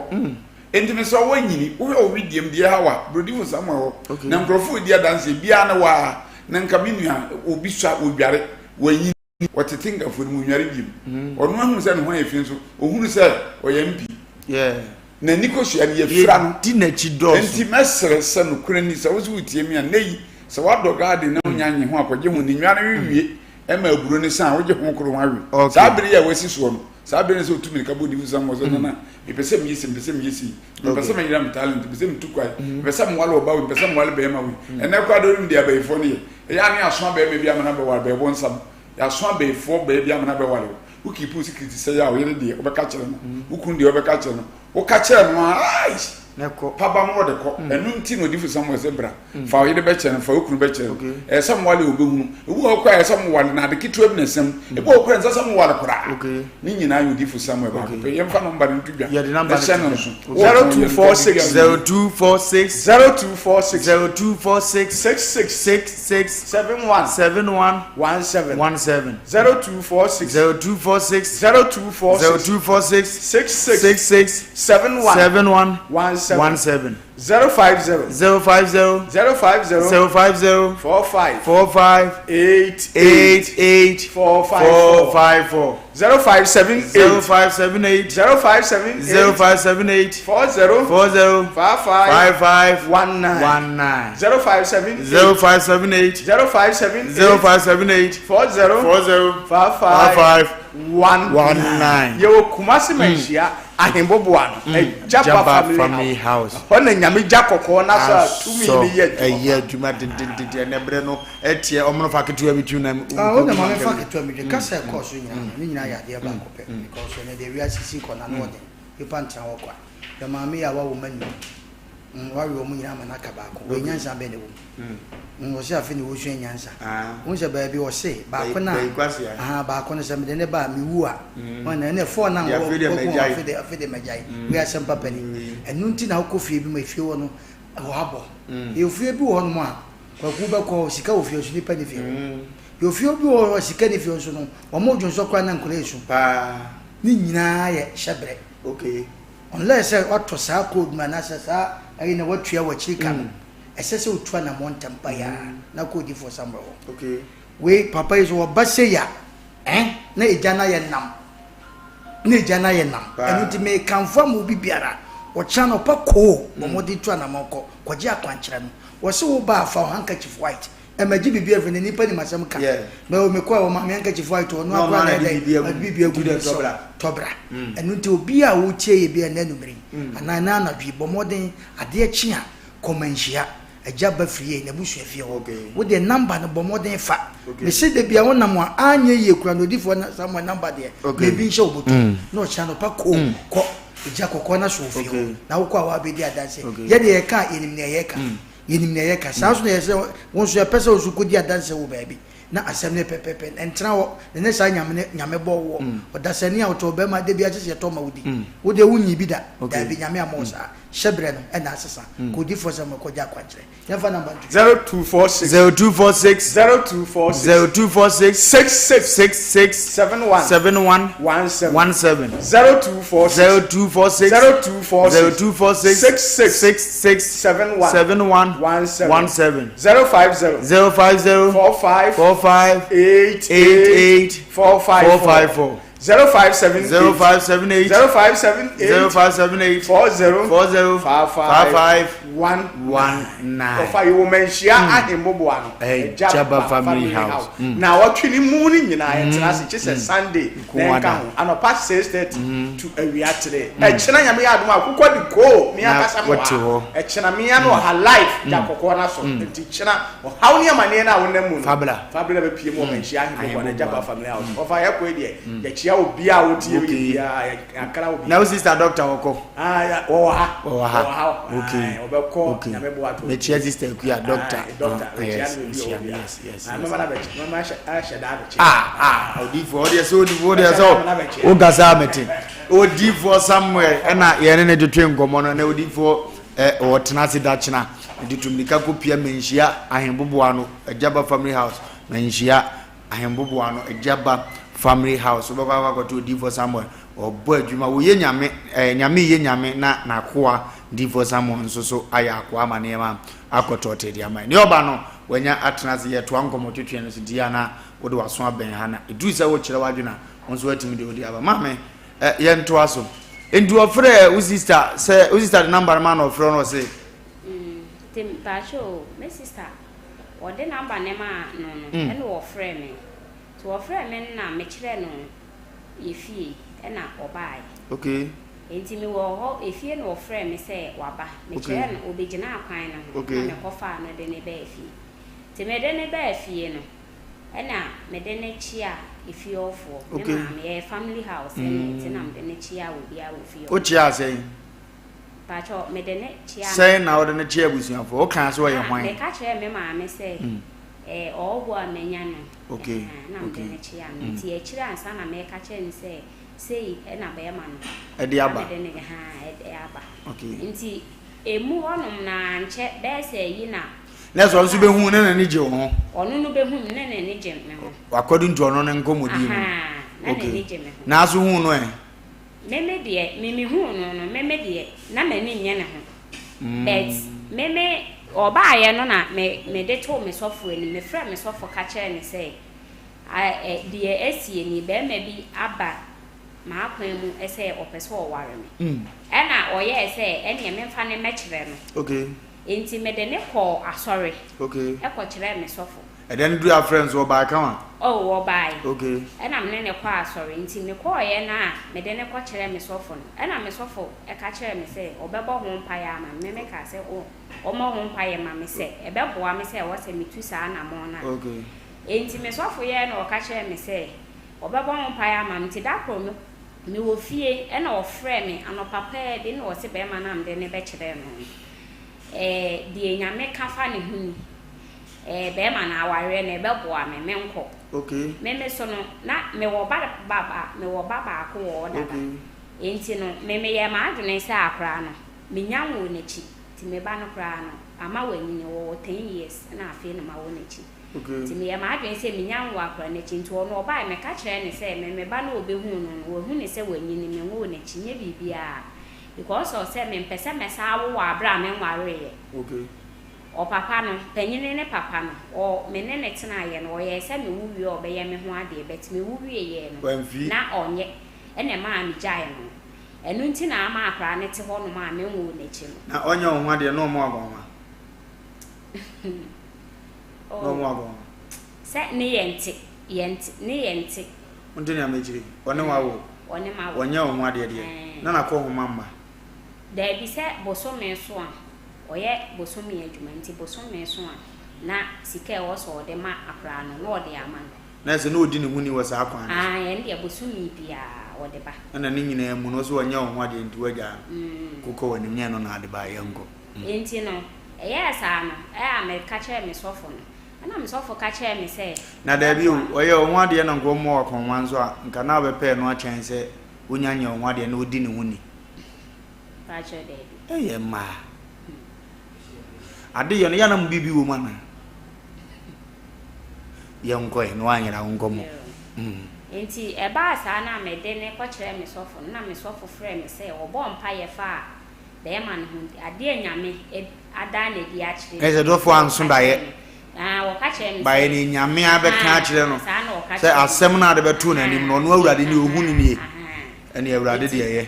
Enti mesrɛ wo woanyini, wohwɛ wo wedeɛm deɛ ɛha wa, Brodifo Samuel hɔ, na nkurɔfoɔ redi adanseɛ, biara ne waa, na nka me nua, obi sua, wɔdware, wanyini, wɔtete nkafoɔ no mu, ɔnnware biom. Ɔno ahunu sɛ ne ho ayɛ fi nso, ɔhunu sɛ ɔyɛ MP. N'ani kɔsua no, yɛfira no. Yɛdi n'akyi dɔɔso. Enti mɛsrɛ sɛ nokorɛ ni, sɛ wo nso wotie me a, nnɛ yi, sɛ woadɔ garden na wonya nye ho a, kɔgye ho, ne nnwa no we wie. Ɛma aburo no sa a, wogye ho koro ho awe. Saa bere yi a wasi soɔ no, saa bere no sɛ otu mirika bɔ odiyifo Samuel sɛ, Nana, mepɛ sɛ meyɛ sei, mepɛ sɛ meyɛ sei. Mepɛ sɛ meyera me talent, mepɛ sɛ metu kwan, mepɛ sɛ meware ɔbaa wei, mepɛ sɛ meware barima wei. Ɛnnɛ koraa deɛ wonim deɛ abayifoɔ no yɛ. Ɛyɛ a ne yɛaso abarima bi ama no abɛware bɛɛbonsam. Yɛaso abayifoɔ baa bi ama no abɛware wo. Wo keep wo secret sɛe a, wo yere deɛ, wobɛka akyerɛ no. Wo kunu deɛ, wobɛka akyerɛ no. Woka kyerɛ no a, aish! Pa ba no wɔde kɔ. Mm. Ɛno nti na odifo Samuel sɛ bra, mm. fa wo yere bɛkyɛ no, fa wo kunu bɛkyɛ no. Ɛyɛ sɛ mowale a obɛhunu. Ebi wɔ hɔ koraa ɛyɛ sɛ mowale na ade ketewa bi na ɛsɛm. Mm. Ebi wɔ hɔ koraa ɛnsɛ sɛ mowale koraa. Ne nyinaa yɛ odifo Samuel baako pɛ. Yɛmfa nɔmba no nto dwa. Na hyɛ no nso. 0246 0246 0246 0246 66 66 71 71 17 17 0246 0246 0246 0246 66 66 71 71 17 17 050 050 050 050 45 45 8 8 8 4 4 5 5 4 0578 0578 0578 0578 40 40 55 55 19 19 0578 0578 0578 0578 40 40 55 55 19 yɛwɔ Kumasi Manhyia ahemboboa no Agyaba family house hɔ na nyame gya kɔkɔɔ no asɔ a tumi no yɛ adwuma ɛyɛ adwuma dendendenden ɛnɛ berɛ no ɛteɛ ɔmono fa ketewa bi tu na Ah, wo na maame fa ketewa bi dwe kasa ɛkɔɔ so nyinaa no ne nyinaa yɛ adeɛ baako pɛ because ɛnɛ deɛ wiase si kɔ na ano ɔden nipa ntena hɔ kwa yɛ maame yi a wawo ma num mm, wawe wɔn nyinaa ama no aka baako wei nyansa bɛn na ɛwɔ mu mm, ɔse afe na wɔsua nyansa wohu sɛ baabi ɔse baako no a baako no sɛ mede ne ba a mewu a wɔn na ɛnɛ fɔɔ na wɔkɔ afe de afe de magyae wei asɛm papa ni ɛno nti na wokɔ fie bi ma efie hɔ no ɛhɔ abɔ yɛ fie bi wɔ hɔ nom a kwaku bɛkɔ hɔ sika wɔ fie nso nipa ni fie hɔ yɛ fie bi wɔ hɔ sika ni fie nso no wɔn dwonsɔ koraa na nkɔla esu ne nyinaa yɛ hyɛbrɛ okay Unless sɛ watɔ saa code no anaasɛ saa ayi na watua w'akyiri ka no, ɛsɛ sɛ otu anamɔ ntɛm pa yi ara na kɔ odiyifoɔ Samuel hɔ. Okay. Wei papa yi so ɔba sei a, eh, na egya no ayɛ nam. Na egya no ayɛ nam. Ɛno nti mekamfo ama obi biara, ɔkyena no ɔpa koo bɔ mmɔden tu anamɔ kɔ kɔgye akwankyerɛ no. Wɔse wo ba a fa wo handkerchief white Ɛmɛgye biribi afiri ne nipa nim asɛm ka. Mɛ o mekɔ a wɔma me handkerchief white ɔno akora na ɛdɛ ɔde biribi agu mu sɛ tɔbra. Ɛno nti obi a wotie yɛ bi ɛnɛ anumere yi anaa ɛnɛ anadwo yi bɔ mmɔden adeɛ kye a kɔ manhyia agya ba firi yɛ n'abusua fie hɔ. Wo deɛ number no bɔ mmɔden fa. Mese da bia wonam a anyɛ yie kura na odifoɔ Samuel number deɛ ma ebi nhyɛ wo bɔtɔ na ɔkyena anɔpa koo kɔ agya kɔkɔɔ na so wɔ fie hɔ na wokɔ a woabɛdi adanseɛ. Yɛ deɛ yɛka a yɛnim nea yɛka. Yɛnim nea yɛka. Saa nso na ɛyɛ sɛ wo nso yɛpɛ sɛ wo nso kɔdi adanseɛ wɔ baabi. na asɛm no yɛ pɛpɛɛpɛ. Ɛntena hɔ, na ɛnyɛ saa Nyame ne Nyame bɔɔ woɔ. Ɔdasani a ɔtɔ ɔbarima da biara gye sɛ yɛtɔ ma wo di. Wo deɛ wonyii bi da. Daabi, Nyame ammɔ wo saa. Hyɛberɛ no na asesa. Kɔ odiyifoɔ Samuel kɔgye akwankyerɛ. Yɛmfa number nto dwa. 0246. 0246. 0246. 0246. 66. 66. 71. 71. 17. 17. 0246. 0246. 0246. 0246. 66. 66. 71. 71. 17. 17. 050. 050. 45. 45. 88. 88. 454. 454. 0578. 0578. 0578. 0578. 40. 40. 55. 55. 19. 19. Ɔfa yi wɔ manhyia ahemmoboa no. Ɛgyaba family house. Na wɔtwe ne mu no nyinaa yɛtena ase kye sɛ Sunday na Nko ɛnka ada. ho anɔpa 6:30 to awia 3. Ɛkyena nyame yɛ adom a akokɔ de koo me Na ankasa me wɔ wɔte ha. hɔ. Ɛkyena me ano ɔha live gya kɔkɔɔ no so. Nti kyena ɔhaw ne amaneɛ no a wonam mu no. Fabla. Fabla bɛpie mu wɔ manhyia ahemmoboa no Ahemmoboa. Ɛgyaba family house. Ɔfa yɛkɔ yi deɛ yɛkyia obiara a wotie Okay. biara yɛakra obiara. Na wo sister doctor wɔkɔ? Ah, ya, wɔwɔ ha. Wɔwɔ ha. Wɔwɔ ha. Okay. Aye, wɔbɛkɔ Okay. Nyame boa to. Mekyia sister Akua, doctor. Aye, doctor. Ah, Mekyia yes, no baabi a mekyia ɔwɔ no, biara. yes, yes, Ah, yes. mɛma no abɛkyɛ, mɛma ahyɛ, ahyɛ da abɛkyɛ. Ah, ah, odiifoɔ, ɔdeɛ sɛ odiifoɔ, ɔdeɛ Mɛhyɛ sɛ da ama no abɛkyɛ. wokasa a mete. Odiifoɔ Samuel ɛna yɛne ne twetwe nkɔmmɔ no, na odiifoɔ ɛ, ɔtena ase da kyena. Nti tu mmirika kɔpia Manhyia Ahemboboa no, Agyaba Family House, Manhyia Ahemboboa no, Agyaba Family House. Wobɛkɔ akɔ akɔto odiifoɔ Samuel. Ɔbɔ adwuma, wɔyɛ Nyame, eh, Nyame yɛ Nyame na n'akoa Difoɔ Samuel nso so ayɛ akoa ama nneɛma akɔ tɔɔtee de ama yɛn. Nea ɔba no, wanya atena ase, yɛtoa nkɔmmɔ twetweɛ no so nti yɛ a na wode w'aso abɛn ha na ɛduru sɛ wokyerɛ w'adwene a, wo nso woatumi de wode aba. Maame, eh, yɛntoa so. Nti ɔfrɛɛ wo sister sɛ, wo sister de number no maa no ɔfrɛ no ɔse? Mm, nti mpakyɛ o, me sister, ɔde number no maa no no, ɛna ɔfrɛɛ me. Nti ɔfrɛɛ me no na mekyerɛɛ no yɛ fie ɛna ɔbaaɛ. Okay. Nti me wɔ hɔ efie na ɔfrɛɛ me sɛ waba. Me Okay. kyerɛɛ no ɔbɛgyinaa kwan no ho Okay. na me kɔ faa no de no baa fie. Nti me de no baa fie no ɛna me de no kyea efie hɔ foɔ. Me Okay. maame yɛyɛ family house ɛna ɛte na me de no kyea obiara wɔ fie hɔ. Wo kyeaa sɛn? Mpakyɛw me de no kyea. Sɛn na wode no kyea abusuafoɔ? Wo kaa sɛ ɔyɛ Ah, hwan? Me ka kyerɛɛ me maame sɛ Mm. ɛɛ ɔhɔhoɔ a manya no. Okay, Ɛhaa, na mede okay. no kyea no. Mm. Nti akyire ansa na meka kyerɛ no sɛ sei ɛna bɛrima no. Ɛde Na aba. mede no ɛhaa ɛde aba. Okay. Nti emu hɔnom no ankyɛ bɛyɛ sɛ ayi na. Na sɛ ɔno nso bɛhu na n'ani gye wo ho. Ɔno no bɛhu me na n'ani gye me ho. According to ɔno ne nkɔmmɔdie mu. Ahaa, na Okay. n'ani gye me ho. Naaso huu no ɛ? Me me deɛ, me mehuu no no, me me deɛ, na m'ani nnye ne ho. But me me ɔbaeɛ no na me mede too me sɔfo anim. Mefrɛɛ me sɔfo ka kyerɛɛ no sɛ, a ɛ deɛ asie nie, barima bi aba m'akwan mu sɛ ɔpɛ sɛ ɔware me. Ɛna ɔyɛɛ sɛ ɛneɛ memfa no mmɛkyerɛ no. Okay. Enti mede no kɔɔ asɔre Okay. kɔkyerɛɛ me sɔfo. Ɛdɛ no duru afrɛ nso ɔbae ka wa? Oh, ɔbae. Okay. Ɛna me ne no kɔɔ asɔre. Nti mekɔeɛ no a, mede no kɔkyerɛɛ me sɔfo no. Ɛna me sɔfo ka kyerɛɛ me sɛ ɔbɛbɔ ho mpaeɛ ama me. Me mekaa sɛ oh, ɔmmɔ ho mpaeɛ mma me sɛ ɛbɛboa me sɛ ɛwɔ sɛ metu saa anammɔn no a. Okay. Enti me sɔfo yɛɛ na ɔka kyerɛɛ me sɛ ɔbɛbɔ ho mpaeɛ ama me. Nti da koro me, mewɔ fie ɛna ɔfrɛɛ me anɔpa paa bi na ɔse barima no a mede no bɛkyerɛɛ no no, eh, deɛ Nyame ka fa ne ho ni. Eh bɛɛma no awareɛ no ɛbɛboa me menkɔ. Okay. Me me so no na me wɔ ba ba ba me wɔ ba baako wɔ hɔ dada. Okay. Enti no me me yɛɛ m'adwene sɛ akoraa no me nya nwoo n'akyi nti me ba no koraa no ama wanyini ɔwɔ ten years ɛna afei na mawo n'akyi. Okay. Nti me yɛɛ m'adwene sɛ me nya nwoo akoraa no akyi nti ɔno ɔbaeɛ me ka kyerɛɛ no sɛ me me ba no ɔbɛhuu no no wahu no sɛ wanyini me nwoo n'akyi nyɛ biribiara because of sɛ me mpɛ sɛ mɛsan awo wɔ aberɛ a me nwareeɛ. Okay. Ɔpapa no, panyini ne papa no, ɔ, me ne no tenaeɛ no, ɔyɛɛ sɛ mewo wie a ɔbɛyɛ me ho adeɛ, but mewo wieeɛ no, Wamfi. na ɔnyɛ, ɛna ɛmaa megyaee no. Ɛno nti na ama akwadaa no te hɔnom a menwoo n'akyi no. Na ɔnyɛ wo ho adeɛ na ɔmo agɔnma? Na ɔmo Oh, agɔnma? sɛ ne yɛ nte, yɛ nte, ne yɛ nte. Wonte nea mekyerɛ yi? Ɔne wo awo? Ɔne m'awo. Ɔnyɛ wo ho adeɛ deɛ, Ɛɛ. na nakɔ nhoma mma? Daabi, sɛ bosome so a, ɔyɛ bosome adwuma nti bosome so a na sika a ɛwɔ sɛ ɔde ma akwadaa no na ɔde ama no. Na ɛsɛ na ɔdi ne ho ni wɔ saa kwan no so. Aane, ɛno deɛ bosome biara ɔde ba. Ɛna ne nyinaa mu no, wo sɛ ɔnyɛ wo ho adeɛ nti woagyaa no. Kokɔ w'anim, nyɛ ɛno na ade ba a, yɛnkɔ. Enti no, ɛyɛɛ saa no, ɛa meka kyerɛɛ me sɔfo no. Ɛna me sɔfo ka kyerɛɛ me sɛ. Na daabi o, ɔyɛ wo ho adeɛ na nka ɔmmɔ wo akɔnhoma nso a, nka na wobɛpɛɛ no akyɛn sɛ wonya nyɛ wo ho adeɛ na ɔdi ne ho ni. Mpakyɛw daabi. Ɛyɛ mmaa. Ade yɛ no yɛ na mo biribi wɔ mu anaa? Yɛnkɔ ɛ na woanyera wo nkɔmmɔ. Mm. Nti ɛbaa saa na mede no kɔkyerɛɛ me sɔfo no na me sɔfo frɛɛ me sɛ wɔbɔɔ mpaeɛ faa bɛɛma no ho adeɛ a Nyame adaa no adi akyerɛ Ɛsɛ dɔfo anso daeɛ. Wɔka kyerɛ me sɛ. Baeɛ ne Nyame abɛka akyerɛ no sɛ asɛm no a de bɛtoo n'anim no ɔno Awurade nie ɔhu no nie. Ɛne Awurade deɛ ɛyɛ.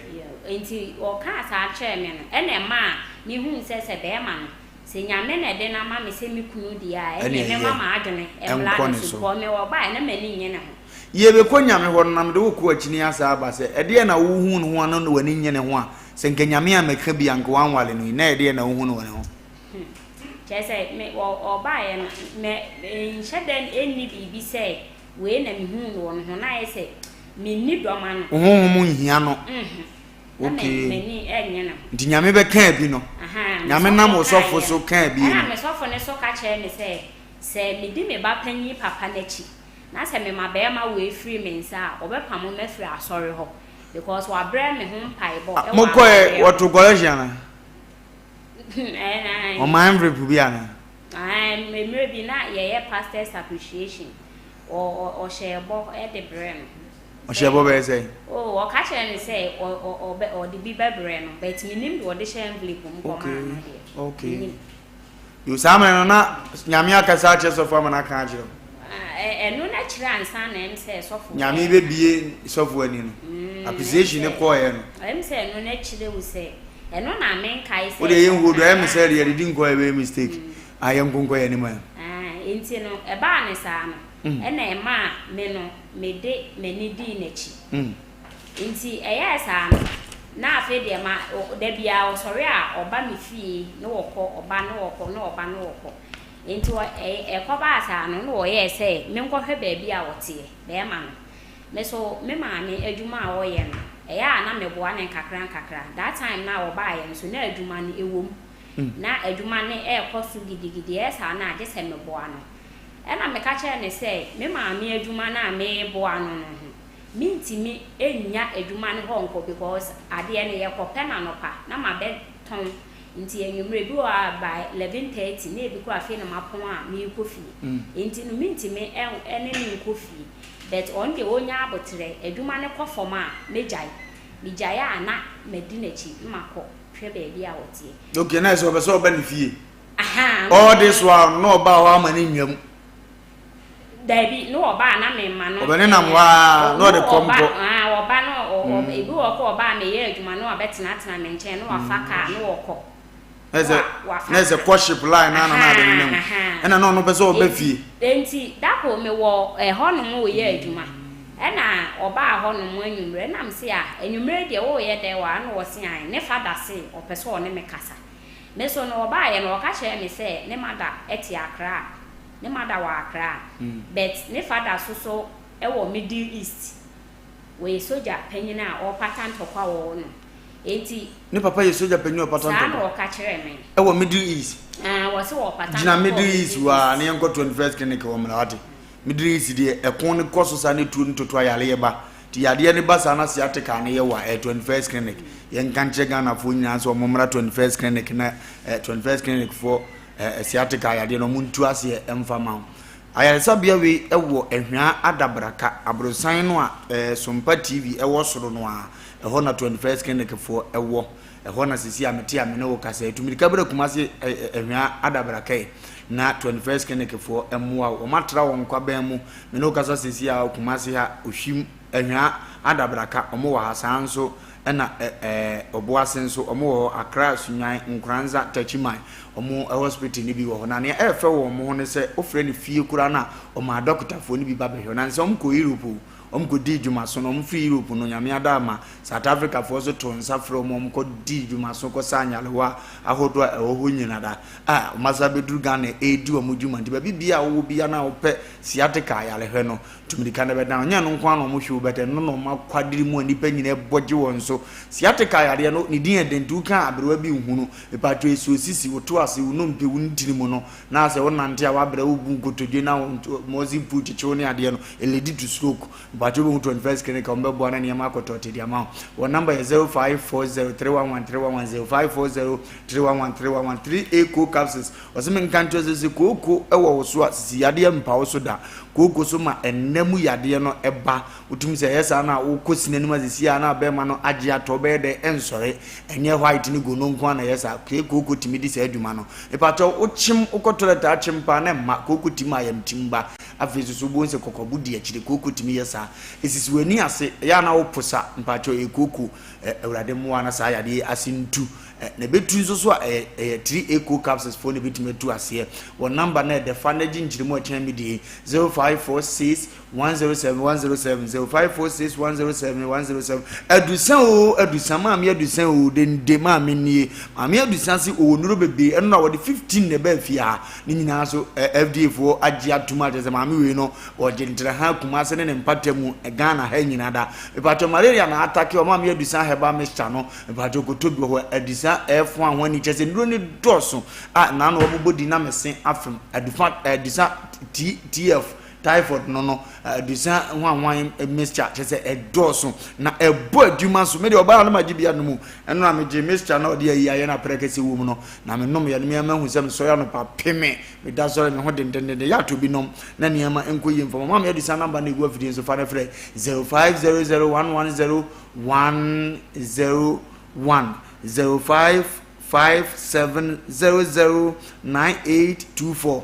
Nti wɔkaa saa kyerɛɛ me no ɛna ɛmaa mehuu sɛ sɛ bɛɛma no sɛ Nyame na ɛde no ama me sɛ me kunu deɛ a ɛneɛ mɛma m'adwene mmra ne so because mewɔ ba a na m'ani nnye ne ho. Yɛbɛkɔ Nyame hɔ no na mede wo kɔ akyini asan aba sɛ ɛdeɛn na wohuu ne ho a na w'ani nnye ne ho a sɛ nka Nyame ammɛka bi a nka woanwale no yi na ɛdeɛn na wohu no wɔ ne ho? Hmm. Kyerɛ sɛ me wɔ ɔbaeɛ no mɛ menhyɛ da nni biribi sɛ wei na mehuu no wɔ ne ho na ayɛ sɛ menni dɔ ma no. Wo honhom nhia no. Mhm. Na Okay. m'ani nnye ne ho. Nti Nyame bɛkaa bi no. Ahaa, me Nyame nam sɔfo wo sɔfo kaeɛ so no. kaa bi Ɛna no. me sɔfo no so ka kyerɛɛ me sɛ sɛ medi me ba panyin papa no akyi na sɛ mema barima wei firi me nsa a, wɔbɛpamo me afiri asɔre hɔ because wabrɛ me ho mpaebɔ Ah, wɔ mokɔɛ awareɛ ho. wɔto collection anaa? Ɛɛ, Ɔma envelope bi anaa? Ae, mmerɛ bi na yɛyɛ pastors appreciation, ɔ, ɔ, ɔhyɛɛ bɔ de brɛɛ no. Ɔhyɛɛ bɔ bɛyɛ sɛn? Oh, ɔka kyerɛɛ no sɛ ɔ, ɔ, ɔbɛ, ɔde bi bɛbrɛ no, but mennim deɛ ɔde hyɛ envelope mu kɔmaa no deɛ. Okay. Mennim. Yo, saa mmerɛ no na Nyame akasa akyerɛ sɔfo ama no aka akyerɛ wo. Ɛno no akyire ansa na ɛm sɛ sɔfo. Nyame bɛbie sɔfo ani no. Mm, appreciation ne kɔɔeɛ no. Ɛm sɛ ɛno no akyire wo sɛ ɛno na menkae sɛ. Wode yɛ nhuo do ɛyɛ me sɛ deɛ yɛde di nkɔɔ ɛbɛyɛ mistake. Mm. Ayɛ nkonkɔ yɛ anim ɛ. Nti no ɛbaa ne saa no mm. ɛna ɛmaa me no mede m'ani dii n'akyi. Mm. Nti ɛyɛɛ saa no, na afei deɛ ma, da biara ɔsɔre a ɔba me fie na ɔkɔ, ɔba na ɔkɔ, na ɔba na ɔkɔ. Nti ɔ, ɛ, ɛkɔbaa saa no, na ɔyɛɛ sɛ menkɔhwɛ baabi a ɔteɛ, bɛɛma no. Me nso, me maame adwuma a ɔyɛ no, ɛyɛ a na meboa no nkakra nkakra. That time no a ɔbaeɛ nso, na adwuma no ɛwɔ mu. Na adwuma no ɛrekɔ so gidigidi, ɛyɛ saa no a, gye sɛ meboa no. Ɛna meka kyerɛɛ no sɛ, me maame adwuma no a mereboa no no ho, Mentumi nnya adwuma no hɔ nkɔ because adeɛ no yɛkɔpɛ no anɔpa na mabɛtɔn nti anwummerɛ ebi wɔ hɔ a by 11:30 na ebi koraa afei na mapɔn a merekɔ fie nti no mentumi ne no nkɔ fie but ɔno deɛ ɔnya aboterɛ adwuma no kɔ fam a mɛgyae megyae a na madi n'akyi na makɔ hwɛ baabi a ɔteɛ. Okay na ɛsɛ ɔpɛ sɛ ɔba ne fie. Ahaa. All this while no na ɔbaa hɔ ama ne nnwam. Dabi, ne ɔba a na me ma no. Ɔbɛnenam hɔ ara na ɔde kɔm kɔ. Ɔba no, ebi wɔ hɔ kɔ ɔba a meyɛ adwuma na wabɛtenatena me nkyɛn na wafa kaa na ɔkɔ. Na ɛsɛ kɔ ship line na na ade nenam. Ɛna na ɔno pɛ sɛ ɔba fie. Enti dako mewɔ ɛhɔnom reyɛ adwuma. Ɛna ɔbaa hɔnom anwummerɛ na mese ah anwummerɛ deɛ woreyɛ dɛn wɔ ha na ɔse ae ne fada se ɔpɛ sɛ ɔne me kasa. Me nso no ɔbaeɛ no ɔka kyerɛɛ me sɛ ne mada te Accra. Ne mother wɔ Accra but ne father so so wɔ middle east. Ɔyɛ sogya panyin a ɔpata ntɔkwa wɔ hɔ nom. Enti. Ne papa yɛ sogya panyin a ɔpata ntɔkwa. Saa na ɔka kyerɛɛ me. Ɛwɔ middle east. Ah, wɔse ɔpata ntɔkwa Gyina middle east hɔ a na yɛnkɔ 21st clinic wɔ mmra wate. Middle east deɛ ɛko no kɔ so saa na etuo no toto ayareɛ ba. Nti yadeɛ no ba saa na sciatica no yɛ wa ɛyɛ 21st clinic. Yɛnka nkyerɛ Ghanafoɔ nyinaa sɛ wɔn mmra 21st clinic na eh, 21st clinic foɔ eh, sciatica yadeɛ no wɔn ntu aseɛ mfa ma wo. Ayaresabea wei wɔ Ahwia Adabraka, aborosan no a eh, Sompa TV wɔ soro no a, ɛhɔ na 21st Clinic foɔ wɔ. Ɛhɔ na sisi a mete a me ne wo kasa yi. Tu mirika bra Kumasi eh, eh, Ahwia Adabraka yi na 21st Clinic foɔ mmoa wo. Wɔn atra wɔn kwaban mu. Me ne wo kasa sisi a Kumasi ha, Ohwim, Ahwia Adabraka, wɔn wɔ ha. Saa nso ɛna ɛ ɛɛ Ɔboase nso wɔn wɔ hɔ, Accra, Sunyani, Nkoranza, Techiman, wɔn hospital no bi wɔ hɔ. Na nea ɛyɛ fɛ wɔ wɔn ho ne sɛ wofrɛ no fie koraa no a, wɔma adɔkotafoɔ no bi ba bɛhwɛ wo. Nansa wɔn kɔ Europe o, Wɔn kɔ dii dwumaso no, wɔn firi Europe no, Nyame adaama, South Africa foɔ nso too nsa frɛ wɔn, wɔn kɔ dii dwumaso kɔ saa nyarewa ahodoɔ a ɛwɔ hɔ nyina da a wɔn asan abɛduru Ghana ɛredi wɔn dwuma. Nti baabi biara a wowɔ biara no a wopɛ sciatica ayarehwɛ no, tu mirika na bɛdan. Ɔnyɛ ɛno nko ara na wɔn hwɛ o, but ɛno na wɔn akwadere mu a nnipa nyina bɔ gye wɔn so. Sciatica yareɛ no, ne din yɛ den nti woka a aberewa bi nhunu. Mepatwɔ ɛsi osisi, wo to ase, wo nnompe, wo ntini mu no, na sɛ wonante a wabrɛ wobu nkotodwe na muscle pull kyekyew ne adeɛ no, ɛledi to stroke. Mpakyɛ wobɛhu 21st clinic a wɔbɛboa na nneɛma akɔtɔ te de ama wo. Wɔn number yɛ 0540 311 311 0540 311 311 3A co capsules. Ɔsɛ menka nkyerɛ sɛ sɛ kooko wɔ wo so a sisi yadeɛ mpa wo so da. Kooko so ma ɛnna mu yadeɛ no ɛba. Wotumi sɛ ɛyɛ saa na wokɔ sini anim a sisi a na bɛrima no agye atɔ bɛyɛ dɛ ɛnsɔre. Ɛnyɛ white ne gono nko ara na ɛyɛ saa. Kooko tumi di saa adwuma no. Mepakyɛw wokyem wokɔ toilet a akyem paa na ɛmma kooko tumi ayamtim ba. Afei nso so wobɛhu sɛ kɔkɔbo di akyire. Kooko tumi yɛ saa. Ɛsisi w'ani ase ɛyɛ a na woposa. Mpakyɛw ɛyɛ kooko. Awurade mmoa na saa yadeɛ yi ase ntu. Na ɛbɛtu nso so a ɛyɛ ɛyɛ 3A co capsules foɔ na ɛbɛtumi atu aseɛ. Wɔn number no ɛdɛ fa na gye nkyerɛmu a ɛkyɛn me deɛ yi 0546 107 107 0546 107 107 Adusa oo Adusa maame Adusa oo dende maame nie maame Adusa se ɔwɔ nnuro bebree ɛno na wɔde 15 na ɛbaa fie ha ne nyinaa so FDA foɔ agye atum akyerɛ sɛ maame wei no wɔgye ntraha Kumase ne ne mpata mu Ghana ha nyinaa da mepatwɔ malaria na atake ɔmaame Adusa herbal mixture no mepatwɔ kɔtɔ bi wɔ hɔ Adusa ɛfo a ho ani kyerɛ sɛ nnuro ne dɔɔso a naano wɔbobɔ di na mese afem Adufa Adusa TF Typhoid no no adusa hwanhwan mixture kyerɛ sɛ ɛdɔɔso na ɛbɔ adwuma so. Me deɛ ɔbaa no magye bi anom o. Ɛno na megye mixture na ɔde ayi ayɛ no aprɛ kɛse wɔ mu no na menom yɛ no me ama hu sɛ mesɔre anɔpa peme meda sɔre me ho dendendenden yɛ ato bi nom na nneɛma nkɔ yie mfa ma me adusa namba na ɛgu afidie nso fa no frɛ 0500 110 101 05 57 00 9824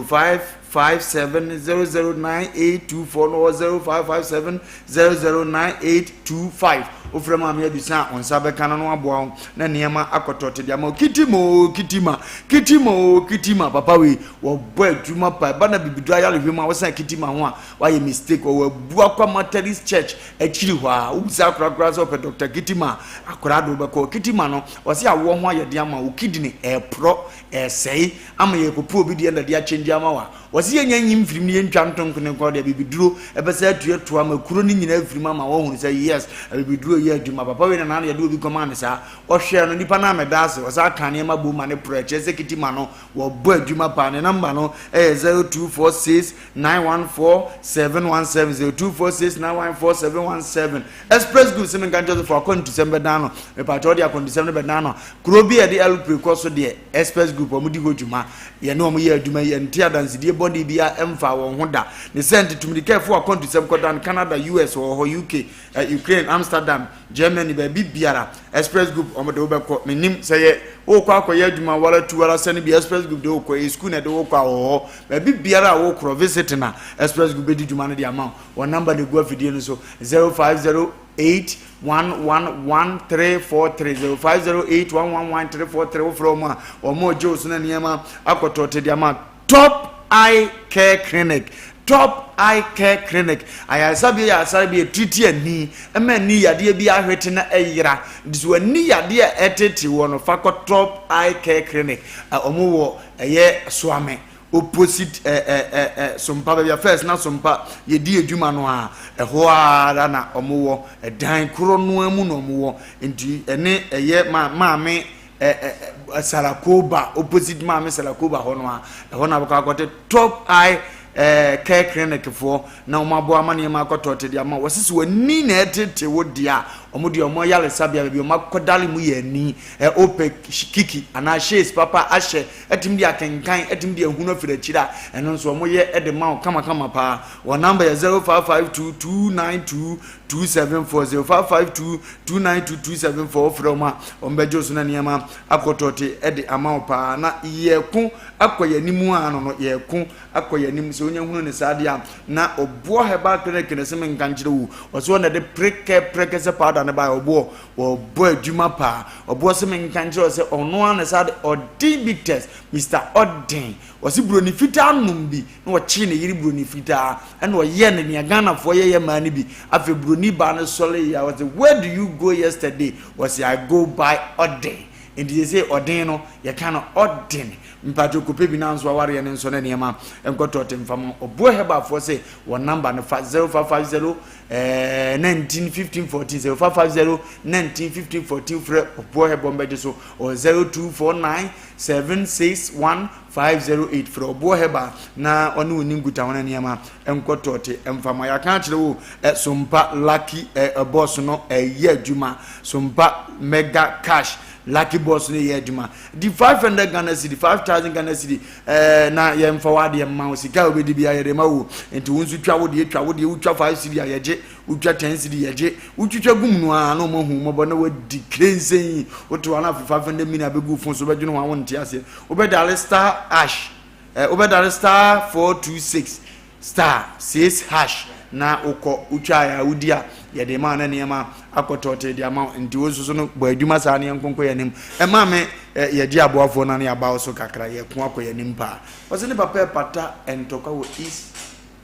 05 57 00 9824 no wɔ 05 57 00 9825 wofrɛ maame adusa a wo nsa bɛka no no aboa wo na nneɛma akɔtɔ te de ama wo kitima o kitima kitima o kitima papa wei wɔbɔ adwuma pa ɛba na bibiduro ayarehwɛ mu a wosan kitima ho a wayɛ mistake ɔwɔ Abuakwa Methodist Church akyiri hɔ a wobisa akora koraa sɛ ɔpɛ Dr. Kitima a akora de wobɛkɔ Kitima no ɔse awoɔ ho ayɛ den ama wo kidney ɛɛporɔ ɛɛsɛe ama yɛkɔpɛ obi deɛ na de akyɛngye ama wo a ɔse yɛnya nyi mfirim ne yɛntwa nto nkone nkɔ deɛ bibiduro ɛbɛsɛ atuatua ama kuro no nyinaa afirim ama wɔahunu sɛ yes abibiduro yɛ adwuma papa wei na naano yɛde obi kɔmaa no saa ɔhwɛɛ no nipa no amɛda ase ɔsan ka nneɛma bom ma ne porɔ ɛkyerɛ sɛ Kitima no wɔbɔ adwuma paa ne namba no ɛyɛ 0246 914 717 0246 914 717 Express Goods sɛ menka nkyerɛ sɛ fo akwantusɛm bɛdan no mepatwa wode akwantusɛm no bɛdan no kuro bi a yɛde aeroplane kɔ so deɛ Express Group wɔn di hɔ dwuma yɛne wɔn yɛ adwuma yi yɛnte adansedie bɔne bi a ɛmfa wɔn ho da ne sɛ nti tumidika ɛfo akwantusɛm kɔdan Canada US wɔ hɔ UK eh, Ukraine Amsterdam Germany baabi biara Express Group wɔn de wobɛkɔ menim sɛ yɛ wokɔ akɔyɛ adwuma wara tu wara sɛne bi Express Group de wokɔ ɛyɛ school na ɛde wokɔ a wɔ hɔ Baabi biara a wokorɔ visit na Express Group bɛdi dwuma no de ama wo. Wɔn number na ɛgu afidie no so 0508 111343 0508 111343 wofrɛ wɔn a wɔn regye wo so na nneɛma akɔtɔ te de ama Top Eye Care Clinic. Top Eye Care Clinic ayaresabea yɛ ayaresabea ɛtiriti ani ɛma ani yadeɛ bi ahwete na ɛyera nti so ani yadeɛ a ɛtete wɔ no fa kɔ Top Eye Care Clinic wɔn wɔ Ɛyɛ Suame opposite ɛ ɛ ɛ ɛ Sompa baabi a first na Sompa yɛdi adwuma no a ɛhɔ ara na wɔwɔ ɛdan korɔ no ara mu na wɔwɔ nti ɛne ɛyɛ ma maame ɛ ɛ ɛ Sarakoba opposite maame Sarakoba hɔ no a ɛhɔ na bɛkɔ akɔte top eye ɛɛ care clinic foɔ na wɔn aboa ama nneɛma akɔtɔ te de ama wɔsisi wɔn ani na ɛtete wo deɛ a wɔn deɛ wɔn ayaresabea baabi wɔn akɔdale mu yɛ ani Ɛ Wopɛ kiki anaa shades papa ahyɛ atumi de akenkan atumi de ahunu afiri akyiri a, ɛno nso wɔyɛ de ma wo kamakama paa. Wɔn namba yɛ 0552 292 274 0552 292 274 wofrɛ wɔn a wɔbɛgye wo so na nneɛma akɔtɔte de ama wo paa. Na yɛko akɔ yɛn anim a no no yɛko akɔ yɛn anim sɛ wonya hunu ne saa deɛ a na ɔboɔ herbal clinic ne se menka nkyerɛ wo ɔsɛ ɔna de prekɛ prɛkɛsɛ powder. fada no baeɛ ɔboɔ wɔbɔ adwuma paa. Ɔboɔ se menka nkyerɛ wo sɛ ɔno ara na saa de Ɔden Bitters, Mister Ɔden. Ɔse buroni fitaa nom bi na ɔkyee ne yere buroni fitaa ɛna ɔyɛɛ no nea Ghanafoɔ yɛyɛ mmaa no bi. Afei buroni baa no sɔreeɛ a ɔse where do you go yesterday? Ɔse I go buy Ɔden. Nti seesei Ɔden no yɛka no Ɔden. Mpakyɛw kɔpɛ bi na nso awareɛ no nsɔ ne nneɛma nkɔtɔ te mfa ma Ɔboɔ Herbalfoɔ se wɔn number no fa 0550 eh, 19 15 14 0550 19 15 14 frɛ Ɔboɔ Herbal mbɛgye so or 0249 761 508 frɛ Ɔboɔ Herbal na ɔne wo ni nkutaho na nneɛma nkɔtɔ te mfa ma yɛaka akyerɛ wo eh, Sompa Lucky eh, eh, boss no ɛyɛ eh, adwuma Sompa Mega Cash Lucky boss no yɛ adwuma Di 500 Ghana cedi, 5000 Ghana cedi, eh, na yɛmfa w'adeɛ mma wo. Sika a wobɛdi biara yɛde ma wo. Nti wo nso twa wo deɛ, twa wo deɛ, wotwa 5 cedi a yɛgye, wotwa 10 cedi yɛgye. Wotwitwa gu mu no ara na wɔn ahu mmɔbɔ na wadi krensɛn. Wote hɔ a na afei 500 million abɛgu wo phone so, wobɛdwene ho a wonte aseɛ. Wobɛdale star ash, eh, wobɛdale star 426 star 6 hash na wokɔ wotwaeɛ a wodi a yɛde ma na nneɛma akɔtɔɔte de ama wo nti wo nso so no bɔ adwuma saa ne yɛnkonko yɛn anim ɛma me yɛgye aboafoɔ no ne yɛaba wo so kakra yɛko akɔ yɛn anim paa ɔsɛ ne papa ɛpata ntɔkwa wɔ east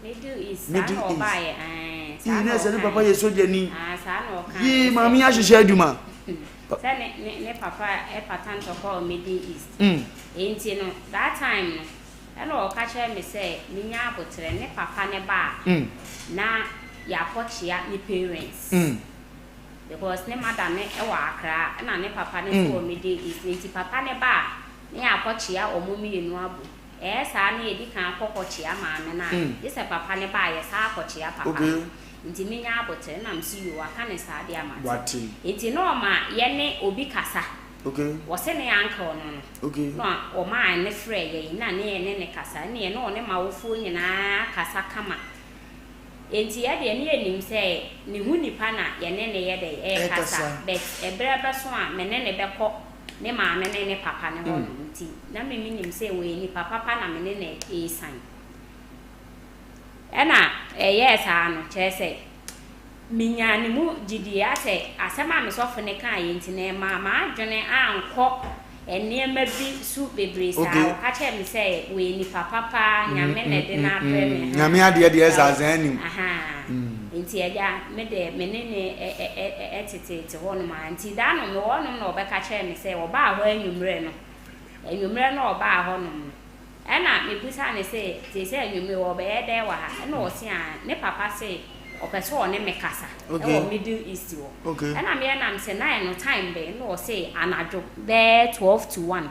Middle East saa Middle na East ɔbaeɛ ɛɛ saa Ii na na ɛsɛ ne ɔkae papa yɛ sogyani ah saa na ɔkae yii sɛ maame ahyehyɛ adwuma sɛ ne ne ne papa ɛpata ntɔkwa wɔ Middle East mm. enti no that time no Ɛnna ɔka kyerɛɛ me sɛ minnya aboterɛ, ne papa no ba a, na yɛakɔkyea ne parents. Because ne mother no wɔ Accra, ɛnna ne papa no nso wɔ Middle East. Nti papa no ba a, na yɛakɔkyea wɔn mmienu abom. Ɛyɛ saa na yɛdi kan kɔ kɔkyea maame no a, gye sɛ papa no ba a, yɛsan akɔkyea papa no. Nti menya aboterɛ. Ɛnna mese yoo, waka no saa deɛ a mate. Nti na ɔma yɛne obi kasa. Wɔse ne uncle no no na ɔmaa ne frɛɛ yɛn na ne yɛne no kasa ɛneɛ na ɔne m'awofoɔ nyinaa kasa kama enti yɛdeɛ ne yɛnim sɛ ne ho nipa na yɛne no yɛ dɛn ɛrekasa but ɛberɛ bɛso a me ne no bɛkɔ ne maame ne ne papa no hɔ nom nti na me menim sɛ ɔyɛ nipa papa na me ne no ɛresan ɛna ɛyɛɛ saa no kyerɛ sɛ Minyaa ne mu gyidie ara sɛ asɛm a me sɔfo no kaeɛ nti no, ɛmaa m'adwene ankɔ nneɛma bi so bebree saa. Okay. Ɔka kyerɛɛ me sɛ ɔyɛ nipa papa, Nyame na ɛde no abrɛ me. Mm, Nyame adeɛ deɛ ɛsɛ asan anim. Ahaa. Nti agya, me deɛ me ne no teteete hɔnom ara. Nti da no mewɔ hɔnom na ɔbɛka kyerɛɛ me sɛ ɔbaa hɔ anwummerɛ no, anwummerɛ no ɔbaa hɔnom no, Ɛna mebisaa no se, Seesei anwummere wɔrebɛyɛ dɛn wɔ ha? Ɛna ɔse aa, ne papa se ɔpɛ sɛ ɔne me kasa wɔ Middle East hɔ. Ɛna meɛ na mese na ɛno time bɛn? Ɛna ɔse anadwo bɛyɛ 12 to 1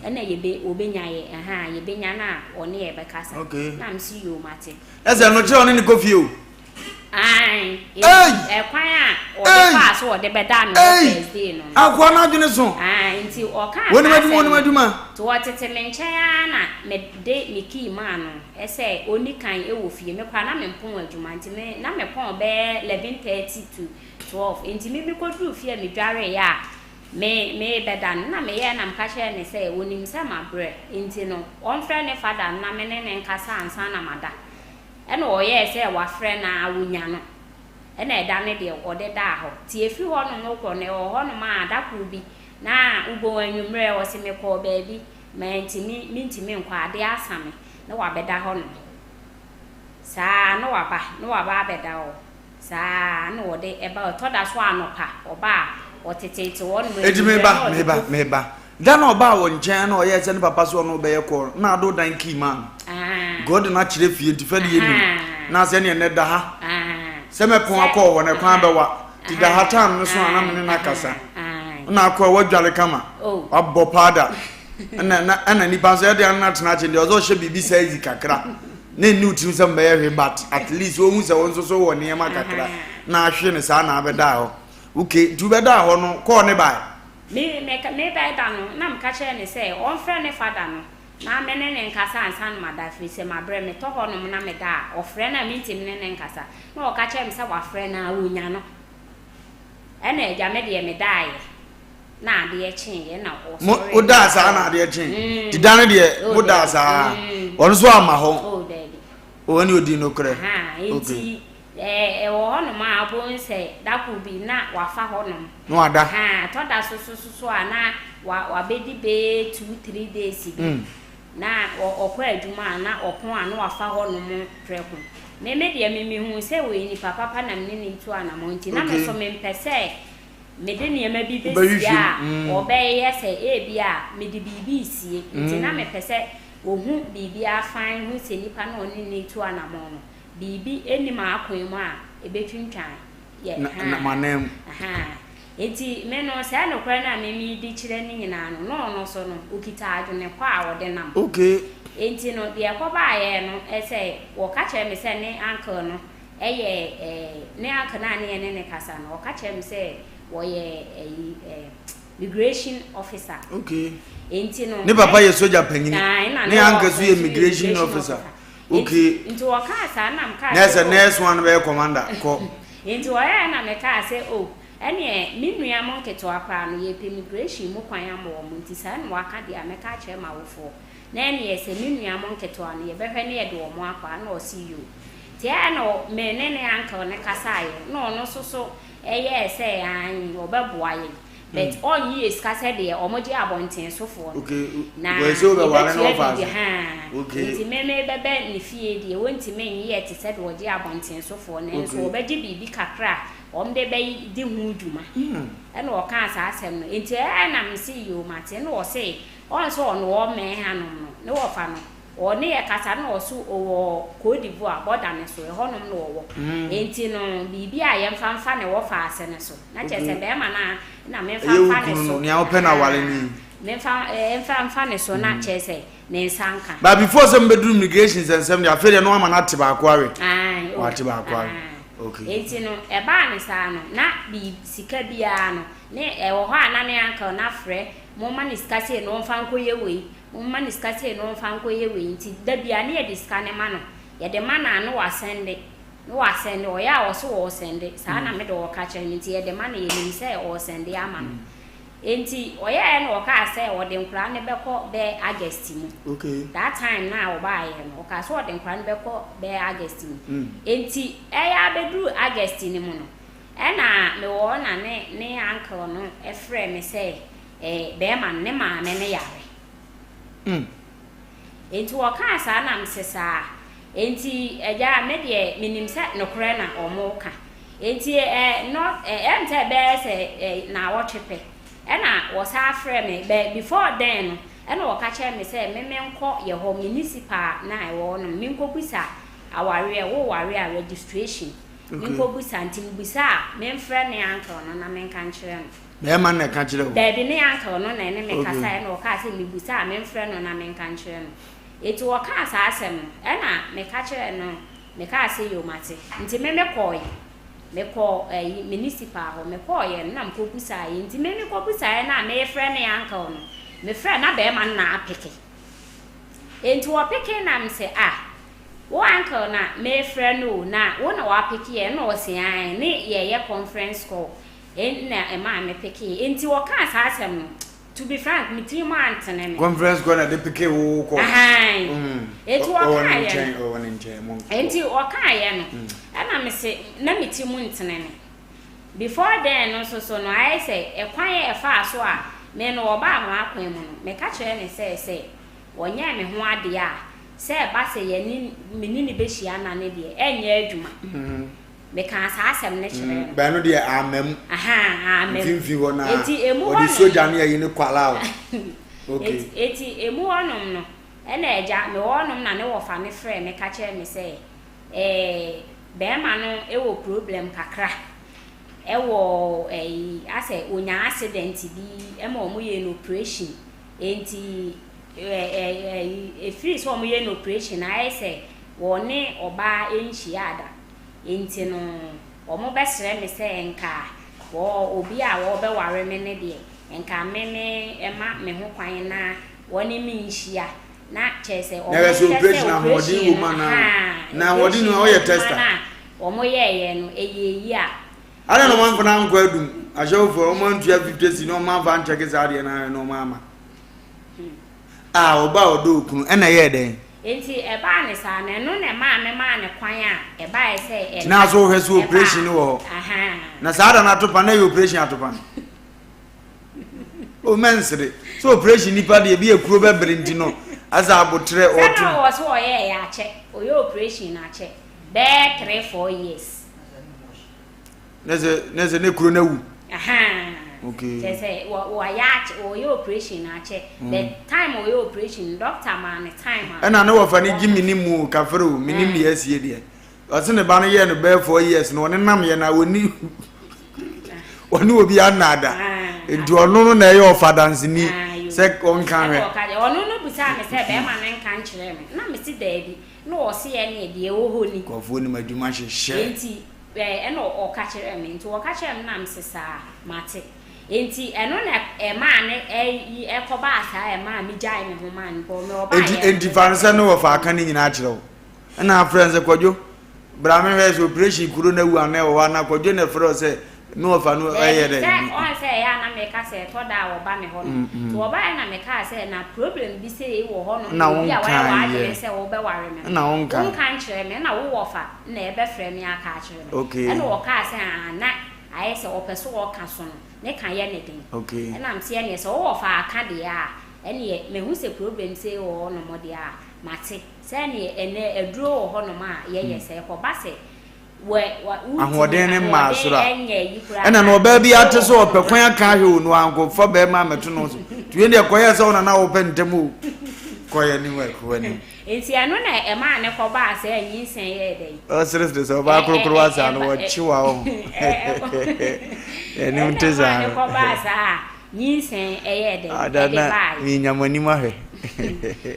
ɛna yɛbɛ ɔbɛnya yɛ, ahaa, yɛbɛnya no a ɔne yɛ bɛkasa. Na mese yoo mate. Ɛsɛ no kyerɛ ɔne ne kɔ fie o. Ae, ɛkwan a ɔde faa so ɔde bɛdaa me hɔ first day no. Akoa no adwene so. Ae, nti ɔkaa Wɔnim saa adwuma, asɛm wɔnim no. adwuma. Nti ɔtete me nkyɛn ara na mede me key maa no sɛ ɔnni kan wɔ fie. Me koraa na mempɔn adwuma nti me na mepɔn bɛyɛ 11:30 to 12. Nti me mekɔduruu fie a medwareeɛ a me merebɛda no na meyɛɛ na meka kyerɛɛ no sɛ ɔnim sɛ mabrɛ nti no ɔmfrɛ ne father no na me ne no nkasa ansa na mada. Ɛna ɔyɛɛ sɛ wafrɛ no ara wonya no. Ɛna ɛda no deɛ ɔde daa hɔ. Nti ɛfiri hɔ nom rekɔ no ɛwɔ hɔ nom a da koro bi na wobɔn anwummerɛ ɔse mekɔɔ baabi mantumi mentumi nkɔ adeɛ asa me na wabɛda hɔ nom. Saa na waba na waba abɛda hɔ. Saa na ɔde ɛba ɛtɔ da so anɔpa ɔba a ɔteteete hɔ nom Enti anwummerɛ meba, na ɔde meba, kɔ fie. meba. Da na ɔbaa wɔ nkyɛn na ɔyɛɛ sɛ ne papa sɛ ɔno ɔbɛyɛ kɔɔ no, na ado dan kii maa no. God na kyerɛ fie nti fɛ de yɛ nim. Na sɛ neɛ nɛ da ha. Sɛ mɛpɔn akɔ hɔ na kwan bɛwa. Ti da ha time no so a na me ne no akasa. Na akɔ a wadwale kama. Wabɔ paada. Ɛna na ɛna nipa nso ɛde ano atena akyi deɛ ɔsɛ ɔhyɛ biribi size kakra. Na ɛni wo tirim sɛ mbɛyɛ hwee but at least wohu sɛ wo nso so wɔ nneɛma kakra. Na ahwe no saa na abɛdaa hɔ. Okay, nti wobɛdaa hɔ no kɔɔ ne bae. Me me mebɛda no na meka kyerɛɛ no sɛ ɔmfrɛ ne fada no na me ne no nkasa ansa na mada ɛfiri sɛ mabrɛ metɔ hɔnom na meda a ɔfrɛ no a mentumi ne no nkasa na ɔka kyerɛɛ me sɛ wafrɛ no a ɔnya no ɛna agya me deɛ medaeɛ na adeɛ kyeeɛ na Mo ɔsɔree wodaa saa na adeɛ kyee Mm. ti da no deɛ Oh, modaa daabi. saa Mm. ɔno nso amma hɔ Oh, daabi. ɔne ɔdi nokorɛ Aha, okay nti. Ɛɛ, ɛwɔ hɔnom a, wobɛhu sɛ da koro bi na wafa hɔnom. Na wada. Ahaa, ɛtɔ da so so so a na wa wabɛdi bɛyɛ 2, 3 days bi. Na ɔ ɔkɔ adwuma a, na ɔpɔn a na wafa hɔnom prɛko. Me me deɛ me mehuu sɛ ɔyɛ nipa papa na me ne no retu anamɔn nti, na me nso mempɛ sɛ mede nneɛma bi bɛsie a ɔbɛyɛ sɛ ebia mede biribi resie. Nti na mepɛ sɛ ɔhu biribiara fann hu sɛ nipa no a ɔne no retu anamɔn no, biribi nni m'akwan mu a ɛbɛtwintwan yɛ Na m'ananmu. Ahaa. Enti me no, saa nokorɛ no a me medi kyerɛ no nyinaa no, na ɔno nso no, ɔkita adwene pa a ɔde nam. Okay. Enti no, deɛ ɛkɔbaeɛ no sɛ, wɔka kyerɛɛ me sɛ ne uncle no yɛ ɛɛ, ne uncle no a ne yɛne no kasa no, ɔka kyerɛɛ me sɛ wɔyɛ ɛyi ɛɛ, migration officer. Okay. Enti no. Ne papa yɛ sogya panyini. Ae, ɛna Ne ne uncle wɔfa nso nso yɛ yɛ immigration immigration officer. officer. Okay. Nti wɔkaa saa na mekaa Na sɛ ɛsɛ oh. nurse one bɛyɛ commander kɔ. Nti wɔyɛɛ na mekaa sɛ oh ɛneɛ me nua mo nketewa koraa no yɛpɛ immigration mu kwan ama wɔn nti saa na waka deɛ a mɛka akyerɛ m'awofoɔ na ɛneɛ sɛ me nua mo nketewa no yɛbɛhwɛ na yɛde wɔn akɔ a na ɔse yoo. Nti ɛɛ na me ne ne uncle no kasaeɛ na ɔno nso so ɛyɛɛ sɛ aane ɔbɛboa yɛn. But ɔnnye yɛ sika sɛ deɛ ɔmo gye abɔnten sofoɔ no. Na yɛbɛtua biribi haa. Nti me me bɛbɛ ne fie deɛ wɔntumi nnye yɛ te sɛ deɛ ɔgye abɔnten sofoɔ no nso ɔbɛgye biribi kakra a ɔmo de bɛ di ho dwuma. Ɛna ɔkaa saa asɛm no. Nti ɛna me se yoo mate. Ɛna ɔse ɔn sɛ ɔno ɔmmɛn hanom no ne wɔfa no Ɔne yɛ kasa na ɔso ɔwɔ Cote d'Ivoire bɔda no so, ɛhɔnom na ɔwɔ. Enti no biribi a yɛmfa mfa ne wɔfaase no so, na kyerɛ sɛ bɛrima no a na memfa Ɛyɛ wo mfa ne kunu no, so. nea wopɛ no aware no yi. Memfa mfa mfa ne so na kyerɛ sɛ ne nsa nka. But before sɛ mobɛduru immigration nsɛnsɛm deɛ, afei deɛ na wama no ate baako awe. Ae, oh, Wate baako awe. ae. Okay. Enti no ɛbaa no saa no, na bi sika biara no, ne ɛwɔ hɔ a na ne uncle no afrɛ, momma no sika sei na ɔmfa nkɔyɛ wei. Momma no sika sei na ɔmfa nkɔyɛ wei nti da biara ne yɛde sika no ma no, yɛde ma no a na wasɛnde, na wasɛnde, ɔyɛ a ɔse ɔɔsɛnde, saa na mede ɔɔka kyerɛ no nti yɛde ma no yɛnim sɛ ɔɔsɛnde ama no. Nti ɔyɛɛ na ɔkaa sɛ ɔde nkoraa no bɛkɔ bɛɛ August mu. That time no a ɔbaeɛ no ɔkaa sɛ ɔde nkoraa no bɛkɔ bɛɛ August mu. Nti ɛyɛ abɛduru August no mu no ɛna mewɔ hɔ na ne ne uncle no frɛɛ me sɛ Eh, bɛɛma no, ne maame no yare. Mm. Enti wɔkaa saa na mese saa. Enti agya, me deɛ menim sɛ nokorɛ na wɔka. Enti eh, not, eh, ɛm sɛ ɛbɛyɛ sɛ eh, naawɔtwe pɛ, ɛna wɔsan frɛɛ me, but before then no, ɛna wɔka kyerɛɛ me sɛ me menkɔ yɛ hɔ, municipal na ɛwɔ hɔ nom, menkɔbisa awareɛ, woware a registration, menkɔbisa, nti mebisa a, memfrɛ ne uncle no na menka nkyerɛ no. Bɛrima no na ɛka kyerɛ wo? Daabi, ne uncle no na ɛne me kasaeɛ na ɔkaa sɛ mebisa a memfrɛ no na menka nkyerɛ no. Enti ɔkaa saa asɛm no, ɛna meka kyerɛɛ no, mekaa sɛ yoo mate. Nti me mekɔeɛ, mekɔɔ ayi municipal hɔ, mekɔeɛ no na mekɔbusaeɛ. Nti me mekɔbusaeɛ no a merefrɛ ne uncle no, mefrɛɛ na bɛrima no na apeke. Enti ɔpeke na mese ah, wo uncle na merefrɛ no o, na wo na woapekeɛ? Ɛna ɔse aane, ne yɛreyɛ conference call. Ɛnna ɛmaa me pekee. Enti wɔkaa saa asɛm no, to be frank, me tirim antene me. Conference kɔ na de pekee wo kɔ. Ahan. Mm. Enti Ɔwɔ ne wɔkaeɛ nkyɛn, no, ɔwɔ ne nkyɛn, mo nkɔ. enti wɔkaeɛ no, ɛnna mese, na me tirim ntene me. Before then no nso so no, ayɛ sɛ ɛkwan a ɛfaa so a me no wɔbaa m'akwan mu no, meka kyerɛɛ no sɛ, sɛ wɔnyɛɛ me ho adeɛ a, sɛ ɛba sɛ yɛne, me ne no bɛhyia nna no deɛ, ɛnyɛ adwuma. Mekaa saa asɛm no kyerɛɛ no. Bɛn no deɛ amma mu. Ahaa, amma mu. Mfimfini hɔ no a, Enti emu wɔde hɔnom sogya no. ne ayi no kwalaa o. Okay. Enti, enti emu hɔnom no, ɛna agya, mewɔ hɔnom na ne wɔfa no frɛɛ me ka kyerɛɛ me sɛ, ɛɛ, bɛrima no wɔ problem kakra ɛwɔ ɛyi, asɛ ɔnya accident bi ɛma wɔyɛɛ no operation. Enti, ɛ, ɛ, ɛyi, ɛfiri sɛ wɔyɛɛ no operation no, ayɛ sɛ wɔne ɔbaa nhyiaa da. Enti no, wɔbɛsrɛ me sɛ nka wɔ obi a wɔrebɛware me no deɛ, nka me me ma me ho kwan na wɔne me nhyia, na kyerɛ sɛ Na ɛyɛ sɛ wɔhwɛ sɛ operation ahoɔden operation wɔ no, mu anaa? ahaa, Na ahoɔden operation no no ɔyɛ adwuma tester. no a wɔyɛeɛ no, ɛyɛɛ yie a. Adɛn na wɔamfa no ankɔ adum? Ahyɛwofoɔ, wɔantua 50 cedi na wɔamfa ankyɛke saa adeɛ no ahwɛ na wɔama. Ah, ɔba a ɔdɔ okunu, ɛna ɛyɛɛ dɛn? Enti ɛbaa no saa no, ɛno na ɛmaa memaa no kwan a ɛbaeɛ sɛ ɛna Nti na so wohwɛ sɛ operation no wɔ hɔ? Ahaa. Na saa da no atopa na ɛyɛ operation atopa no? O mɛnsere. Sɛ operation nipa deɛ ebi ekuro bɛbere nti no asɛ abotrɛ Sɛ na ɔto. ɔwɔ so ɔyɛɛyɛ akyɛ, ɔyɛ operation no akyɛ bɛyɛ 3, 4 years. Ne sɛ ne sɛ ne kuro no awu. Ahaa. Okay. Kyerɛ sɛ wɔ wɔayɛ akyɛ wɔyɛ operation no akyɛ. Mm. The time ɔyɛ operation no doctor maa no time a. Ɛna ne wɔfa no gye menim mu o kafere o menim deɛ asie deɛ. Ɔse ne ba no yɛɛ no bɛyɛ 4 years no ɔne nam yɛ na ɔni ɔne obi anaada. Nti ɔno no na ɛyɛ ɔfa danseni sɛ ɔnka hwɛ. Ɔno no bisaa me sɛ bɛrima no nka nkyerɛ me na mese daabi na ɔse ɛneɛ deɛ ɛwɔ hɔ ni. Nkurɔfoɔ nim adwuma hyehyɛ. Nti Ɛnna ɔka kyerɛɛ me. Nti ɔka kyerɛɛ me na mese saa, mate. Nti ɛno na ɛmaa ne ɛyi ɛkɔbaa saa ɛmaa megyae me ho maa no because me ɔbaeɛ Enti no enti fa no sɛ ne wɔfa aka ne nyinaa kyerɛ wo. Ɛna afrɛ no sɛ Kwadwo, bra mehwɛ sɛ operation kuro no awu anaa ɛwɔ hɔ anaa Kwadwo na ɛfrɛ wo sɛ ne wɔfa no ɛyɛ Daabi, dɛ. sɛ ɔn sɛ ɛyɛ a na meka sɛ ɛtɔ da a wɔba me hɔ no. Nti wɔbaeɛ na mekaa sɛ na problem bi sei wɔ hɔ nom Na obi a wayɛ wonkaeɛ. w'adwene sɛ wobɛware me no, Na wonkae. wonka nkyerɛ me ɛna wo wɔfa na ɛbɛfrɛ me aka akyerɛ me. Okay. Ɛna ɔkaa sɛ aa na ayɛ sɛ ɔpɛ sɛ ɔka so no, ne ka yɛ ne den. Okay. Ɛna mese ɛneɛ sɛ wo wɔfa aka deɛ a, ɛneɛ mahu sɛ problem sei wɔ hɔ nom deɛ a, mate. Sɛ ɛneɛ ɛnɛ aduro wɔ hɔ nom a yɛyɛ sɛ ɛkɔba sɛ wɔ wɔ wotumi Ahoɔden ne mmaa ahoɔden soro a. ɛnyɛ yi koraa Ɛna na na ɔbaa bi aduro ate wɔ sɛ hɔ ɔpɛ nom kwan a. aka ahwɛ o no ankɔfa bɛrima ammɛto no so. Nti wei deɛ kɔyɛ sɛ wo na na wopɛ ntɛm o. Kɔ yɛ anim ɛ, kɔ anim. Enti ɛno na ɛmaa ne kɔbaa sɛ nyinsɛn yɛɛ dɛn? Ɔseresere sɛ ɔbaa korokorowa saa no wɔkye wa wɔ ho. Anim te saa no. Ɛna ɛmaa ne kɔbaa saa a nyinsɛn ɛyɛɛ dɛn? Ada Ɛde na baeɛ. menya mo anim ahwɛ.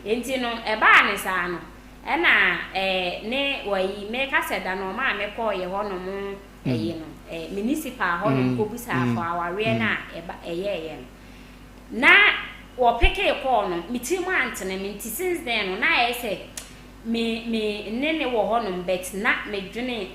Enti no ɛbaa ne saa no ɛna ɛɛ ne wɔyi meka sɛ da no ɔmaa me kɔɔyɛ hɔnom ɛyi no ɛɛ municipal hɔnom kɔbisaa for awareɛ no a ɛba ɛyɛɛyɛ no. Na wɔpekee kɔɔ no, me tirim antene me nti since then no na ayɛ sɛ me me ne ne wɔ hɔnom but na medwene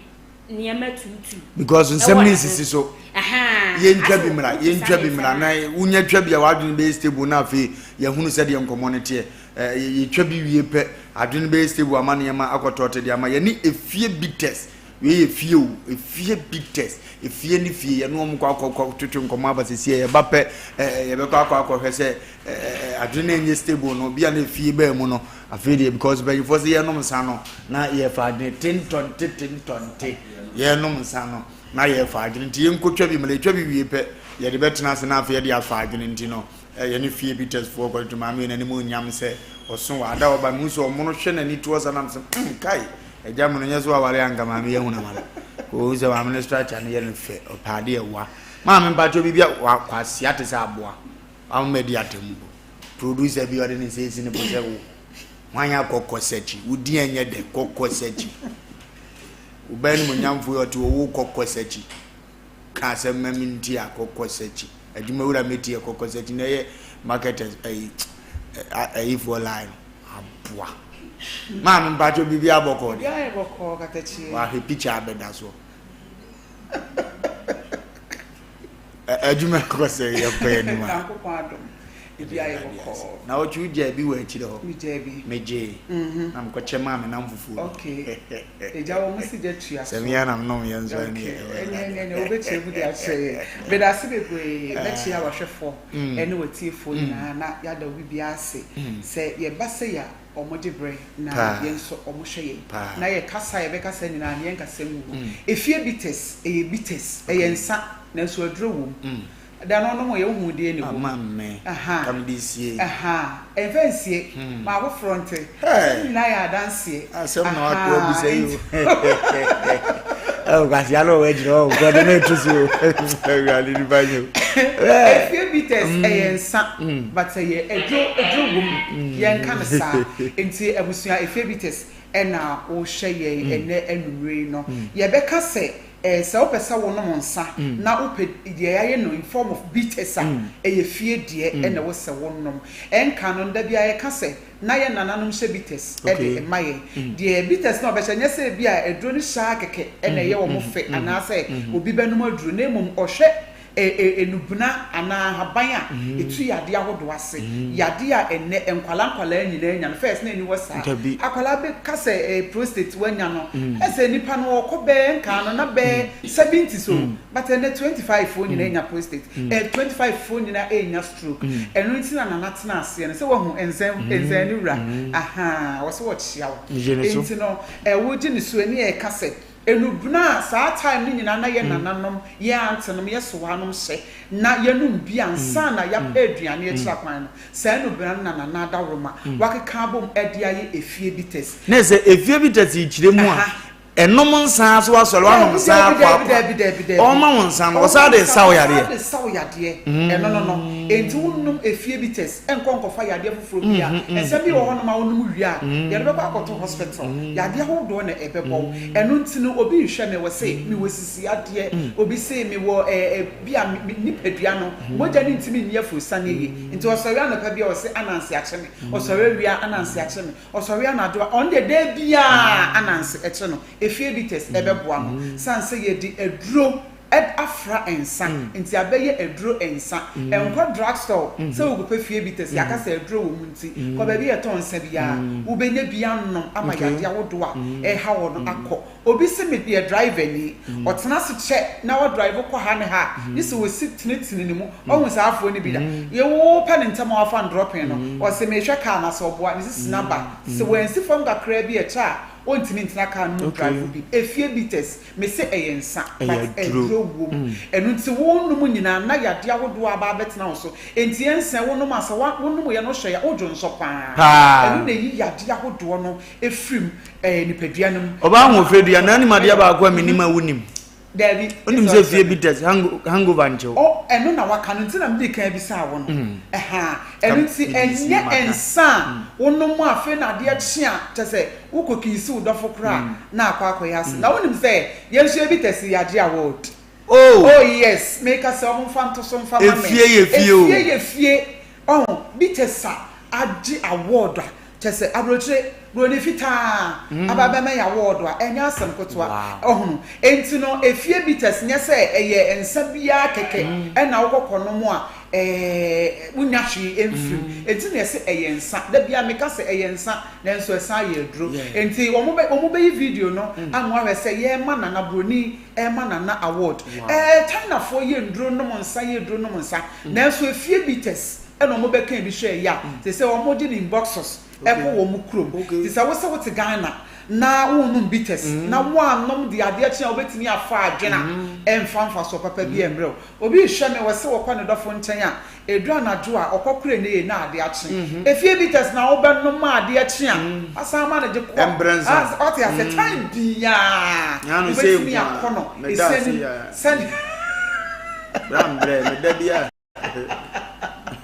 nneɛma tuutu Because nsɛm ɛwɔ no ne ho. nsisi so. Ahaa, Yɛntwa asɛ bi mmra, wobisa yɛntwa me bi nsɛm mmra a. na wonya twa bi a w'adwene bɛyɛ stable na afei yɛahunu sɛdeɛ nkɔmmɔ no teɛ. Ɛ, yɛtwa bi wie pɛ, adwene bɛyɛ stable ama nneɛma akɔtɔɔte de ama yɛne efie bitters. Wei yɛ fie o, efie bitters, efie ne fie, yɛne wɔn kɔ akɔ kɔ twetwe nkɔmɔ aba sisi yɛba pɛ ɛɛ yɛbɛkɔ akɔ akɔhwɛ sɛ ɛɛ adwene no nyɛ stable no, bi a na efie bɛɛ mu no, afei deɛ because mpanyinfoɔ sɛ yɛnom nsa no na yɛfa adwene tentɔnte tentɔnte, yɛnom nsa no na yɛfa adwene nti yɛnkɔtwa bi mmerɛ yɛtwa bi wie pɛ yɛde bɛtena ase na afei yɛde afa adwene nti no. Ɛyɛ ne fie Peters foɔ kɔ nti maame yɛ n'anim onyam sɛ ɔso wɔ ada ɔba mu sɛ ɔmono hwɛ n'ani toɔ sa nam sɛ mm kai agya mono nyɛ so aware anka maame yɛ huna mana kò sɛ maame no structure no yɛ no fɛ ɔpɛ ade ɛwa maame mpatsɔ biribi a wakwasia te sɛ aboa wama di atemmu producer bi ɔde ne nsa esi ne bo sɛ wo hwan akɔkɔ sɛkyi wo din ɛnyɛ dɛ kɔkɔ sɛkyi wo bɛn no mo nyamfo yɛ ɔte ɔwo kɔkɔ sɛkyi Ka asɛm ma me nti a kɔkɔ sɛkyi adwuma wura meti yɛ kɔkɔ sɛkyi na ɛyɛ marketers ɛyi ɛyifoɔ line aboa maame mpatsɔ biribi abɔkɔ de Biribi ayɛ bɔkɔɔ katakyie. wahwɛ picture abɛda soɔ adwuma kɔ sɛ yɛkɔ yɛ anim a Nyankopɔn adom. Biribi ayɛ bɔkɔɔ. Na wɔtwe wogyaa bi wɔ akyire hɔ. Megyaa bi. Megyee. Mhm. Na mekɔkyɛ maa me namfofoɔ bi. Okay. Agya wɔn si gya tua so. Sɛ me ara na menom yɛ nso ɛne Okay. ɛwɔ Ɛne Awurade. ɛne ɛne wobɛkyerɛ mu de akyerɛ yɛn. Meda ase bebree. Mɛkyea w'ahwɛfoɔ ɛne w'atiefoɔ nyinaa na yɛada obi biara ase sɛ yɛba sei a wɔgye berɛ na Paa. yɛn nso wɔhwɛ yɛn. Paa. Na yɛ kasa a yɛbɛkasa nyinaa no yɛnkasa ngu hɔ. Efie bitters, ɛyɛ bitters, ɛyɛ nsa nanso aduro wɔ mu. Da no ɔnom yɛ wohu deɛ ne wom. Ama me Aha. ka mede sie. Aha. Ɛmfa nsie. Ma afoforɔ nte. Hey. Ne nyinaa yɛ adanseɛ. Asɛm na Aha. wabisa yi o. Nti. Ɛwɔ kwasia na ɔwɔ agyina hɔ nkɔ de ne to so o. Awurade nipa nyɛ o. Efie bitters ɛyɛ nsa but ɛyɛ aduro aduro wɔ mu. Yɛnka no saa. Nti abusua efie bitters ɛna wohwɛ yɛn ɛnɛ anwummere yi no. Yɛbɛka sɛ Eh, sɛ wopɛ sɛ wonom nsa na wopɛ deɛ yɛayɛ no in form of bitters a, ɛyɛ fie deɛ na ɛwɔ sɛ wonom. Ɛnka no, da biara yɛka sɛ na yɛn nananom hyɛ bitters de ma yɛn. Deɛ bitters no a wɔbɛhyɛ, nyɛ sɛ ebia aduro no hyɛ ara kɛkɛ na ɛyɛ wɔn fɛ anaasɛ obi bɛnom aduro, na mmom ɔhwɛ Nnubena anaa ahaban a ɛtu yadeɛ ahodoɔ ase. Yadeɛ a ɛnnɛ nkwadaa nkwadaa nyinaa nya no, first na ɛnni hɔ saa. Akwadaa bɛka sɛ prostate wanya no, ɛsɛ nipa no ɔkɔ bɛyɛ nkaa no na bɛyɛ 70 so, but ɛnnɛ 25 foɔ nyinaa nya prostate, 25 foɔ nyinaa ɛnya stroke. Ɛno nti na Nana tena aseɛ no, sɛ wahu nzɛn nzɛn no wura, ahaa, ɔsɛ ɔkyea wo. Nti no, wogye ne so ɛne ɛka sɛ Nnubena a saa time no nyinaa na yɛn nananom, yɛn auntenom, yɛn sewaanom hyɛ na yɛnom bi ansa na yɛapɛ aduane akyira kwan no, saa nnubena no na Nana Adaworoma wakeka abom de ayɛ efie bitters. Na sɛ efie bitters yi kyerɛ mu a, ɛnom nsa so asɔre, wanom nsa akɔ akɔ, ɔma wo nsa no, ɔsan de sa wo yadeɛ. Ɔsan de sa wo yadeɛ, ɛno no no. Enti wonom efie bitters nkɔ nkɔfa yadeɛ foforɔ biara. Nsɛm bi wɔ hɔnom a wonom wie a, yɛde bɛkɔ akɔto hospital. Yadeɛ ahodoɔ na ɛbɛbɔ wo. Ɛno nti no, obi rehwɛ me, ɔse mewɔ sisi adeɛ, obi se mewɔ ɛɛ bi a me nipadua no, mogya no ntumi nni aforosiane yie. Nti ɔsɔre anɔpa bi a ɔse ananse akye me, ɔsɔre awia ananse akye me, ɔsɔre anadwo a, ɔno deɛ da biara ananse kye no. Efie bitters ɛbɛboa no. Sane sɛ yɛde aduro afra nsa nti abɛyɛ aduro nsa. Nkɔ drug store sɛ wokɔpɛ fie bitters, yɛaka sɛ aduro wɔ mu nti, kɔ baabi a yɛtɔn nsa biara, wobɛnya bi anom ama yadeɛ ahodoɔ a ɛreha wo no akɔ. Obi se meyɛ driver ni, ɔtena ase kyɛ na ɔdrive kɔ ha ne ha a, gye sɛ ɔsi tenetene ne mu. Wahu saa afoɔ no bi da? Wopɛ no ntɛm a wafa no dropping no, ɔse mehwɛ car no ase, ɔboa, ne sisi no aba. Sɛ wansi fam kakraa bi a ɛkyɛ a, ɔntumi ntena car no mu drive bi. Efie bitters. Me se ɛyɛ nsa but aduro wom. Ɛno nti wo nom nyinaa na yadeɛ ahodoɔ aba abɛtena wo so. Enti ɛnsɛ wo nom a sɛ wo nom yɛ no hwɛ a wo dwonsɔ paa. Ɛno na ɛyi yadeɛ ahodoɔ no firi mu ɛɛ nipadua no mu. Ɔbaa ahoɔfɛ dua na anim adeɛ baako a menim a wonim. Daabi. Wonim sɛ fie bitters hangover nkyɛw. Oh ɛno na waka no nti na mede kan bisaa wo no. Ɛhaa ɛno nti ɛnyɛ nsa a wonom a afei na adeɛ kye a kyɛ sɛ Wokɔ kiisi wo dɔfo koraa a, na akɔ akɔyɛ ase. Na wonim sɛ yɛn nso yɛbi tɛsi yɛagye award. Oh! Oh yes, meka sɛ wɔn mfa nto so mfa ma me. Efie yɛ fie o. Efie yɛ fie. Ɔho, bitters a agye award a, kyerɛ sɛ aburokyire, buroni fitaa aba abɛma yɛn award a, ɛnyɛ asɛm ketewa. Ɔhono. Enti no, efie bitters nyɛ sɛ ɛyɛ nsa biara kɛkɛ ɛna wokɔ kɔnom a, ɛɛ, wonya hwee mfiri mu. Enti na yɛse ɛyɛ nsa. Da biara meka sɛ ɛyɛ nsa. Nanso ɛsan yɛ aduro. Enti wɔn bɛ wɔn bɛyi video no ama wahwɛ sɛ yɛrema Nana Broni rema Nana award. Ɛɛ Chinafoɔ yɛ nnuro nom nsa yɛ aduro nom nsa. Nanso efie bitters ɛna wɔn bɛka ebi hwɛ ɛyɛ a te sɛ wɔn gye no in boxes ɛkɔ wɔn kurom. Te sɛ wosɛ wote Ghana na wonom bitters na woanom de adeɛ kye a wobɛtumi afa adwene a ɛmfa mfasoɔ papa bi ɛmmerɛ wo. Obi rehwɛ me wɔse wɔkɔ ne dɔfo nkyɛn a Edu anadwo a, ɔkɔ kora nnɛ yie na ade akye. Efie bitters na wobɛnom ma adeɛ kye a, wasan ama no de kɔ. Mbrɛnsa. Wate aseɛ, time biara Nyɛ ano sɛ wobɛtumi nko a, akɔ no. meda ase Esiane yi a. sɛdeɛ. Bra mbrɛ, meda bi a.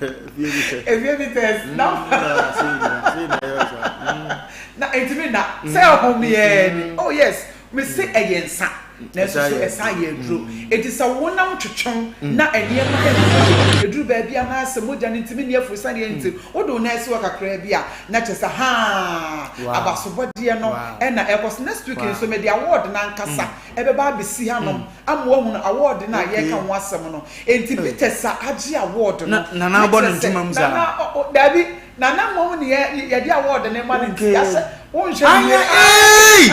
Efie bitters. Efie bitters. Na. Na sei na, sei na ɛyɛ saa. Na ntumi nna. Sɛ ɔhomeɛ ni. Oh yes. Mese ɛyɛ nsa, nanso so ɛsan yɛ aduro. Enti sɛ wonam twetwew na nneɛma nkɔ yie, ɛduru baabi anaasɛ mogya no ntumi nni afuru sɛdeɛ nti, wode wo nan si hɔ kakraa bi a, na kyerɛ sɛ haa, abasobɔdeɛ no na ɛrekɔ so. Next week nso mede award no ankasa ɛbɛba abɛsi hanom ama woahunu award no a yɛreka ho asɛm no. Enti Bitters a agye award no, Nana abɔ ne ntoma mu saa? Nana, daabi. Nana mmom ne yɛ yɛde award ne ma no nti yɛahyɛ wonhwɛ ne yie. Ei!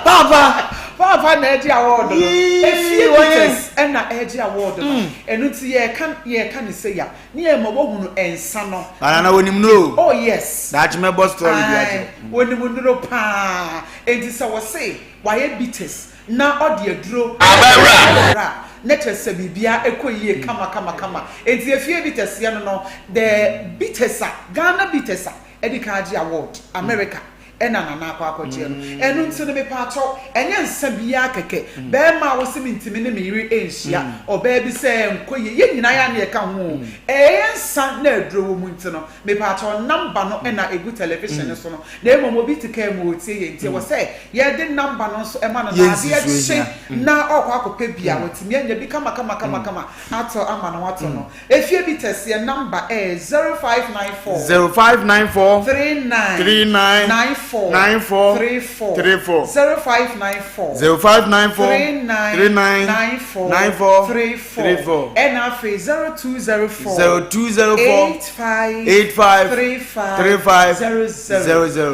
Paapa! Paapa na ɛgye award no. Efie Peters ɛna ɛgye award no. Mm. Ɛno nti yɛka yɛka ne sɛ ya ne yɛ ma wɔhunu nsa no. Nana wɔnim no o. Oh yes. Daakye mɛbɔ story bi akyerɛ. Wɔnim nnuro paa. Enti sɛ wɔse wayɛ bitters na ɔde aduro abɛwura a, na kyerɛ sɛ biribiara ɛkɔ yie kama kama kama. Enti efie bitters yɛ no no, the bitters a, Ghana bitters a ɛdi kan agye award, America ɛna Nana akɔ akɔgyeɛ no. Ɛno nti no mepaakyɛw, ɛnyɛ nsa biara kɛkɛ, bɛɛma a wose mentumi ne me yere nhyia, ɔbaa bi sɛ ɛnkɔ yie, yɛn nyinaa yɛ a na yɛka ho o, ɛyɛ nsa na aduro wɔ mu nti no, Mepaakyɛw, number no na egu television no so no, na mmom obi te kaa mu ɔretie yɛn nti ɛwɔ sɛ yɛde number no nso ma no na adeɛ kye na ɔrekɔ akɔpɛ bi a watumi anya bi kama kama kama kama atɔ ama no atɔ no. Efie Bitters yɛn number ɛyɛ 0594 0594 39 39 94. 4 94 34 34 0594 0594 39 39 94 94 34 34 ɛna afei 0204 0204 85 85 35 35 00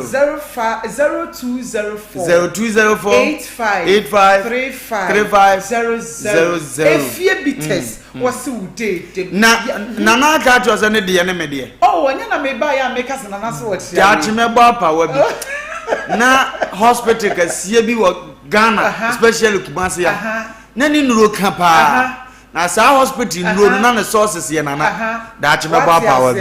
00 05 0204 0204 85 85 35 35 00 00 Efie bitters wɔse wo deede Na Nana aka akyerɛ wo sɛ ne deɛ ne me deɛ. Oh, ɛnyɛ na mebaeɛ a meka sɛ Nana so ɔkyea Daakye mɛbɔ apawa bi na hospital kɛseɛ bi wɔ Ghana especially Kumasi a na ne nnuro ka paa na saa hospital nnuro no na ne sources yɛ Nana. Daakye mɛbɔ apawa bi.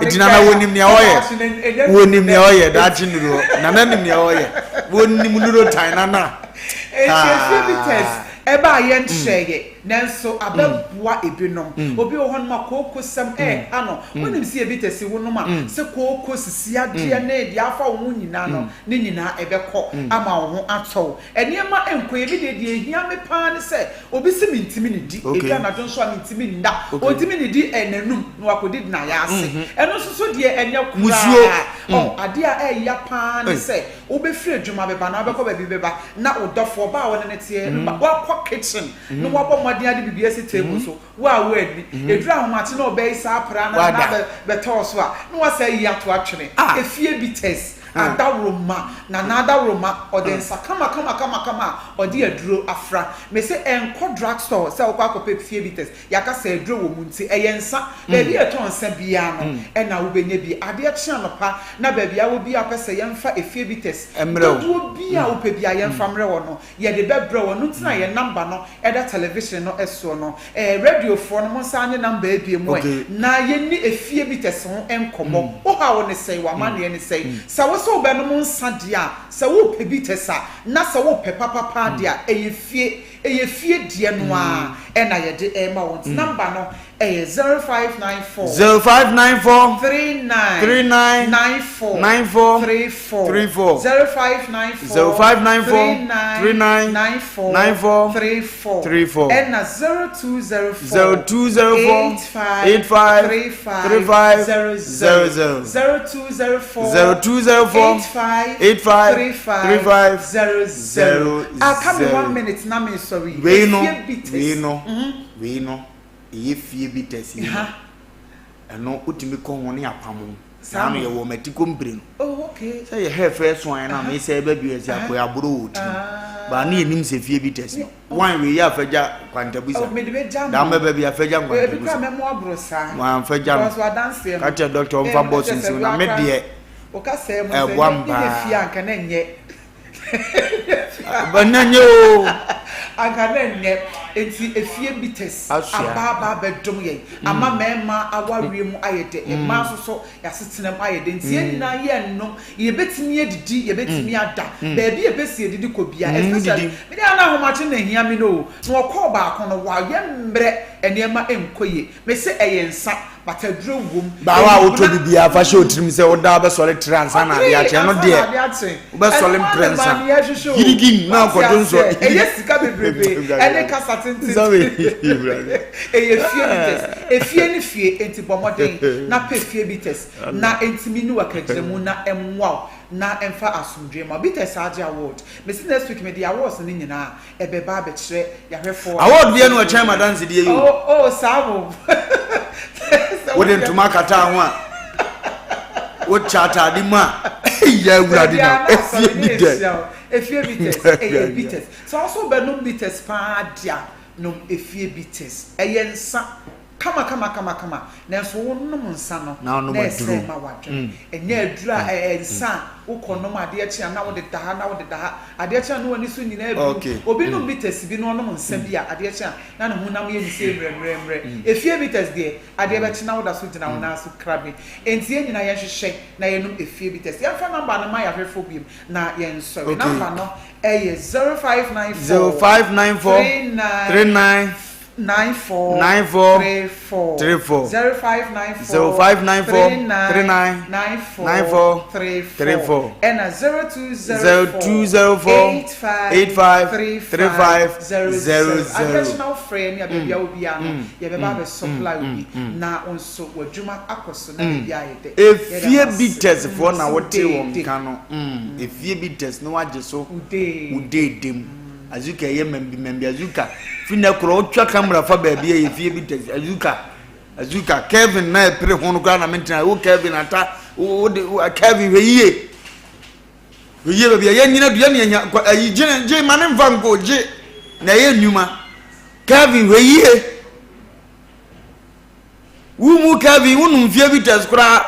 Eti Nana wɔnim nea ɔyɛ. Wɔnim nea ɔyɛ daakye nnuro. Nana nim nea ɔyɛ. Wɔnim nnuro tan Nana. Eti efie bitters ɛbaa yɛnkyerɛeɛ. Nanso abɛboa ebinom. Obi wɔ hɔnom a kookosɛm reha no. Wonim sɛ ebi te se wonom a, sɛ kooko sisi adeɛ ne deɛ afa wo ho nyinaa no, ne nyinaa ɛbɛkɔ ama wo ho atɔ wo. Nneɛma nkɔ yie. Me deɛ, deɛ ɛhia me pa ara ne sɛ obi se mentumi nnidi. Ɛduru anadwo nso a, mentumi nna. Ɔntumi nnidi nnanum na wakɔdidi n'ayaase. Ɛno nso so deɛ, ɛnyɛ koraa. Ɔho, adeɛ a ɛya pa ara ne sɛ wobɛfiri adwuma bɛba anaa wobɛkɔ baabi bɛba na wo dɔfoɔ, ɔbaa a wo ne no teɛ no ba, wakɔ kitchen na wabɔ mmɔden ade biribi asi table so, wo a woanni. Ɛduru ahomakye na ɔbaa yi saa pra no na abɛ bɛtɔɔ so a, na wasan ayi ato atwene. Efie bitters, adaworoma, Nana adaworoma, ɔde nsa kama kama kama kama a ɔde aduro afra. Mese ɛnkɔ drug store sɛ wokɔ akɔpɛ fie bitters, yɛaka sɛ aduro wɔ mu nti ɛyɛ nsa. Baabi a yɛtɔn nsa biara no ɛna wobɛnya bi. Adeɛ kye anɔpa na baabi a wɔ biara wopɛ sɛ yɛmfa efie bitters dodoɔ biara a wopɛ biara yɛmfa mmerɛ wɔ no. Yɛde bɛbrɛ wo, ɛno nti na yɛn number no da television no soɔ no. Eh, radiofoɔ no, monsan nye number abie mu ɛ, na yɛnni efie bitters ho nkɔmmɔ. Wo haw ne sɛn? W'amanneɛ ne sɛn? Sɛ wo sɛ wobɛnom nsa deɛ a, sɛ worepɛ bitters a, na sɛ worepɛ papa paa deɛ a, ɛyɛ fie, ɛyɛ fie deɛ no ara na yɛde rema wo. Nti number no Ɛyɛ 0594. 0594. 39. 39. 94. 94. 34. 34. 0594. 0594. 39. 39. 94. 94. 34. 34. Ɛna 0204. 0204. 85. 85. 35. 35. 00. 00. 0204. 0204. 85. 85. 35. 35. 00. 00. Aka me one minute na me sɔre. Wei no, Efie bitters. wei no, wei no. Ɛyɛ fie bi tɛsi no ɛno wotumi kɔ ho ne apam ho saa no yɛwɔ matiko mpire no oh, sɛ yɛ hɛ fɛ soan no a mesɛ ɛbɛ bi ɛsɛ akɔ aboro wɔ tiri ah. baa ne yɛnim sɛ fie bi tɛsi no wan wei yɛ afɛgya kwantabusa oh, daa mɛbɛ bi afɛgya nkwantabusa wɔamfɛgya no ka kyerɛ dɔkta ɔmfa bɔ sunsun na me deɛ ɛboa m paa Ɛnɛ nyɛ oo. Anka na ɛnyɛ. Enti efie bitters aba aba abɛdom yɛn. Ama mmarima awareɛ mu ayɛ dɛ. Mmaa nso so yɛasetena mu ayɛ dɛ. Nti yɛn nyinaa yɛnnom. Yɛbɛtumi adidi, yɛbɛtumi ada. Baabi a yɛpɛ sɛ yɛdidi kɔ biara. Especially, me deɛ na ahomakye na ɛhia me no o. Na ɔkɔɔ baako no, wayɛ mmerɛ, nneɛma nkɔ yie. Mese ɛyɛ nsa. But aduro wom. Baawa a wotɔ biribiara fa hyɛ otirim sɛ woda wobɛsɔre tra ansa na adeɛ akye ɛno deɛ wobɛsɔre mprɛnsa girigim na akɔdwo nsɔ. Ɛyɛ sika bebrebe ɛne kasa tenten ɛyɛ fie bitters efie ne fie enti bɔ mmɔden na pɛ fie bitters na ntumi ne wakagyinamu na ɛmmoa wo na ɛmfa asomdwoe ma wo bitters agye award mesi next week mede awards no nyinaa ɛbɛba abɛkyerɛ yɛahwɛfoɔ. Award biara ni ɔkyɛn m'adansedie yi o. Oh oh saa mo. Wode ntoma kata ho a wokyɛ ataade mu a yɛ awurade na efie bitters. Efie bitters ɛyɛ bitters sɛ ɔso bɛnom bitters paa dea nom efie bitters ɛyɛ nsa Kama kama kama kama nanso wo nom nsa no Na wonom na ɛsɛe aduro. ma w'adwene. Ɛnyɛ aduro a ɛɛ nsa a wokɔ nom adeɛ kye a na wode da ha na wode da ha adeɛ kye a na w'ani so nyinaa abiri. Okay. Obi nom bitters bi na ɔnom nsa bi a adeɛ kye a na ne honam yɛ ne sei mmerɛmmerɛmmerɛ. Efie bitters deɛ adeɛ bɛkye na woda so gyina wo nan so krabe. Enti yɛn nyinaa yɛnhwehwɛ na yɛnom efie bitters. Yɛmfa number no ma yɛn ahwɛfoɔ biom na yɛnsɔre. Okay. Number no ɛyɛ 0594 0594 39 39. 94 94 34 34 0594 0594 39 39 94 94 34 34 ɛna 0204 0204 85 85 35 35 00 00. Address na wofrɛ ne a baabi a Mm, wɔ biara no mm, yɛbɛba mm, abɛ supply mm, wo bi mm, mm. na wo nso w'adwuma akɔ so na biribi ayɛ dɛ. Efie Yɛda mo ase. bitters foɔ na Mm, wote wɔn deede. nka no mm, efie bitters na wagye so deede. wo deede mu Azuka ɛyɛ mambi mambi Azuka fi na korɔ wotwa camera fa baabi ɛyɛ fie bitters Azuka Azuka Kevin na ɛpere ho no koraa na mentena wo Kevin ata wo de wo Kevin hwɛ yie hwɛ yie baabi ɛyɛ nyina dua ne anya ayi gye gye ma ne mfa nko gye na ɛyɛ nnwuma Kevin hwɛ yie Wo mu Kevin wo nom fie bitters koraa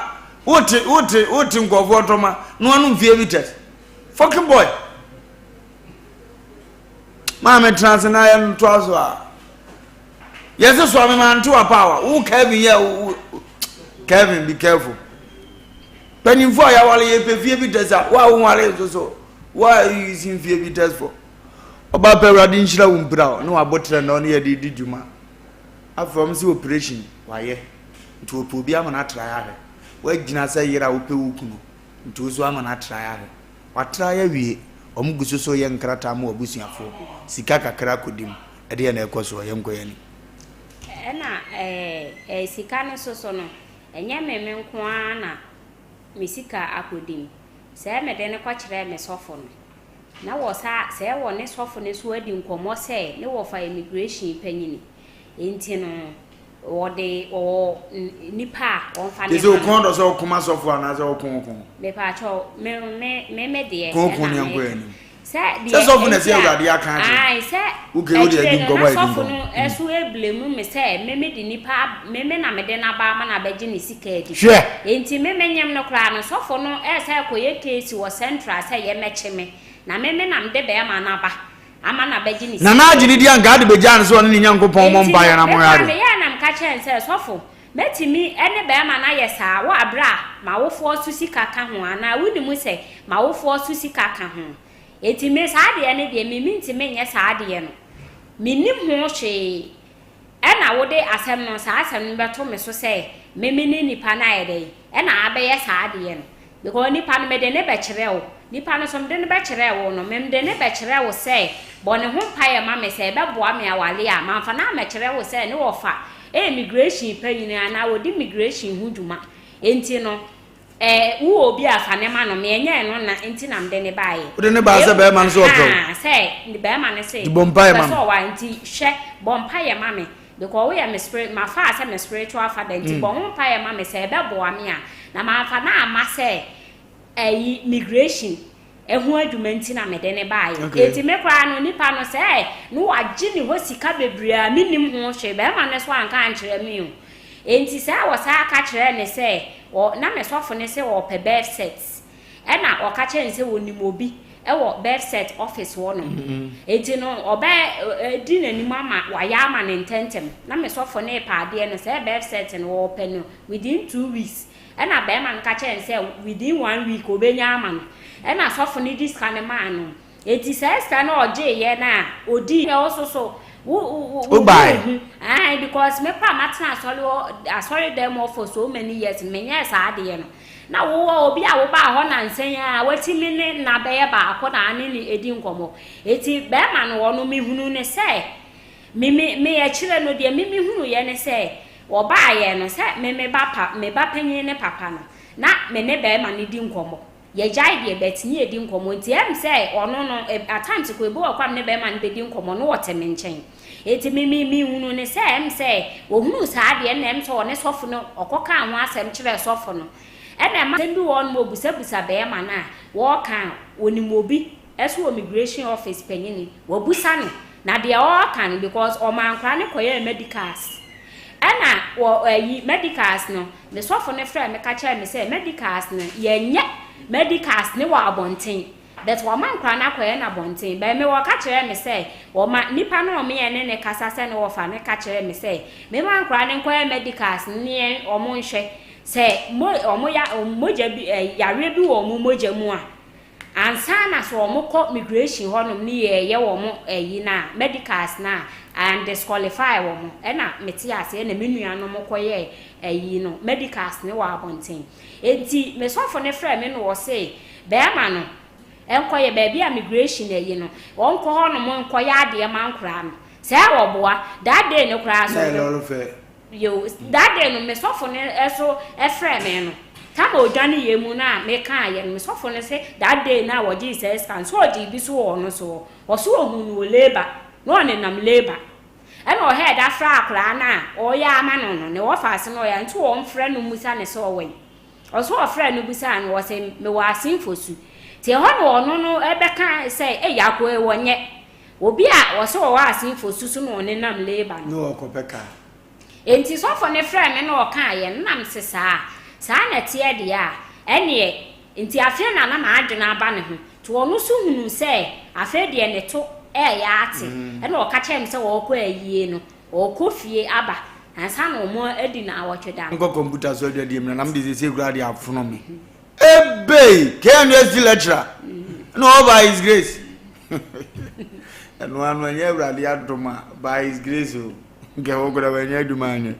wote wote wote nkurɔfoɔ tɔma na wanom fie bitters fucking boy maame tena ase na yɛ ntoa so a yɛse soa me mante wapaawa wo Kevin yɛ wo Kevin be careful panyinfoɔ a yɛawale yɛpɛ fie bitters a wo a wonwale nso so wo a you si fie bitters for ɔba pɛ awurade nhyira wo mpira ne wabotrɛ na ɔne yɛde di dwuma Afei wɔn se operation wayɛ nti wɔpɛ obi ama no atrae ahwɛ. Wagyina sɛ yere a wopɛ wo kunu nti wo nso ama no atrae ahwɛ. Watrae awie, wɔn gu so so yɛ nkrataa ma w'abusuafoɔ, sika kakra akɔdi mu. Ɛdeɛn na ɛkɔ soɔ? Yɛnkɔ yɛn anim. Ɛna ɛɛ sika no nso so no, ɛnyɛ me me nko ara na me sika akɔdi mu. Sɛɛ mede no kɔkyerɛɛ me sɔfo no, Na wɔ saa sɛɛ wɔ ne sɔfo no so adi nkɔmmɔ sɛ ne wɔfa immigration panyini nti no wɔde wɔwɔ nnipa a wɔmfa Te ne sɛ ma okɔn no. dɔ sɛ ɔkoma sɔfo anaasɛ ɔko ɔko. Mepaakyɛw me me me me deɛ Ko ko ɛna ne ɛnkɔ meka. anim. Sɛ Sɛ deɛ sɔfo na enti ɛsɛ a Awurade aka akyerɛ. ae sɛ Okay, wo deɛ akyire di no nkɔmmɔ na a ɛdi sɔfo nkɔmmɔ. no ɛso ɛblemu me sɛ me me de nipa ab me me na mede no aba ama no abɛgye ne sika adi. Hwɛ! Enti me me nyem no koraa no sɔfo no ɛsɛ ɛkɔyɛ case wɔ central sɛ yɛmɛkye me na me me na mede bɛɛma no aba ama no abɛgye ne Na sika n'agye ne adi. di anka ade begyaa no sɛ ɔne ne Nyankopɔn mmɔ Enti no mpaeɛ na me monhwɛ koraa ade. meyɛɛ na meka kyerɛɛ no sɛ sɔfo mɛtumi ɛne bɛɛma no ayɛ saa wɔ aberɛ a m'awofoɔ so sika ka ho anaa wonim sɛ m'awofoɔ so sika ka ho Enti me saa adeɛ no deɛ me mentumi nyɛ saa adeɛ no. Mennim ho hwee. Ɛna wode asɛm no, saa asɛm no bɛto me so sɛ me me ne nipa no ayɛ dɛn? Ɛna abɛyɛ saa adeɛ no. Because nipa no mede no bɛkyerɛ wo. Nipa no nso mede no bɛkyerɛ wo no, me mede no bɛkyerɛ wo sɛ bɔ ne ho mpaeɛ ma me sɛ ɛbɛboa me awale a, mamfa no ammɛkyerɛ wo sɛ ne wɔfa ɛyɛ migration panyini anaa ɔdi migration ho dwuma. Enti no, Eh, wo wɔ obi a fa ne ma no, me ɛnyɛ ɛno na nti na mede ne baeɛ. Wode ne baa sɛ bɛrima no sɛ ɔpɛ wo. Ahaa, sɛ bɛrima no se, Nti bɔ mpaeɛ ɔpɛ ma sɛ me. ɔware nti hwɛ, bɔ mpaeɛ ma me, because woyɛ me spirit, mafaa sɛ me spiritual father nti bɔ ho mpaeɛ ma me sɛ ɛbɛboa me a, na mamfa no amma sɛ ayi migration ɛho adwuma nti na mede no baeɛ. Okay. Enti me koraa no, nipa no sɛ na wagye ne hɔ sika bebree a mennim ho hwee, bɛrima no nso anka ankyerɛ me o. Enti sɛ wɔsan ka kyerɛɛ no sɛ ɔ, na me sɔfo no se ɔɔpɛ birth cert. Ɛna ɔka kyerɛɛ no sɛ ɔnim obi wɔ birth cert office hɔ nom. Enti no ɔbɛ di n'anim ama wayɛ ama no ntɛntɛm. Na me sɔfo no repɛ adeɛ no, sɛ birth cert no ɔɔpɛ no within 2 weeks. Ɛna barima no ka kyerɛɛ no sɛ within one week ɔbɛnya ama no. Ɛna sɔfo no de sika no maa no. Enti saa sika no a ɔgyeeɛ no a ɔdii. Wo nso so wo wo wo Wobae. hu. Ae because me koraa matena asɔre hɔ asɔre dan mu hɔ for so many years menyɛɛ saa adeɛ no. Na wowɔ obi a wobaa hɔ nansa yi ara watumi ne nna bɛyɛ baako na ane no ɛdi nkɔmmɔ. Enti barima no ɔno mehunuu no sɛ me me me akyire no deɛ me mehunuiɛ ne sɛ Wɔbaeɛ no, sɛ me me ba pa, me ba panin ne papa no, na me ne barima no di nkɔmmɔ. Yɛgyae deɛ but ne yɛdi nkɔmmɔ nti ɛm sɛ ɔno no, at times koraa ebi wɔ hɔ koraa a me ne barima no bɛdi nkɔmmɔ na ɔte me nkyɛn. Nti me me mehunuu no sɛ ɛm sɛ ɔhunuu saa adeɛ no na ɛm sɛ ɔne sɔfo no ɔkɔkaa ho asɛm kyerɛɛ sɔfo no. Ɛna ɛma asɛm bi wɔ hɔ nom a ɔbisabisa barima no a, wɔɔka a, ɔnim obi Ɛso wɔ migration office panyini wabusa no na deɛ ɔɔka no because ɔmaa nkora no kɔyɛɛ medicals ɛna wɔ ɛyi medicals no me sɔfo no frɛ me ka kyerɛ me sɛ medicals no yɛnyɛ medicals ne wɔ abɔnten but wɔma nkora no akɔyɛ no abɔnten but me wɔka kyerɛ me sɛ wɔma nipa no ɔmo yɛ ne ne kasa sɛ ne wɔfa ne ka kyerɛ me sɛ mema nkora no nkɔyɛ medicals no ne yɛn ɔmo nhwɛ sɛ mo ɔmo ya mogya bi yareɛ bi wɔ ɔmo mogya mu a Ansa na sɛ wɔn kɔ migration hɔ nom ne yɛɛyɛ wɔn ɛyi no a, medicals no a, An disqualify wɔn ɛna mete aseɛ ɛna me nuanom kɔyɛɛ ayi no medicals no wɔ abɔnten. Enti me sɔfo no frɛɛ me na ɔse bɛɛma no nkɔyɛ baabi a migration ayi no ɔnkɔ hɔ nom nkɔyɛ adeɛ ma nkoraa no sɛ ɔboa that day no koraa so Na ɛyɛ lɔre fɛ. Yo, that day no me sɔfo no so frɛɛ me no tam a ɔdwane yɛ mu no a mekaeɛ no me sɔfo no se that day no a wɔgyee saa sika no sɛ ɔgyee bi so wɔ ɔno so hɔ ɔse ɔhuu no wɔ labour na ɔnenam labour ɛna ɔhɛɛ da frɛ akoraa no a ɔreyɛ ama no no ne wɔfaase no ɔyɛ nti ɔmfrɛ no mmusa ne sɛ ɔwɔ yi ɔso ɔfrɛ no busaa no ɔse mewɔ asenfosu nti ɛhɔ na ɔno no ɛbɛka sɛ ei akoa yi wɔnyɛ obi a ɔse ɔwɔ asenfosu so na ɔnenam labour no. Ne ɔkɔpɛ kaa. Enti sɔfo no frɛɛ me na ɔkaeɛ no, na mese, Saa? Saa na ɛteɛ deɛ a, ɛnneɛ. Enti afei na na m'adwene aba ne ho. Nti ɔno nso hunuu sɛ afei deɛ ne to reyɛ ate. Ɛnna ɔka kyerɛɛ me sɛ ɔrekɔ ayie no, ɔrekɔ fie aba ansa na wɔadi nnawɔtwe da no. Nkɔ kɔmputa so adwadie mu na nam de seesei koraa de afono me. Ebei! KNUST lecturer! Ɛna ɔwɔ by his grace. Ɛno ano ɛnyɛ Awurade adom a, by his grace o. Nka ɛhɔ koraa wanya adwuma anyɛ.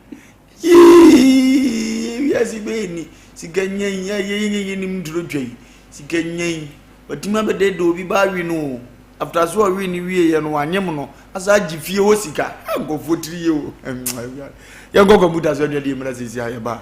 Yii! Wiase bɛyɛ ni. Sika nya yi, ayɛ yi yɛ nim nturo twa yi. Sika nya yi. Watumi abɛdɛdɛ obi ba awe no o. After so ɔwe no wie yɛ no wanyem no. Asa agye fie hɔ sika. Nkurɔfoɔ tiri yɛ o. Yɛnkɔ kɔmputa so aduadeɛ mmra sisi a yɛba.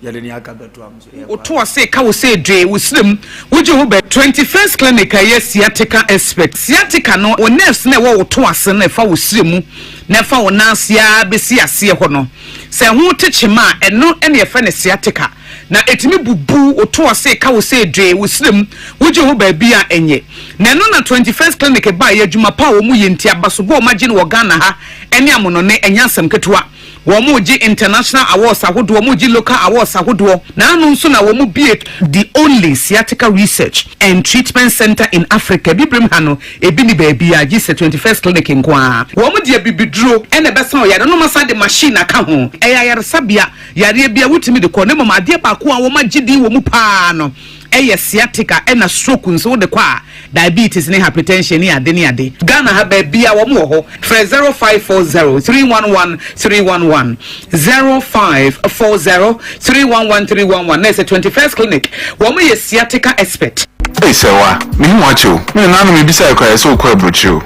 Yɛde ne aka bɛto am so. Wo to ase ka wo sɛ dwee wo srɛ mu wogye ho bɛ. 21st Clinic a ɛyɛ sciatica expert. Sciatica no, wo nerves no a ɛwɔ wo to ase no a ɛfa wo srɛ mu na ɛfa wo nan ase ara bɛsi aseɛ hɔ no, sɛ ɛho te kyema a, ɛno na yɛfrɛ no sciatica. Na ɛtumi bubu wo to ase ka wo sɛ dwee wo srɛ mu wogye ho baabi a ɛnyɛ. Na ɛno na 21st Clinic baeɛ, adwuma pa a wɔyɛ nti, abasobɔ a wɔagye no wɔ Ghana ha ne amonɔne, ɛnyɛ asɛm ketewa. Wɔregye international awards ahodoɔ, wɔregye local awards ahodoɔ. Naano nso na wɔbue the only sciatica research and treatment centre in Africa. Abibirem ha no, ebi nni baabiara gye sɛ 21st Clinic nko ara. Wɔde abibiduro na ɛbɛsa wo yareɛ na wɔasan de machine aka ho. Ɛyɛ ayaresabea, yareɛ biara wotumi de kɔ na mmom adeɛ baako a wɔagye din wɔ mu pa ara no yɛ sciatica ɛna stroke nso wode kɔ a diabetes ne hypertension ne ade ne ade. Ghana ha baabia wɔn wɔ hɔ frɛ 0540 311 311 0540 311 311 na ɛsɛ 21st clinic wɔn yɛ sciatica expert. Ei Sɛwa, mehu wo akyɛ o. Me nananom mebisae koraa yɛsɛ wokɔ aburokyire o.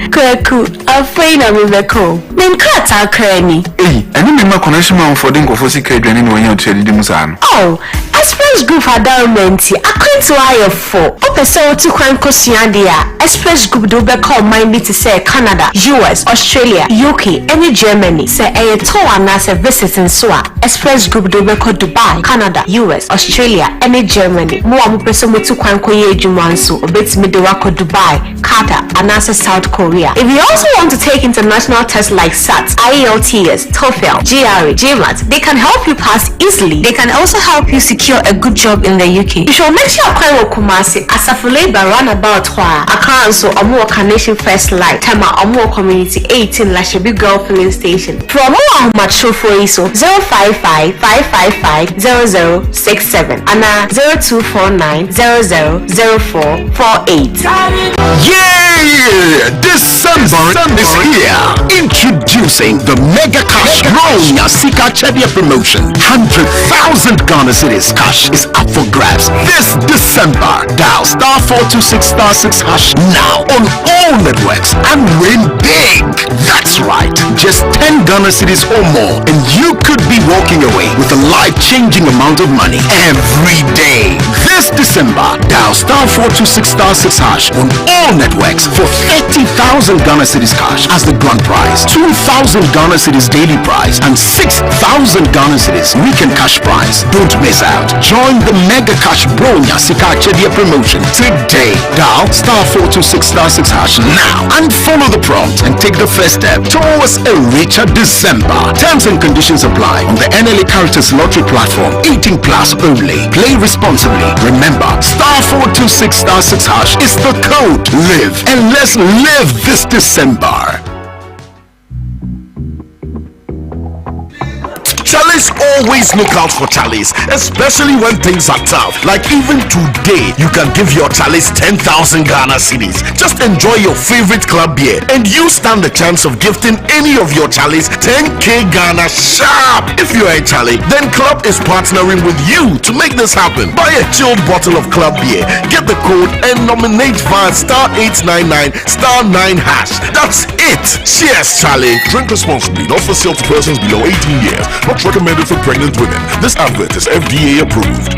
Kwaku, afei na mebɛkɔ o. Me nkrataa koraa ni. Ei, ɛne me mma connection manfoɔ de nkurɔfoɔ sika adwane na wɔanya wo tiri adidi mu saa no. Oh, Express Group adaworoma nti, akwantuo ayɛ fo. Wopɛ sɛ wotu kwan kɔsua adeɛ a, Express Group de wo bɛkɔ ɔman bi te sɛ Canada, US, Australia, UK, ne Germany. Sɛ ɛyɛ tour anaasɛ visit nso a, Express Group de wo bɛkɔ Dubai, Canada, US, Australia, ne Germany. Mo a mopɛ sɛ motu kwan kɔyɛ adwuma nso, wɔbɛtumi de wo akɔ Dubai, Qatar, anaasɛ South Korea. If you also want to take international tests like SAT, IELTS, TOEFL, GRE, GMAT, they can help you pass easily. They can also help you secure a good job in the UK. Hwehwɛ wɔn akyi akwan wɔ Kumasi, Asafo Labour roundabout hɔ a. Accra nso, wɔn wɔ Carnation First Light, Tema, wɔn wɔ Community 18, Lashibi Girl Filling Station. Frɛ wɔn wɔ ahomatrofoɔ yi so, 055 555 0067 anaa 0249 00 0448. Yeah! December is here. Introducing the Mega Cash Ronya Sika Chedia promotion. 100,000 Ghana cedis cash is up for grabs this December. Dial star 426 star 6 hash now on all networks and win big. That's right. Just 10 Ghana cedis or more and you could be walking away with a life-changing amount of money every day. This December, dial star 426 star 6 hash on all networks for 30,000 Ghana cedis cash as the grand prize, 2,000 Ghana cedis daily prize, and 6,000 Ghana cedis weekend cash prize. Don't miss out. Join the Mega Cash Bronya Sika Chedia promotion today. Dial star 426 star 6 hash now and follow the prompt and take the first step towards a richer December. Terms and conditions apply on the NLA Caritas Lottery platform. 18 plus only. Play responsibly. Remember, star 426 star 6 hash is the code. Live and let's live this December. Charlie! Charlies always look out for Charlies, especially when things are tough. Like even today, you can give your Charlies 10,000 Ghana cedis. Just enjoy your favorite club beer and you stand the chance of gifting any of your Charlies 10k Ghana sharp. If you are a Charlie, then Club is partnering with you to make this happen. Buy a chilled bottle of Club beer, get the code and nominate via star 899 star 9 hash. That's it. Cheers, Charlie. Drink responsibly, not for sale to persons below 18 years. Not recommended for pregnant women. This advert is FDA approved.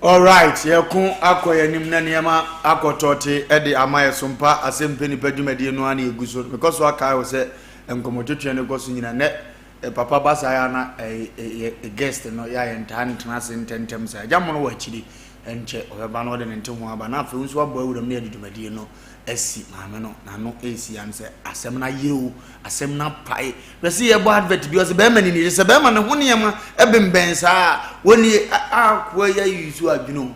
Alright, yɛko akɔ yɛn anim na nneɛma akɔ tɔɔte de ama yɛ so mpa asɛmpɛ nipa dwumadie no ara na yɛgu so. Mekɔ so akae wo sɛ nkɔmmɔtwetwe no kɔ so nyina nɛ eh, papa ba saa yɛ na eh, eh, eh, guest no yɛ a yɛntaa ntena ase ntɛntɛm saa. Agya mono wɔ akyiri nkyɛ ɔbɛba na ɔde ne nte ho aba na afei nso abɔ awuram ne yɛde dwumadie no asi maame no n'ano ɛresi ano sɛ asɛm no ayere o asɛm no apae hwɛ sɛ yɛbɔ advert bi ɔsɛ bɛrima ni ni sɛ bɛrima ne ho nneɛma ɛbembɛn saa wɔnie akoa yi ayi so adwene o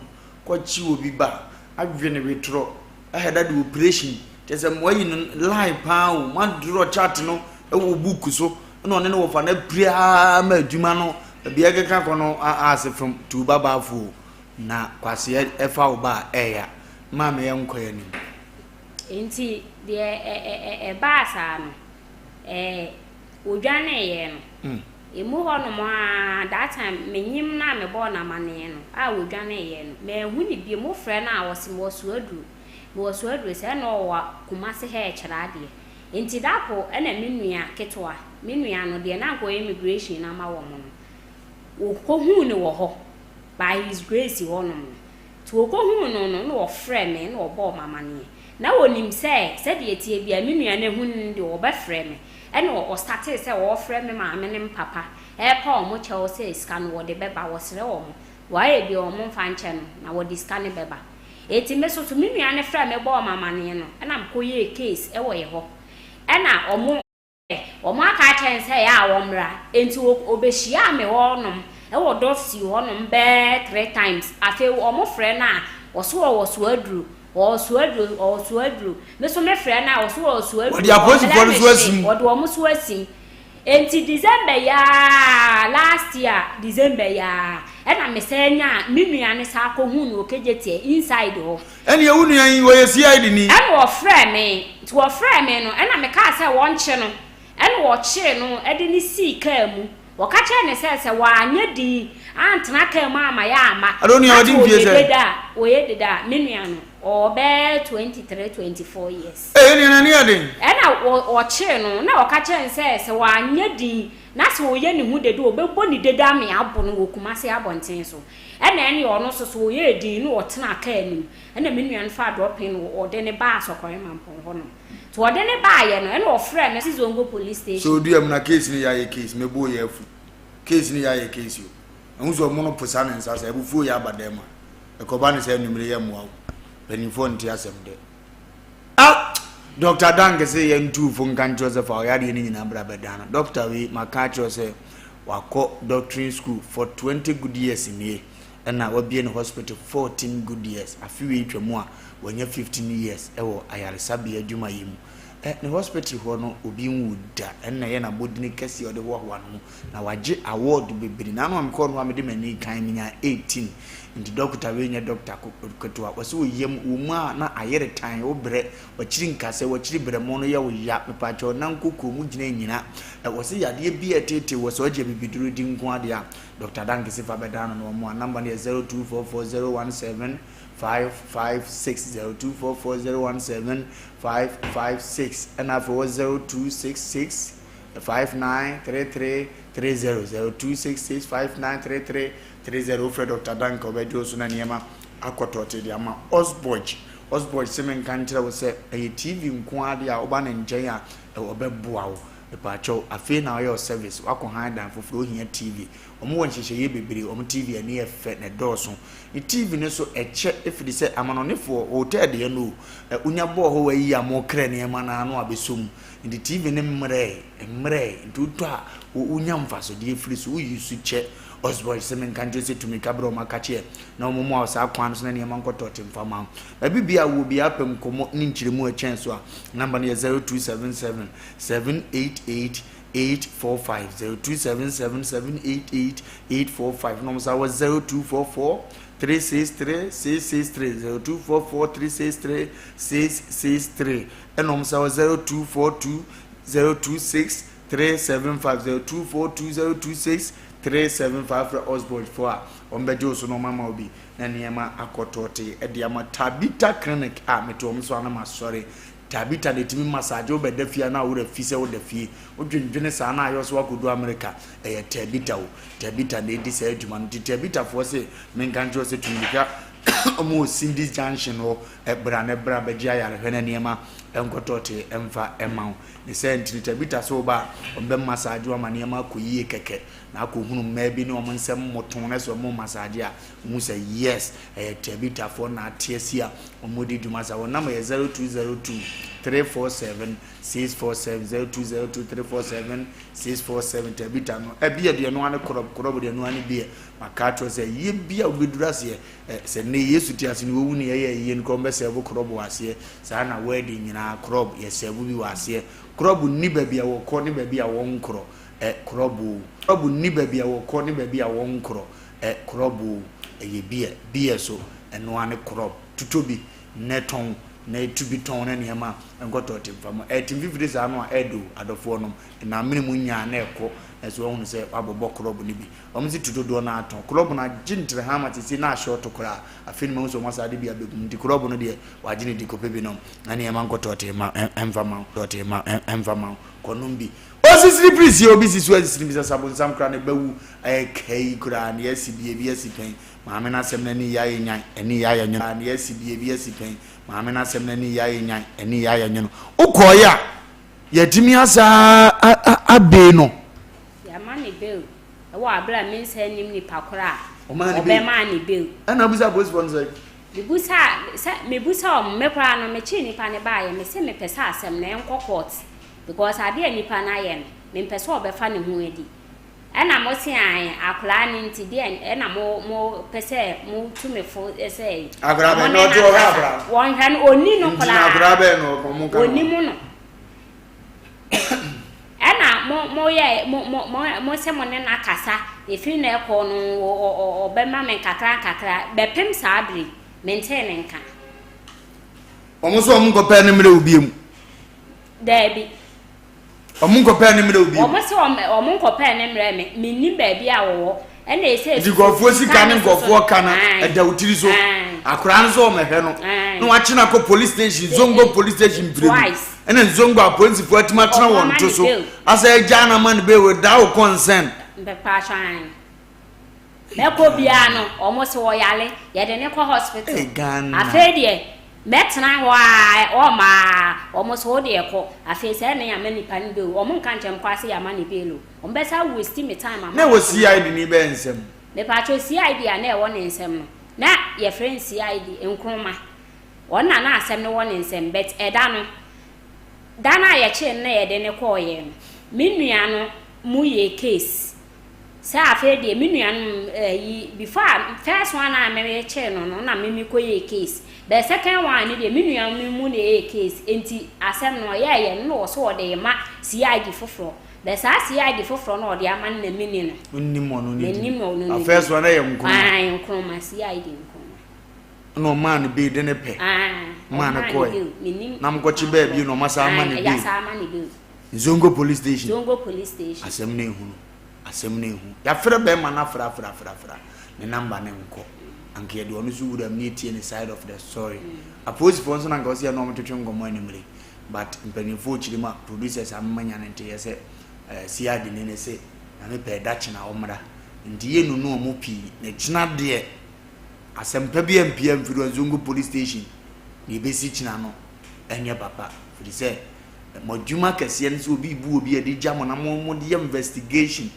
kɔkye obi ba adwene wetorɔ ahɛ da de operation kyɛ sɛ moayi no line paa o moadorɔ chart no ɛwɔ book so ɛna ɔne ne wɔfa no apiri aa ma adwuma no baabi ɛkeka kɔ no ase fam tu ba baafo na kwaseɛ ɛfa wo ba a ɛya Maame yɛnkɔ yɛn anim. Nti deɛ ɛbaa saa no, wɔdwaneeɛ no, ɛmu hɔ nom ara, that time menyim no a mebɔɔ no amaneɛ no, a wɔdwaneeɛ no, manhu no bio. Mofrɛ no a ɔse mewɔ Suaduro, mewɔ Suaduro, sɛ na ɔwɔ Kumasi ha rekyerɛ adeɛ. Nti da ko na me nua ketewa, me nua no, deɛ na anka ɔyɛ immigration no ama wɔn no, wɔkɔhuu no wɔ hɔ, by his grace hɔ nom no. Nti wɔkɔhuu no no, na wɔfrɛɛ me na wɔbɔɔ me amaneɛ. Na wɔnim sɛ, sɛdeɛ ɛteɛ biara, me nua no ahunu no deɛ, wɔbɛfrɛ me. Ɛna wɔstartee sɛ wɔrefrɛ me maame ne me papa repa wɔn kyɛw sɛ sika no wɔde bɛba, wɔsrɛ wɔn, wɔayɛ deɛ wɔmfa nkyɛ no, na wɔde sika no bɛba. Enti me nso so, me nua no frɛɛ me bɔɔ me amaneɛ no, ɛna mekɔyɛɛ case wɔ yɛ hɔ. Ɛna wɔn. Wɔaka akyerɛ no sɛ ɛyɛ a ɔmmra. Enti ɔbɛhyiaa me hɔnom wɔ Dɔfsi hɔnom bɛyɛ three times. Afei wɔfrɛ no a, ɔse ɔwɔ Soaduro, ɔwɔ Soaduro, ɔwɔ Soaduro. Me nso mefrɛ no a, ɔse ɔwɔ Soaduro. Wɔde apolisifoɔ no so asim. Wɔde wɔn so asim. Enti December yi ara, last year December yi ara, ɛna mesan nyaa me nua no san kɔhuu no wɔ Kejetia inside hɔ. Ɛnneɛ wo nua yi, ɔyɛ CID ni. Ɛna ɔfrɛɛ me, nti ɔfrɛɛ me no, ɛna mekaa sɛ wɔnkye no, ɛna wɔkyee no de no sii kaa mu. Wɔka kyerɛɛ no sɛ, sɛ wanyɛ din antena kaa mu amma yɛamma, Ɛna onua na ɔdi sɛ mfie ɔyɛ sɛn? dede a, ɔyɛ dede a, me nua no, ɔwɔ bɛyɛ 23, 24 years. Ee, ɛnneɛ n'ani yɛ den. Ɛna wɔ, wɔkyee no, na wɔka kyerɛɛ no sɛ, sɛ wanyɛ din, na sɛ ɔyɛ ne ho dede a, wɔbɛbɔ ne dede ame abo no wɔ Kumasi abɔnten so. Ɛna ɛne ɔno nso so ɔyɛɛ din na ɔtenaa kaa no mu. Ɛna me nua no faa drɔpin no ɔde no baa Sɔkɔre Mampɔn hɔ nom. Nti ɔde no baeɛ no ɛna ɔfrɛɛ me Zongo police Sɛ station. odua mu na case no yɛ ayɛ case mebo yɛ afu case no yɛ ayɛ case o ɛho sɛ ɔmo no posa ne nsa sɛ abufuo yɛ aba dɛm a ɛkɔba ne sɛ anumere yɛ mmoa wo mpanimfoɔ nte asɛm dɛ ah Dr. Dank sɛ yɛ ntu fo nka nkyerɛ sɛ fa ɔyadeɛ no nyinaa bra bɛdan no Dr. wei maka akyerɛ sɛ Wakɔ doctoring school for 20 good years nie ɛna wabue ne hospital 14 good years. Afe wei twa mu a wanya 15 years ɛwɔ ayaresabea adwumayɛ mu. Ɛ ne hospital hɔ no obi nwu da ɛna ɛyɛ n'abɔdini kɛseɛ a ɔde hoahoa ne ho na wagye award bebree. N'ano a mekɔɔ no hɔ a mede m'ani kan menyaa 18 nti dɔkota wei nyɛ dɔkota ketewa. Wɔse wo yam wɔ mu a na ayere tan wo brɛ Wakyiri nkasɛ, wakyiri brɛmo no yɛ wo ya, mepaakyɛw nan koko mu gyina nnyina. Ɛ wɔse yadeɛ bi a ɛteetee wɔ sɛ ɔgye abibiduro di nko ara deɛ a, Doctor Dankese fa bɛdan no na ɔmoa. Number no yɛ 0244017556, 0244017556, ɛna afei wɔ 0266 593330, 0266593330. Wofrɛ Doctor Danke a ɔbɛgye wo so na nneɛma akɔ tɔɔtee de ama. Osborge. Osborge se menka nkyerɛ wo sɛ ɛyɛ TV nko ara deɛ a woba ne nkyɛn a ɔbɛboa wo. Mepaakyɛw, afei na ɔyɛ wo service, woakɔ han dan foforɔ, wohia TV. Wɔn wɔ nhyehyɛeɛ bebree, wɔn TV ani yɛ fɛ na ɛdɔɔso. Ne TV no so ɛkyɛ ɛfiri sɛ amanɔnefoɔ, hotel deɛ no o, wonya bɔɔ hɔ wayi a mokra nneɛma no ara na wabɛsɔ mu. Nti TV no mmerɛe, ɛmmerɛe, nti wotɔ a wonya mfasodeɛ firi so, wo use kyɛ. Osborn sɛ menka nkyerɛ sɛ tumi ka berɛ ɔma kakyeɛ na wɔn mu a saa kwan no so na nneɛma nkɔtɔ te mfa ma wo. Baabi bia wɔ biara pɛ nkɔmmɔ ne nkyerɛmu a ɛkyɛn so a, namba no yɛ 0277 788 845 0277 788 845 na wɔn san wɔ 0244 363 663 0244 363 663 ɛna wɔn san wɔ 0242 026 375 0242 026 375 frɛ Osborne foɔ a wɔn bɛgye wo so na wɔn ama wo bi na nneɛma akɔ tɔɔtee de ama Tabitha Clinic a mete wɔn so a na masɔre Tabitha na ɛtumi massage wo bɛda fie a na worɛ fi sɛ woda fie wodwendwene saa na ayɛ sɛ woakɔdu America ɛyɛ Tabitha o Tabitha na ɛdi saa adwuma no nti Tabitha foɔ se menka nkyerɛ sɛ tumirika wɔn wɔ Cindy's Junction hɔ bra na bra bɛgye ayarehwɛ na nneɛma nkɔtɔɔtee ɛmfa ɛma wo Ne saa nti no, Tabita sɛ woba a, wɔbɛ massage wo ama nneɛma akɔ yie kɛkɛ. Na akɔhunu mmaa bi ne wɔn nsɛm mmoto na sɛ wɔn massage a, wohu sɛ yes, ɛyɛ Tabitafoɔ na ate asi a wɔdi dwuma saa. Wɔn number yɛ 0202 347 647, 0202 347 647. Tabita no, ɛbi yɛ deɛ ɛno ara ne korɔb, korɔb deɛ ɛno ara ne beer. Maka akyerɛ wo sɛ, yie bi a wobɛduru aseɛ, ɛ, sɛ nnɛ Yesu te ase no wɔwu ne yɛyɛ ayie no koraa wɔbɛsɛɛvo korɔb wɔ aseɛ. Saa na wedding nyinaa korɔb, yɛsɛɛvo bi wɔ aseɛ. Korɔb nni baabi a wɔkɔ ne baabi a wɔnkorɔ, ɛ, korɔb o. Korɔb nni baabi a wɔkɔ ne baabi a wɔnkorɔ, ɛ, korɔb o. Ɛyɛ beer, beer so, ɛno ara ne korɔb. Totɔ bi na tɔn, na tu bi tɔn na nneɛma nkɔtɔ te mfa mu. Ɛte mfifire saa no a, ɛɛdɛ o, adɔfoɔ nom. Na amene mu nyaa na ɛkɔ, na so wɔahunu sɛ wɔabobɔ korɔb no bi. Wɔn se tu dodoɔ no ara tɔn. Klɔb no agye ntrɛhama seesei na ahyɔɔto koraa. Afei na mahu sɛ wɔn asan de bi abɛgu mu nti klɔb no deɛ wɔagye no di kɔpɛ bi nom na nneɛma nkɔ tɔɔtee ma ɛmfa ma wo tɔɔtee ma ɛmfa ma wo kɔnom bi. Osisiri pirisie obi si so asisiri bisa sɛ abonsam koraa ne ba wu ayɛ kai koraa ne asi bi ebi asi pɛn maame no asɛm no ani yɛ ayɛ nyan ani yɛ ayɛ nwono ne asi bi ebi asi pɛn maame no asɛm no ani yɛ ayɛ nyan ani yɛ ayɛ nwono wokɔɔeɛ a yɛatumi asa abee no. Yɛama no bail wɔ aber a mennsan nnyim nyimpa kor a ɔbɛmaa no bail. Ɛna wobisaa apolisifoɔ no sɛn? Mebusaa, sɛ mebusaa wɔn, me koraa no mekyee nipa no baeɛ, mese mepɛ sɛ asɛm no ɛnkɔ court because adeɛ a nipa no ayɛ no, mempɛ sɛ ɔbɛfa ne ho adi. Ɛna mo se ae, akwadaa no nti deɛ ɛna mo mo pɛ sɛ mo tu me fo sɛ Akwadaa mo bɛn ne na no ɔte ɔhwɛ akasa. akwadaa no? Wɔnhwɛ no, ɔnni no Nti na akwadaa koraa, bɛn na ɔmo ka no? ɔnnim no. Ɛna mo mo yɛ mo mo mo mo sɛ mo ne no akasa efiri na ɛkɔ no ɔ ɔ ɔbɛma me nkakra nkakra bɛpem saa bere yi mentee ne nka. Wɔn nso wɔn nkɔpɛ ne mmerɛ obi mu. Daabi. Wɔn nkɔpɛ ne mmerɛ obi mu. Wɔn sɛ wɔn wɔn nkɔpɛ ne mmerɛ me mennim baabi a wɔwɔ. Ɛna ɛsɛ Nti nkurɔfoɔ sika ne nkurɔfoɔ ka no ɛda wo tiri so. Akwaraa no sɛ ɔmɛhwɛ no na wakye no akɔ police station Zongo police station mprenu ɛna Zongo apolisifoɔ atumi atena wɔn to so asɛ agyaa no ama no bail without concern. Mɛkɔ biara no wɔn se ɔyare yɛde no kɔ hospital afei deɛ mɛtena hɔ aa wɔn aa wɔn se wo deɛ kɔ afei sɛ ɛne ama nipa no bail wɔn nka nkyɛn koraa sɛ yɛama no bail o. Wɔn bɛ sa waste me time ama. Na ɛwɔ CID ni bɛyɛ nsam. Mepatwɔ CID a na ɛwɔ ne nsam no na yɛfrɛ no CID Nkrumah ɔno na na asɛm no wɔ ne nsam but ɛda no da no a yɛkyee no na yɛde no kɔɔyɛ no me nua no mo yɛ case sɛ afei deɛ me nua no ɛyi before a first one a me kyee no no na me me kɔ yɛ case But second one no deɛ me nua no mu na ɛyɛ case nti asɛm no ɔyɛɛyɛ no na ɔsɛ ɔde rema CID foforɔ but saa CID foforɔ no ɔde ama no na menni no. Wonnim ɔno ne din? Mennim ɔno ne din. First one no yɛ Nkrumah. Ae Nkrumah CID Nkrumah. Ɛna ɔmaa no bail de ne pɛ. Ae maa no ɔmaa no kɔɛ. bail mennim. Na mokɔkye baa bio na ɔma saa ama no bail. Ae yɛasan ama no bail. Zongo police station. Zongo police station. Asɛm no ehunu. Asɛm no ehu. Yɛafrɛ bɛrima no afrɛ afrɛ afrɛ afrɛ ne number no nkɔ. Anka yɛde ɔno nso wura mu na yɛtie ne side of the story. Apolisifoɔ nso na anka ɔsɛ yɛne wɔn twetwe nkɔmmɔ anwummere. But mpanimfoɔ kyiri ma producers amema nya ne nteyɛ sɛ eh, CID ne ne se Nyame pɛ ɛda kyena ɔmmra. Nti yɛnnunu wɔn pii. Na kyena deɛ asɛmpa bi ampia mfiri Zongo police station. Deɛ ɛbɛsi kyena no ɛnyɛ papa. Firi sɛ Mo adwuma kɛseɛ ne sɛ obi rebu obi a ɛde gya mo na mo mode yɛ investigation,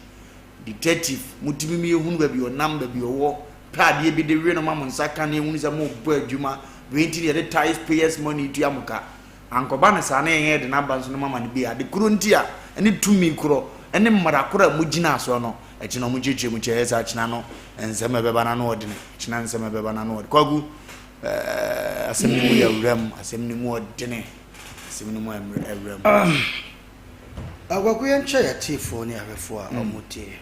detective, motumi ma yɛhunu baabi ɔnam, baabi ɔwɔ, pɛ adeɛ bi de we no ma mo nsa ka na yɛhunu sɛ mobɔ adwuma, wei nti na yɛde tax payers money tua mo ka. Ankɔba no saa na yɛn yɛde no aba nso no mama no bi ade korɔ nti a ɛne tumi korɔ ne mmara korɔ a mogyinaa soɔ no, ɛkyena ɔmo kyerɛkyerɛ mu kyerɛ sɛ akyena no nsɛm a ɛbɛba no ano ɔdene, kyena nsɛm a ɛbɛba no ano ɔdene. Kwaku, ɛɛ asɛm no mu yɛ awuram, asɛm no mu ɔdene, asɛm no mu awuram. Kwaku yɛnkyɛ yɛn atiefoɔ ne ahwɛfoɔ a wɔn tie yɛn.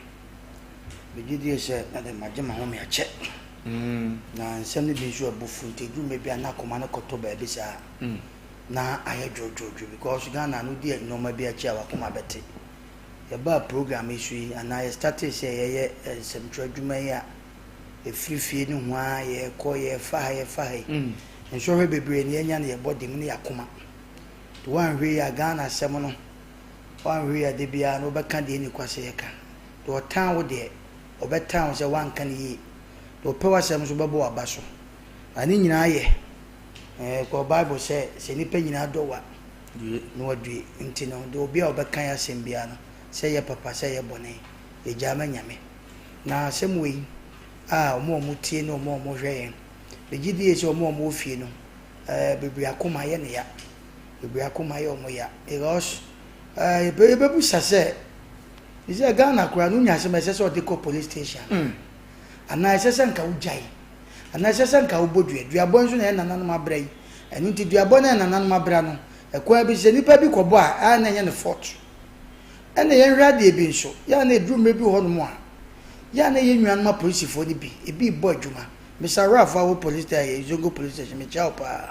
Megye die sɛ na de magye m'ahome akyɛ. Na nsɛm no bi nso abu fu nti ɛduru mmerɛ bi a na akoma no kɔtɔ baabi saa na ayɛ dwoodwoodwo because Ghana no wodi nnoɔma bi akyi a w'akoma bɛte. Yɛbaa program yi so yi anaa yɛ startee sɛ yɛyɛ nsɛmtwerɛ adwuma yi a ɛfiri fie no ho ara yɛkɔ yɛfa ha yɛfa ha yi nsɔhwɛ bebree na yɛanya no yɛbɔ de mu ne yɛakoma. Nti woanhwɛ yie a Ghana asɛm no woanhwɛ yie a da biara no wobɛka deɛ ɛnni kwa sɛ yɛka. Deɛ ɔtan wo deɛ, ɔbɛtan wo sɛ woanka no yie. Deɛ ɔpɛ w'asɛm nso bɛbɔ w'aba so. Na ne nyinaa yɛ, ɛɛ, kɔ Bible sɛ, sɛ nnipa nyinaa dɔ wo a, na wadue. Nti no, deɛ obi a ɔbɛka yɛn asɛm biara no, sɛ ɛyɛ papa, sɛ ɛyɛ bɔne, yɛgyaa ma Nyame. Na asɛm wei a wɔn a wɔtie ne wɔn a wɔhwɛ yɛn, megye die sɛ wɔn a wɔwɔ fie no, ɛɛ, bebree akoma yɛ ne ya. Bebree akoma yɛ wɔn ya. Because, ɛɛ, yɛbɛbusa sɛ, Te sɛ Ghana koraa no wonya asɛm a ɛsɛ sɛ ɔde kɔ police station anaa? Anaa ɛsɛ sɛ nka wogyae? Anaa ɛsɛ sɛ nka wobɔ dua? Duabɔ nso na yɛn nananom abra yi. Ɛno nti duabɔ no a yɛn nananom abra no, ɛkwan bi so sɛ nipa bi kɔbɔ a, ɛa na ɛnyɛ ne fault. Ɛna yɛnhwɛ adeɛ bi nso, yɛ a na ɛduru mmerɛ bi wɔ hɔnom a, yɛ a na yɛn nuanom apolisifoɔ no bi, ebi rebɔ adwuma. Mister Ralph a ɔwɔ police station, Zongo police station, mekyia wo paa.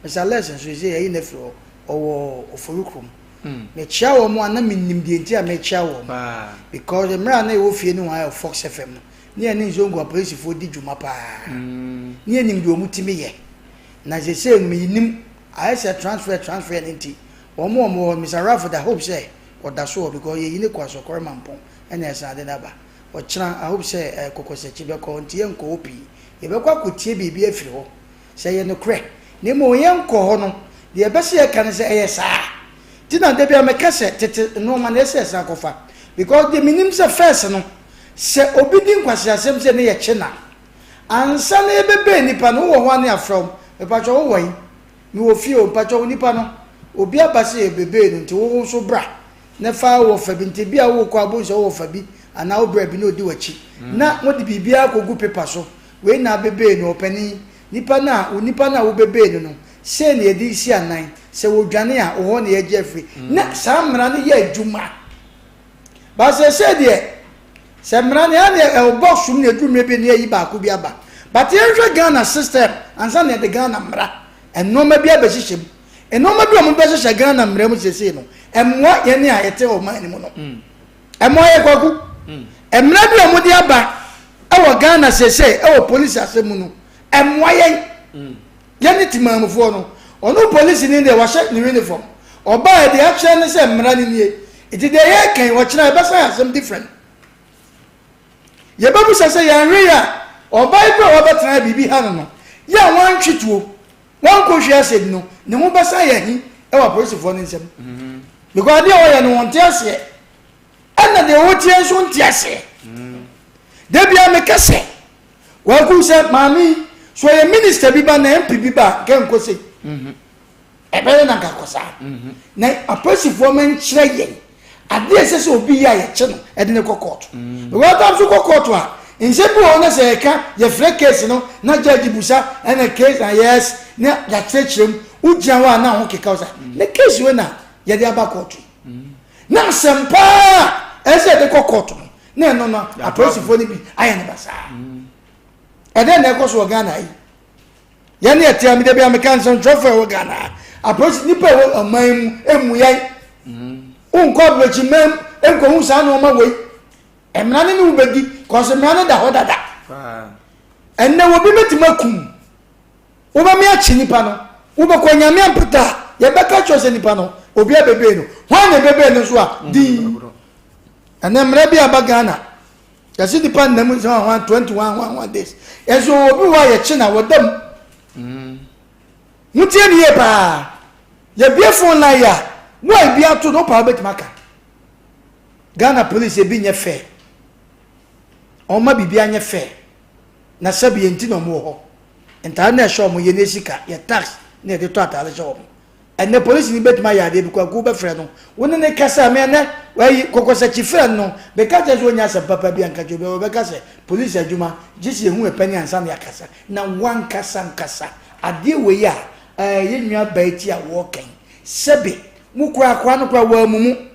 Mister Les nso, seesei yɛayi no afiri hɔ, ɔwɔ Oforikrom. Mekyia wɔn a na menim deɛ nti a mekyia wɔn because mmerɛ a na yɛwɔ fie no hɔ a Fox FM no ne yɛne Nzongo apolisifoɔ di dwuma paa ne yɛnim deɛ wɔn tumi yɛ na seesei no menim ayɛ sɛ transfer transfer no nti wɔn a wɔn wɔ hɔ Mr. Ralph da hope sɛ ɔda so hɔ because yɛyi ne kɔ asɔkɔre mampɔn ɛna ɛsan de no aba ɔkyena I hope sɛ eh, kɔkɔsakyi bɛkɔ hɔ nti yɛnkɔ hɔ pii yɛbɛkɔ akɔtie biribi afiri hɔ Sɛ ɛyɛ nokorɛ, na mmom yɛnkɔ hɔ no, deɛ ɛbɛ sɛ yɛka ne sɛ ɛyɛ saa. Nti na da biara meka sɛ tete nnoɔma no ɛsɛ sɛ yɛsan kɔfa. Because deɛ menim sɛ first no, sɛ obi di nkwaseasɛm sɛ ne yɛkye no a, ansa na yɛbɛbɛn nipa no, wowɔ hɔ a ne yɛafrɛ wo, mepakyɛ wowɔ he? Mewɔ fie o, mpakyɛ wo nipa no, obi aba sɛ yɛbɛbɛn no nti wo nso bra na fa wo wɔfa bi. Nti ebia wokɔ a wobɛhu sɛ wo wɔfa bi anaa wo bra bi na ɔdi w'akyi. Na mode biribiara kɔgu paper so Wei na abebee no, ɔpanin. Nipa no a, onipa no a wobebee no no, sei na yɛde resi anan, sɛ wɔdwane a, wo hɔ na yɛgye afiri. Na saa mmara no yɛ adwuma. But seesei deɛ, sɛ mmara no, ɛne ɛwɔ box mu na ɛduru mmerɛ bi na yɛyi baako bi aba. But yɛnhwɛ Ghana system ansa na yɛde Ghana mmara, nnoɔma bi abɛhyehyɛ mu. Nnoɔma bi a wɔbɛhyehyɛ Ghana mmara mu seesei no, ɛmmoa yɛn a yɛte ɔman no mu no. Ɛmmoa yɛn Kwaku. Mmara bi a wɔde aba wɔ Ghana seesei wɔ polisi asɛm mu no, ɛmmoa yɛn. Yɛne temaamufoɔ no. Ɔno polisini deɛ wahyɛ ne uniform. Ɔbaeɛ deɛ akyerɛ ne sɛ mmara no nie. Nti deɛ yɛreka yi, ɔkyena yɛbɛsan ayɛ asɛm different. Yɛbɛbusa sɛ yɛanhwɛ yie a, ɔbaa yi koraa a wabɛtena ha biribi ha no no, yɛ a wantwe tuo, wankɔ hwie acid no, ne ho bɛsan ayɛ ahi wɔ apolisifoɔ no nsam. Because adeɛ a ɔyɛ no wɔnte aseɛ. Ɛna deɛ ɔretie nso nte aseɛ. Da biara meka sɛ, Kwaku sɛ maame yi, sɛ ɔyɛ minister bi ba na MP bi ba a, nka nkɔ sei. Ɛbɛyɛ na nka akɔ saa. Na apolisifoɔ ma nkyerɛ yɛn adeɛ a ɛsɛ sɛ obi yɛ a yɛkye no ɛde no kɔ kɔɔto. Because tam so kɔ kɔɔto a, nsɛm bi wɔ hɔ na sɛ yɛka yɛfrɛ case no na judge busa ɛna case na yes na yɛakyerɛkyerɛ mu, wogyina hɔ a na ho keka wo sa. Na case wei na yɛde aba kɔɔto yi. Na asɛm paa a ɛsɛ sɛ yɛde kɔ kɔɔto no, na ɛno no apolisifoɔ no bi ayɛ no basaa. Ɛdɛn na ɛkɔ so wɔ Ghana yi? Yɛn ne ɛte a mede bi a meka nsɛntwerɛfoɔ a ɛwɔ Ghana ha, apolisi nipa ɛwɔ ɔman mu emu yɛn. Wonkɔ aburokyi man mu nkɔhu saa nneɛma wei. Mmara no ne wo bɛdi kɔso mmara no da hɔ dada. Ɛnnɛ obi bɛtumi akum Wobɛme akye nipa no, wobɛkɔ Nyame ampata a, yɛbɛka kyerɛ sɛ nipa no, obi abɛbee no. Hwan na ɛbɛbee no nso a? Din. Ɛnɛ mmara bi aba Ghana, yɛse nipa nna mu sɛ hwan 21 hwan hwan days. Ɛnso obi wɔ a yɛkye na wɔda mu. Motie ne yie paa. Yɛbie phone line a, wo a ebi ato no, wopaa wobɛtumi aka. Ghana police ebi nyɛ fair. Ɔma biribi anyɛ fair. Na sɛbi yɛn nti na wɔn wɔ hɔ. Ntaade na ɛhyɛ wɔn, yɛn sika, yɛ tax na yɛde tɔ ataade hyɛ wɔn. Ɛnɛ polisini bɛtumi ayɛ adeɛ bi kwaku wobɛfrɛ no wo ne ne kasa a me ɛnɛ wayi kɔkɔsakyi frɛ no no bɛka kyerɛ sɛ ɔnya asɛm papa bi anka kyerɛ obi ɔbɛka sɛ polisi adwuma gye sɛ yɛhu ɛpɛni ansa na yɛakasa na wankasa nkasa adeɛ wei a ɛɛ yɛn nua baa ti a wɔɔkɛn sɛbe mo koraa koraa no koraa wɔamumu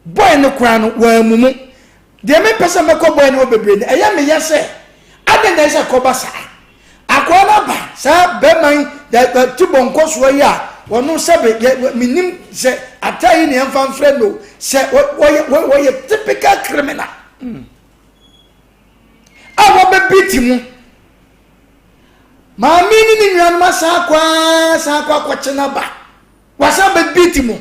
Boy no koraa no, wammu mu. Deɛ mempɛ sɛ mɛkɔ boy no hɔ bebree no, ɛyɛ me ya sɛ, adɛn na ɛsɛ sɛ ɛkɔba saa? Akoa no aba, saa bɛrima yi, ti bɔ nkɔsoɔ yi a, ɔno sɛbe, yɛ, menim sɛ ataa yi na yɛmfa mfrɛ no, sɛ wɔyɛ, wɔyɛ typical criminal. A wɔbɛbi ti mu. Maame ne ne nuanom asan akɔ ara, san akɔ akɔkye no aba. Wasan bɛbi ti mu.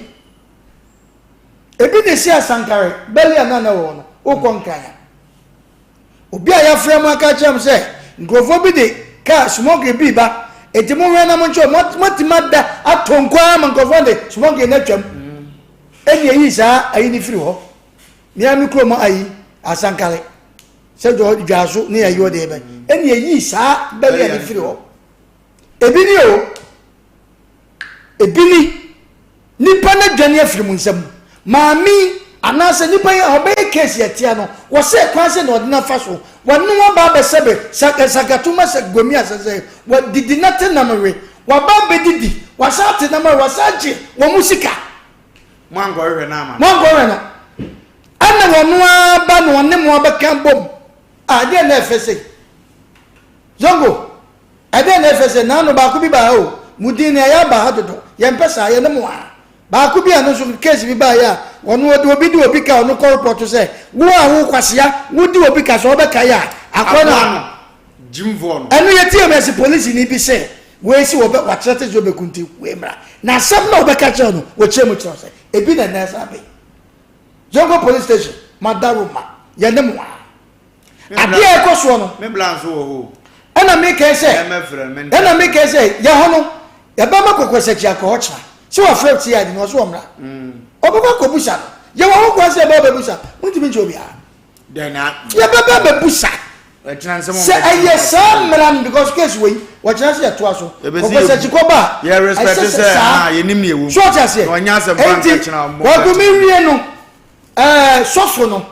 Ebi na esi Asankare bɛli a na na ɛwɔ hɔ no, wokɔ Nkran a. Obi a yɛafrɛ mo aka akyerɛ mo sɛ nkurɔfoɔ bi de kaa smuggling bi ba, enti monwɛn na monkyɛ wɔn. Moatumi ada atɔ nko ara ma nkurɔfoɔ de smuggling no atwam. Ɛnni eyi saa ayi no firi hɔ. Mea me kurom ayi Asankare sɛ dwaso ne ayi ɔde bɛ. Ɛnni eyi saa bɛli a no firi hɔ. Ebi ni o. Ebi ni, nipa no adwane afiri mo nsam. Maame yi anaasɛ nipa yi a ɔbɛyɛ case atia no, wɔsɛ kwan sɛ na ɔde no afa so. Wɔne no aba abɛsɛbe sakatuma sɛ gomi asɛsɛ, wɔdidi na te nam we. Waba abɛdidi, wasan ate nam awe, wasan agye wɔn mu sika. Moankɔhwehwɛ no ama no. Moankɔhwɛ no. Ɛna wɔn ara ba na ɔne mo abɛka bom. Ah, ɛdeɛn na ɛfɛ sei? Zongo, Ɛdɛn na ɛfɛ sɛ naano baako bi baa ha o, mo din no ɛyɛ aba ha dodo, yɛmpɛ saa, yɛne mo aa. Baako bi a ɛno nso case bi baeɛ a ɔno ɔde obi de obi ka ɔno kɔ report sɛ wo a wo kwasea wo di obi ka sɛ ɔbɛkae a akoa no Aboa no, gyimfoɔ no. Ɛno yɛtie mu yɛse polisini bi sɛ wei se wɔbɛ wakyerɛ te sɛ ɔbɛku nti wei mmra na asɛm no a wɔbɛka kyerɛ no wɔkyerɛ mu kyerɛ wo sɛ ebi na ɛnɛ saa bɛyi Zongo police station madaroma yɛne mo aa. Adeɛ a ɛkɔ soɔ no. Me bla nso wɔ hɔ o. Ɛna mekɛɛ sɛ. Ɛna mekɛɛ sɛ yɛ hɔ no yɛbɛma kɔkɔsakyi akɔ hɔ kyena sɛ wafrɛ CID no ɔso ɔmmra. Mm. Ɔbɛkɔ akɔbusa no. Yɛwɔ ho kwan sɛ yɛbɛba bɛbusa. Montumi nkyɛ obiara. Yɛbɛba bɛbusa. Sɛ ɛyɛ saa mmara no because case wei wɔkyena sɛ yɛtoa so. Kɔkɔsakyi kɔba a ɛsɛ sɛ saa. So ɔte aseɛ. Enti wɔdome wie no. Ɛɛ, sɔfo no,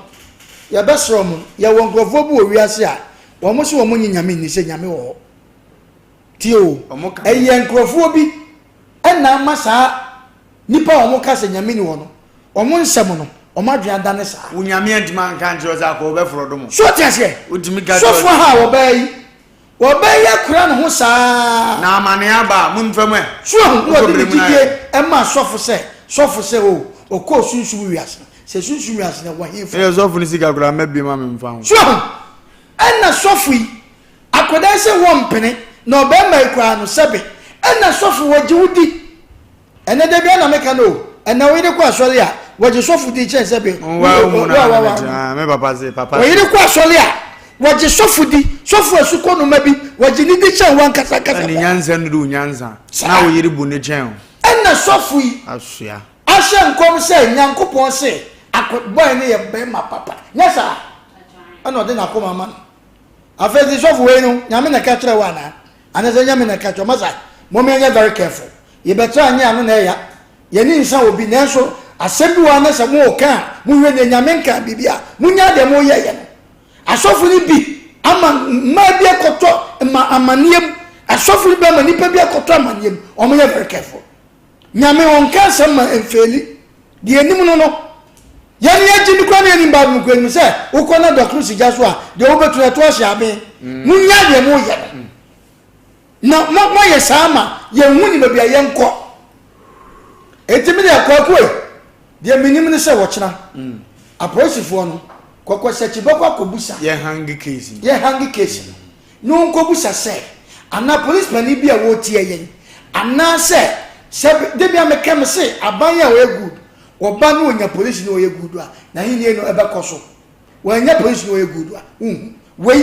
yɛbɛsrɛ mo, yɛwɔ nkurɔfoɔ bi wɔ wiase a, wɔn se wɔn nye Nyame nni sɛ Nyame wɔ hɔ. Tie o, ɛyɛ nkurɔfoɔ bi ɛna ama saa nipa a wɔn ka sɛ Nyame ni hɔ no, wɔn nsɛm no, wɔn adwene adane saa. Wo Nyame antumi anka ankyerɛ wo sɛ akɔ wɔbɛforɔ dom. So wote aseɛ? Wotumi ka kyerɛ Sɔfo ha a wɔbaa yi, Wɔbɛyɛ akura ne ho saa. Na amane aba a, momfa mu ɛ. So ahu? Na ɔde ne gyidie maa sɔfo sɛ, sɔfo sɛ, o, ɔkɔɔ sunsum wiase no. Sɛ sunsum wiase no, ɛwɔ hefa? Ɛyɛ sɔfo no sika koraa, mma bi ma memfa ho. So ahu? Ɛna sɔfo yi, akwadaa yi sɛ wɔmpene, na ɔbarima yi koraa no, sɛbe. Ɛna sɔfo, wɔgye wo di. Ɛnɛ da biara na meka no o, ɛnɛ wo yere kɔ asɔre a, wɔgye sɔfo di kyɛn sɛ be wo a wawa no. Wo yere kɔ asɔre a, wɔgye sɔfo di, sɔfo a sukɔ noma bi, wɔgye ne di kyɛn wo ankasa ankasa. Ne nyansa nuru wo nyansa, na wo yere bu ne kyɛn o. Ɛna sɔfo yi Asoa. ahyɛ nkɔm sɛ Nyankopɔn se akɔ boy no yɛ bɛrima papa, nyɛ saa? Ɛna ɔde n'akoma ama no. Afei nti sɔfo wei no, Nyame na ɛka kyerɛ wo anaa? Anasɛ Nyame na ɛka kyerɛ wo? Masa, mom yɛnyɛ very careful. Yɛbɛtra nyɛ ano na ɛya. Yɛni nsa obi nanso asɛm bi wɔ hɔ na sɛ mo ka a mo hwɛ nie Nyame nka biribi a mo nyaa deɛ mo yɛ yɛ no. Asɔfo no bi ama mmaa bi akɔtɔ ma amaneɛ mu. Asɔfo no bi ama nipa bi akɔtɔ amaneɛ mu. Wɔn yɛ very careful. Nyame ɔnka asɛm ma ɛnfeeli. Deɛ ɛnim no no. Yɛn yɛgye di koraa na yɛnim Bible mu koraa nim sɛ wokɔ na dɔkono si gya so a deɛ wobɛtu no ɛto ahyɛ aben. Mo nyaa deɛ mo yɛ no. Na mo moayɛ saa ma yɛnhu ne baabi a yɛnkɔ. Enti me deɛ Kwaku ei, deɛ menim ne sɛ wɔkyena apolisifoɔ no Kɔkɔsakyi bɛkɔ akɔbusa. Yɛ hange case no. Yɛ hange case no. Na ɔnkɔbusa sɛ, anaa polisi panin bi a wɔretia yɛn, anaasɛ sɛ da bi a meka me se aban a ɔyɛ good, wɔba na ɔnya polisi na ɔyɛ good a, n'ahennie no ɛbɛkɔ so. Wɔannya polisi na ɔyɛ good a, wonhu. Wei,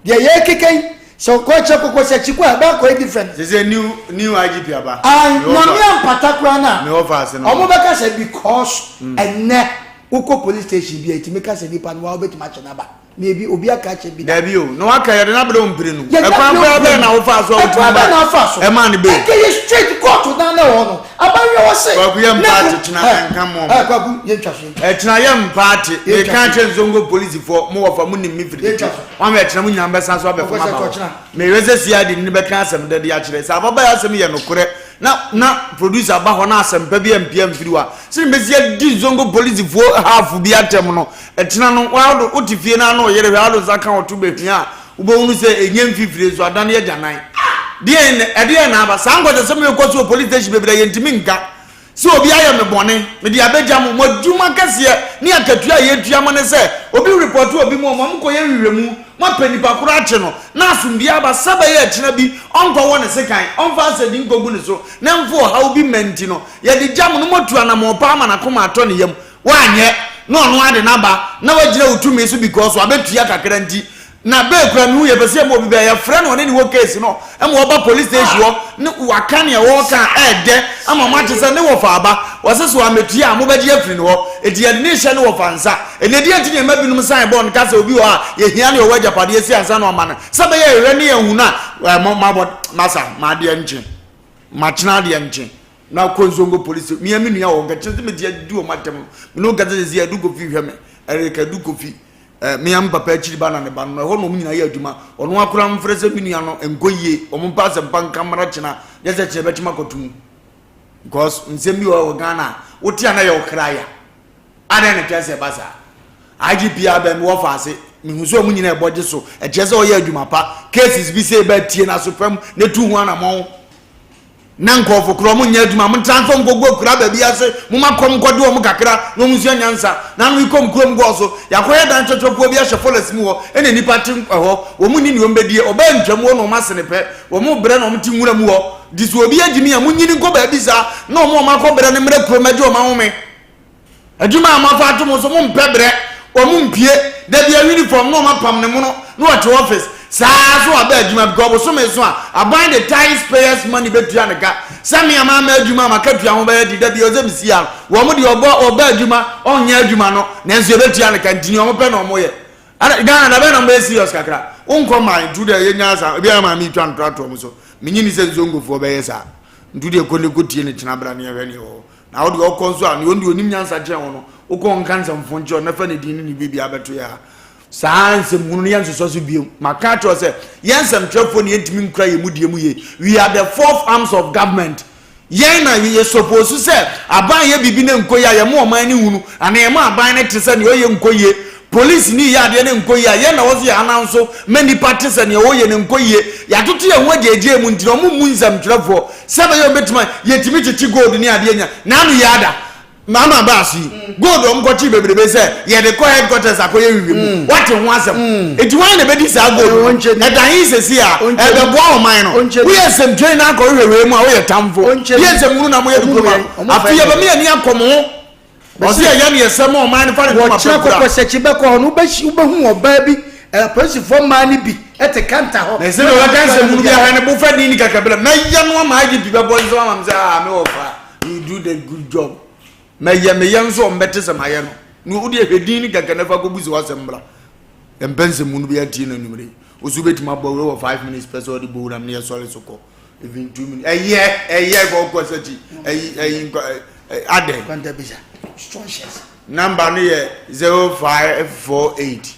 deɛ yɛrekeka yi, sɛ ɔkɔ kyerɛ kɔkɔ sɛ akyi kɔ a, ɛbɛ akɔyɛ different. Sɛ sɛ new new IGP aba. Ayi, nyame ampata koraa na. Me wɔ faase no. Ɔmo bɛka sɛ because ɛnɛ wokɔ police station bi a, etumi ka sɛ nipa no wa wobɛtumi akyɛ n'aba. Ebi obi aka akyɛ bi da. Dabi o, na waka yɛde no abrɛ wo mprenu. Yɛde Ɛkwan abrɛ wo koraa bɛn mprenu. na wofaa so a Ɛkwan wotumi bɛn na afa so? ɛmaa no bail? Ɛnka yɛ straight court dan na ɛwɔ hɔ no. Abayewa wɔ se. Kwaku yɛ na mpa ɛkɔ- ate kyena Ɛ, nka mo. ɛ, Kwaku yɛntwa so yɛntwa. Ɛkyena yɛ mpa ate. Yɛntwa Meka so. akyerɛ Nzongo polisifoɔ mo wɔfa mo nim me firi tete. Yɛntwa so. Wɔn a ɛkyena mo nyinaa mbɛsan so abɛfom Ɔkɔ sɛ aba hɔ. kɔkyena. Mehwɛ sɛ CID no bɛka asɛm dɛ de akyerɛ. Sɛ ababaawa asɛm yɛ nokorɛ na na producer ba hɔ na asɛmpa bi ampia mfiri hɔ a, sɛdeɛ mɛsi adi Nzongo polisifoɔ half bi atɛm no, Ɛkyena no, woado, wote fie no ara na ɔyere hwɛ, ado nsa ka ɔto bɛhwia a, wobɛhunu sɛ ɛnyɛ mfifire nso adane agyanan. Deɛn na, ɛdeɛn na aba? Saa nkwaseasɛm yi rekɔ so wɔ police station bebree a yɛntumi nka sɛ obi ayɛ me bɔne, mede abɛgya mo. Mo adwuma kɛseɛ ne akatua a yɛtua mo ne sɛ obi repɔto obi mu a, moakɔyɛ nhwehwɛmu, moapɛ nipa korɔ akye no, na asomdwoeɛ aba sɛ ɛbɛyɛ ɛkyena bi ɔnkɔwɔ ne sekan, ɔmfa asɛdi nkɔgu ne so, na ɛmfa ɔhaw bi mma nti no, yɛde gya mo na moatu anammɔn pa ama n'akoma atɔ ne yam. Woanyɛ na ɔno ara de n'aba na wagyina wo tumi so because wabetua kakra nti na bɛɛ kura mehu yɛpɛ sɛ yɛma obi bɛɛ yɛfrɛ no ɔne ne wɔ case no ma ɔba police station hɔ ne waka nea wɔka a ɛɛdɛ ama moate sɛ ne wɔfa aba wɔse so ametua a mobɛgye afiri ne hɔ enti yɛde ne hyɛ ne wɔfa nsa ɛnɛ deɛ nti ne ɛma binom sign bɔɔ no ka sɛ obi wɔ hɔ a yɛhia ne ɔwɔ agyapadeɛ si ansa na ɔma no sɛ bɛyɛ ɛhwɛ ne yɛhu no a mabɔ masa maadeɛ nkye makyena adeɛ nkye Na kɔ Nzongo police mia me nua wɔ nka kyerɛ sɛ mede adi wɔn atɛm no me ne wo kasa sɛsi Adu Kofi hwɛ me Eric Adu Kofi eh, mea me papa akyiri ba na ne ba no ɛhɔ na wɔn nyinaa yɛ adwuma ɔno akora mfrɛ sɛ me nua no nkɔ yie wɔn mpa asɛmpa nka mmara kyena yɛ sɛ kyerɛ bɛkyema kɔto mu because nsɛm bi wɔ wɔ Ghana a wote a na yɛ ɔkra ya adɛn na kyerɛ sɛ ɛba saa IGP abɛn mi wɔ faase mehu sɛ wɔn nyinaa ɛbɔ gye so ɛkyerɛ sɛ ɔyɛ adwuma pa cases bi sɛ ɛbɛ tie na so fam na tu ho anamɔn Na nkurɔfo korɔ ɔmo nyɛ adwuma, mo transfer ɔmo kɔgu akura baabi ase, mo ma kɔm nkɔde ɔmo kakra na ɔmo nsua nyansa. Na ano yi kɔm kurom gɔɔ so, yɛakɔyɛ dan twɛtwɛpoɔ bi ahyɛ fɔlɛs mu hɔ, ɛna nnipa te hɔ, wɔn nni nea wɔn bɛdie, ɔbaa ntwam hɔ na wɔn asene pɛ, wɔn brɛ na wɔn te nwura mu hɔ, nti sɛ obi agyimi a, mo nyini nkɔ baabi saa, na wɔn a wɔn akɔ brɛ no mmrɛ kurom mmɛgye wɔn ahome. Adwuma a moafa ato mo so, mompɛ brɛ, wɔn mpue, da bia uniform na wɔn apam ne mono na wɔte office, saa ara so waba adwuma because bosome so a, aban de tax payers money bɛtua ne ka, sɛ me a mamma adwuma a makatua ho bɛyɛ den, da bia ɔsɛ mesi ano, wɔn deɛ ɔbɔ ɔba adwuma ɔnyɛ adwuma no nanso yɛbɛtua ne ka nti nea wɔn pɛ na wɔn yɛ. Ada Ghana da bɛn na mobɛyɛ serious kakra, wonkɔ man nti wodeɛ yɛnya saa, ebi a maame twa ntoratoɔ mo so, menye ni sɛ nzongofoɔ bɛyɛ saa, nti wodeɛ kɔ ne kɔtie ne kyena bra ne yɛhwɛ ne ɛwɔ hɔ. Na wo deɛ ɔkɔ nso a, nea ɔno deɛ ɔnim nyansa kyɛn wo no, wokɔ nka nsɛmfo nkyerɛ na fa ne din ne ne biribiara bɛto yɛ ha. Saa nsɛmhunu no yɛnsosɔ so bio. Maka akyerɛ wo sɛ, yɛn nsɛmtwerɛfoɔ ne yɛntumi nkura yɛn mudie mu yie. We are the fourth arms of government. Yɛn na yɛ suppose sɛ aban yɛ biribi na nkɔ yie a, yɛma ɔman no hunu, anaa yɛma aban no te sɛ nea ɔyɛ nkɔ yie. Polisini yɛ adeɛ no nkɔ yie a, yɛn na ɛwɔ sɛ yɛn ananso ma nnipa te sɛ nea ɔyɛ no nkɔ yie. Yɛatoto yɛn ho agyaagyaa mu nti na wɔmmu nsɛmtwerɛfoɔ sɛ ɛbɛyɛ a wɔbɛtumi a, yɛtumi kyekye gold ne adeɛ nya. N'ano yɛ ada. Mama baase yi, gold a wɔkɔkyee bebrebe sɛ yɛde kɔ headquarters akɔyɛ nhwehwɛmu. Woate ho asɛm? Enti hwan na ɛbɛdi saa gold no? Ɛda he seesei a ɛbɛboa ɔman no? Woyɛ nsɛmtwerɛni na akɔhwehwɛ wei mu a, woyɛ tamfo. Yɛ nsɛmhunu na moyɛ de kurom a, afei yɛbɛma yɛn ani akɔ mo ho. Ɔse ɛyɛ neɛ sɛ ma ɔman no fa ne ntoma Wɔkyerɛ pa fira. kɔkɔsakyi bɛkɔ hɔ no wobɛhu ɔbaa bi apolisifoɔ mmaa no bi te kanta hɔ. Na ɛsɛ deɛ ɔbɛka nsɛm hunu bi ahwɛ ne bo fɛ din ne kɛkɛ berɛ mɛyɛ no ama IGP bɛbɔ nsɛm ama me sɛ ah me wɔfa you do the good job mɛyɛ meyɛ nso ɔmbɛte sɛ mayɛ no ne wo deɛ hwɛ din ne kɛkɛ na fa kɔbu sɛ wasɛm bra yɛmpɛ nsɛm hunu bi atie no anwummerɛ yi wo so wobɛtumi abɔ wei wɔ 5 minutes pɛ sɛ ɔde bɔ wuram ne yɛsɔre so kɔ even 2 minutes ɛyɛ ɛyɛ kɔkɔ sɛkyi ɛyi ɛyi nkɔ Adɛn? Kwanta bisa. Instructions. Number no yɛ 0548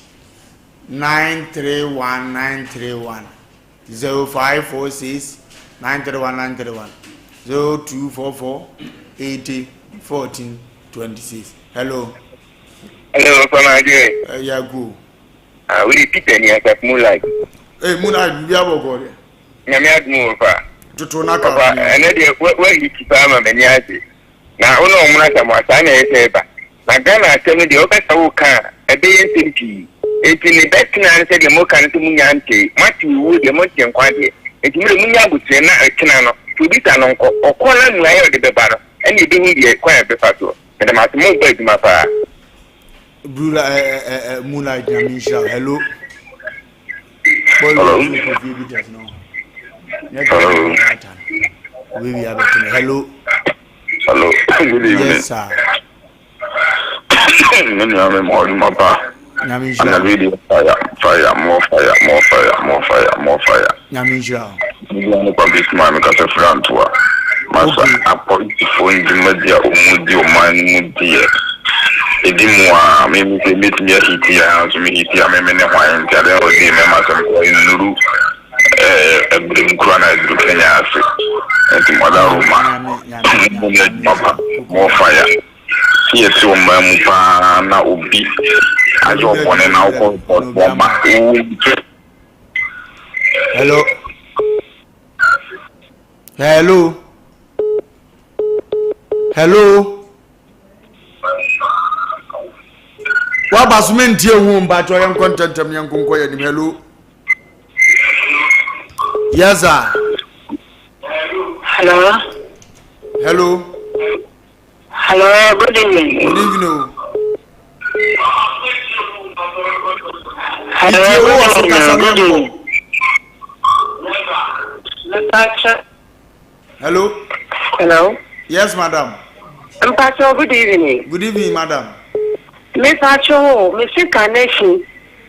931 931 0546 931 931 0244 80 14 26. Hello. Hello, Fama Adwe. Ɛyɛ agu. Ah, we Peter ni asaf moonlight. Ee, moonlight bibi abɔ kɔ deɛ. Nyame adom o papa. Toto na ka. Papa, ɛnɛ deɛ woayi ti paa ma m'ani agye. Na wo ne ɔmono Asamoah saa na ɛyɛ sɛ ɛba. Na Ghana asɛm no deɛ wobɛsa wo ka a ɛbɛyɛ nsɛm pii. Enti ne bɛtena ne sɛdeɛ moka no sɛ monya ntee. Moate owuo deɛ monte nkwa deɛ. Enti mo deɛ monya aboterɛ na ɛkyena no sɛ obisa no nkɔ. Ɔkɔ na mmuaeɛ a ɔde bɛba no ɛne yɛbɛhu deɛ kwan a yɛbɛfa soɔ. Meda mo ase mobɔ adwuma paa. Blue light, eh, eh, eh, moonlight, nyame nhyira. Hello. Hello. Hello. Hello. Hello. Good evening. Yes, sir. Me nua me ma ɔdwuma pa. Nyame nhyira wo. Anadwo yi deɛ fire, fire, more fire, more fire, more fire, more fire. Nyame nhyira wo. Me din ne Kwabena Ismail, me kasa firi Antoa. Masa apolisifoɔ ndwumadi a ɔmo di ɔman no mu deɛ ɛdi mu a me me sɛ mɛtumi ahiti a nso me hiti a me me ne hwan nti adeɛ na ɔdi mɛma asɛm koraa nnuru ɛɛ ɛbrɛ mu koraa na aduru Kenya ase nti mo adaworo ma mo nyɛ adwuma pa more fire. Sɛ yɛte ɔman mu paa na obi ayɛ wo bɔne na wokɔ report wɔn ma wo Hello. Hello. Hello. Waba so mentie hu mpakyɛ yɛnkɔ ntɛntɛm yɛnko nkɔ yɛnim hello. Yes sir. Hello. Hello. Hello, good evening. Good evening. o. Hello, Itie wo wɔ so good kasa evening. ne Good nkɔ. evening. Mpacho. Hello. Hello. Yes, madam. Mpacho, good evening. Good evening, madam. Mepacho o, mesi Kaneshie,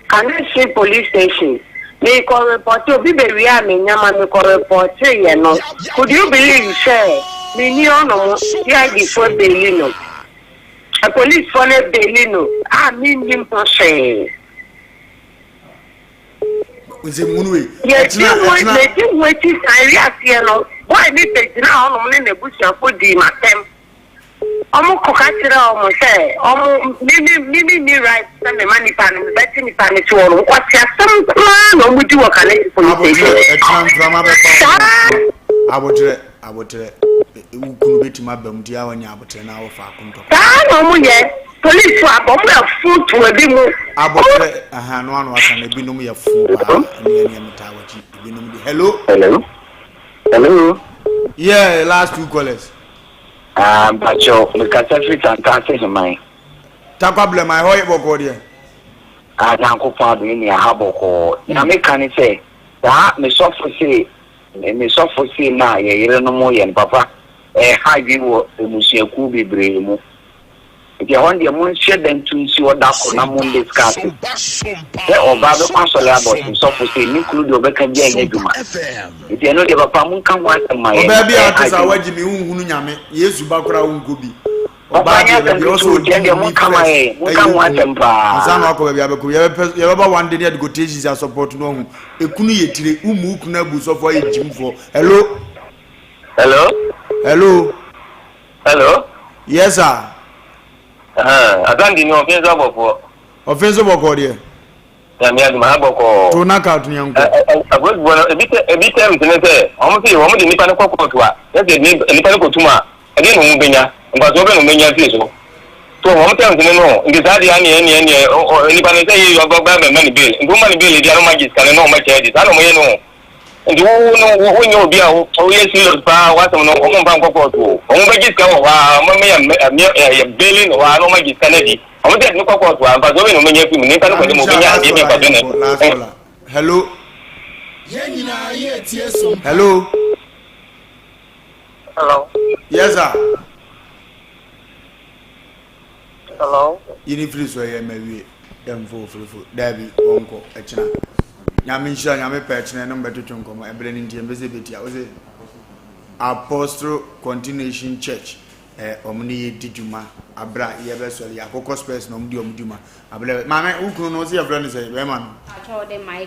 Kaneshie police station. Mekɔ report obi bewia me nyama mekɔ report yɛ no. Could you believe sɛ menni hɔnom CID foɔ baili no. Police foɔ no baili no a mennim ho hwee. Nsɛmhunu wei. Yɛdi Ɛkyena ho ɛkyena. medi ho akyi san wiaseɛ no boy no bɛgyinaa hɔnom ne n'abusuafoɔ dii m'atɛm. Ɔmo kɔ ka kyerɛɛ ɔmo sɛ ɔmo me me me me nni right sɛ me ma nipa no me bɛte nipa no to hɔ nom. Nkwaseasɛm nko ara na ɔmo di wɔ Kaneshie police Aboterɛ station. ɛkyena mframa bɛfa wo Saa. Aboterɛ aboterɛ wo kunu bɛtumi aba mu nti a wanya aboterɛ na awɔ faako ntɔkwa. Saa na ɔmo yɛ police fo aba ɔmo yɛ fo to ebi mu. Aboterɛ aha no ano aka no ebinom yɛ fo paa ɛne ɛne ɛmetaa wakyi ebinom de hello. Hello. Hello. Yeah last two callers. Ah mpakyɛw mekasa firi Santase Heman. Takwa Blema ɛhɔ yɛ bɔkɔɔ deɛ? Ah Nyankopɔn adom me nua ha bɔkɔɔ. Nea meka ne sɛ saa me sɔfo se me sɔfo se no a yɛ yerenom yɛ no papa ɛha adwene wɔ mmusuakuo bebree mu. Nti ɛhɔ no deɛ monhyɛ da ntu nsi hɔ da koro na mon discuss. Sɛ ɔbaa bɛkɔ asɔre abɔ sɔfo sɛ ne kunu deɛ ɔbɛka biara nyɛ adwuma. Nti ɛno deɛ papa monka ho asɛm ma yɛn. Ɔbaa bi a Ɛha ɔte saa adwene. wagye me wonhunu nyame Yesu ba koraa wonkɔ bi. Papa Ɔbaa nyɛ deɛ asɛm baabi a ɔsɛ ketewa o, ɔdi nti ɛno deɛ ne monka ma first yɛn. Monka ɛyɛ ho okunu asɛm paa. ansa na wakɔ baabi a bɛkɔ yɛbɛpɛ yɛbɛba one day ne yɛde quotations asɔpɔt no ahu ekunu yɛ tire womu wo kunu abu sɔfo ayɛ gyimfoɔ hello Hello. hello Hello. Yes sir. Ahaa, Asante ni ɔfe nso abɔfoɔ. Ɔfe nso bɔkɔɔ deɛ. Nyame adum ha bɔkɔɔ. To knockout ni yɛn kɔ. Apolisifoɔ no ebi tɛ ebi terms ne sɛ wɔn se wɔn de nipa no kɔ kóòtù a na sɛ nipa no kɔ tum a ɛdeɛ na wɔn bɛnya mfasoɔ bɛ na wɔn bɛnya firi so so wɔn terms ne no nti saa deɛ ɛneɛ ɛneɛ ɛneɛ nipa no sɛ yɛ yɛ ɔbɛ bɛ ma ne bail nti wɔn ma ne bail deɛ no wɔn agye sika no na wɔn akyɛ adi saa na wɔn yɛ no. Nti wo no wo nyɛ obi a woyɛ serious paa w'asɛm no wɔn mfa nkɔ court o wɔn bɛgye sika wɔ hɔ a wɔn yɛ yɛ bailing wɔ hɔ a na wɔn agye sika no adi wɔn sɛ ɛde kɔ court a mfasoɔ bɛ na wɔn nya fi mu nipa no kɔgye mu obɛnya adeɛ bi mfasoɔ na. Hello. Hello. Hello. Yes sir. Hello. Yini firi so ɛyɛ ma wie ɛmfo ofirifo daabi wɔnkɔ ɛkyena nyame nhyira nyame pɛ ɛkyena ɛno mbɛtwetwe nkɔmmɔ ɛberɛ no nti ɛmpɛ sɛ ɛbɛtia wo sɛ Apostle Continuation Church ɛ ɔmo ne yɛ di dwuma abere a yɛbɛsɔre yɛ akokɔ spurs na ɔmo di ɔmo dwuma abere maame wo kunu no wo sɛ yɛfrɛ no sɛ bɛrima no. Atwa ɔde mic.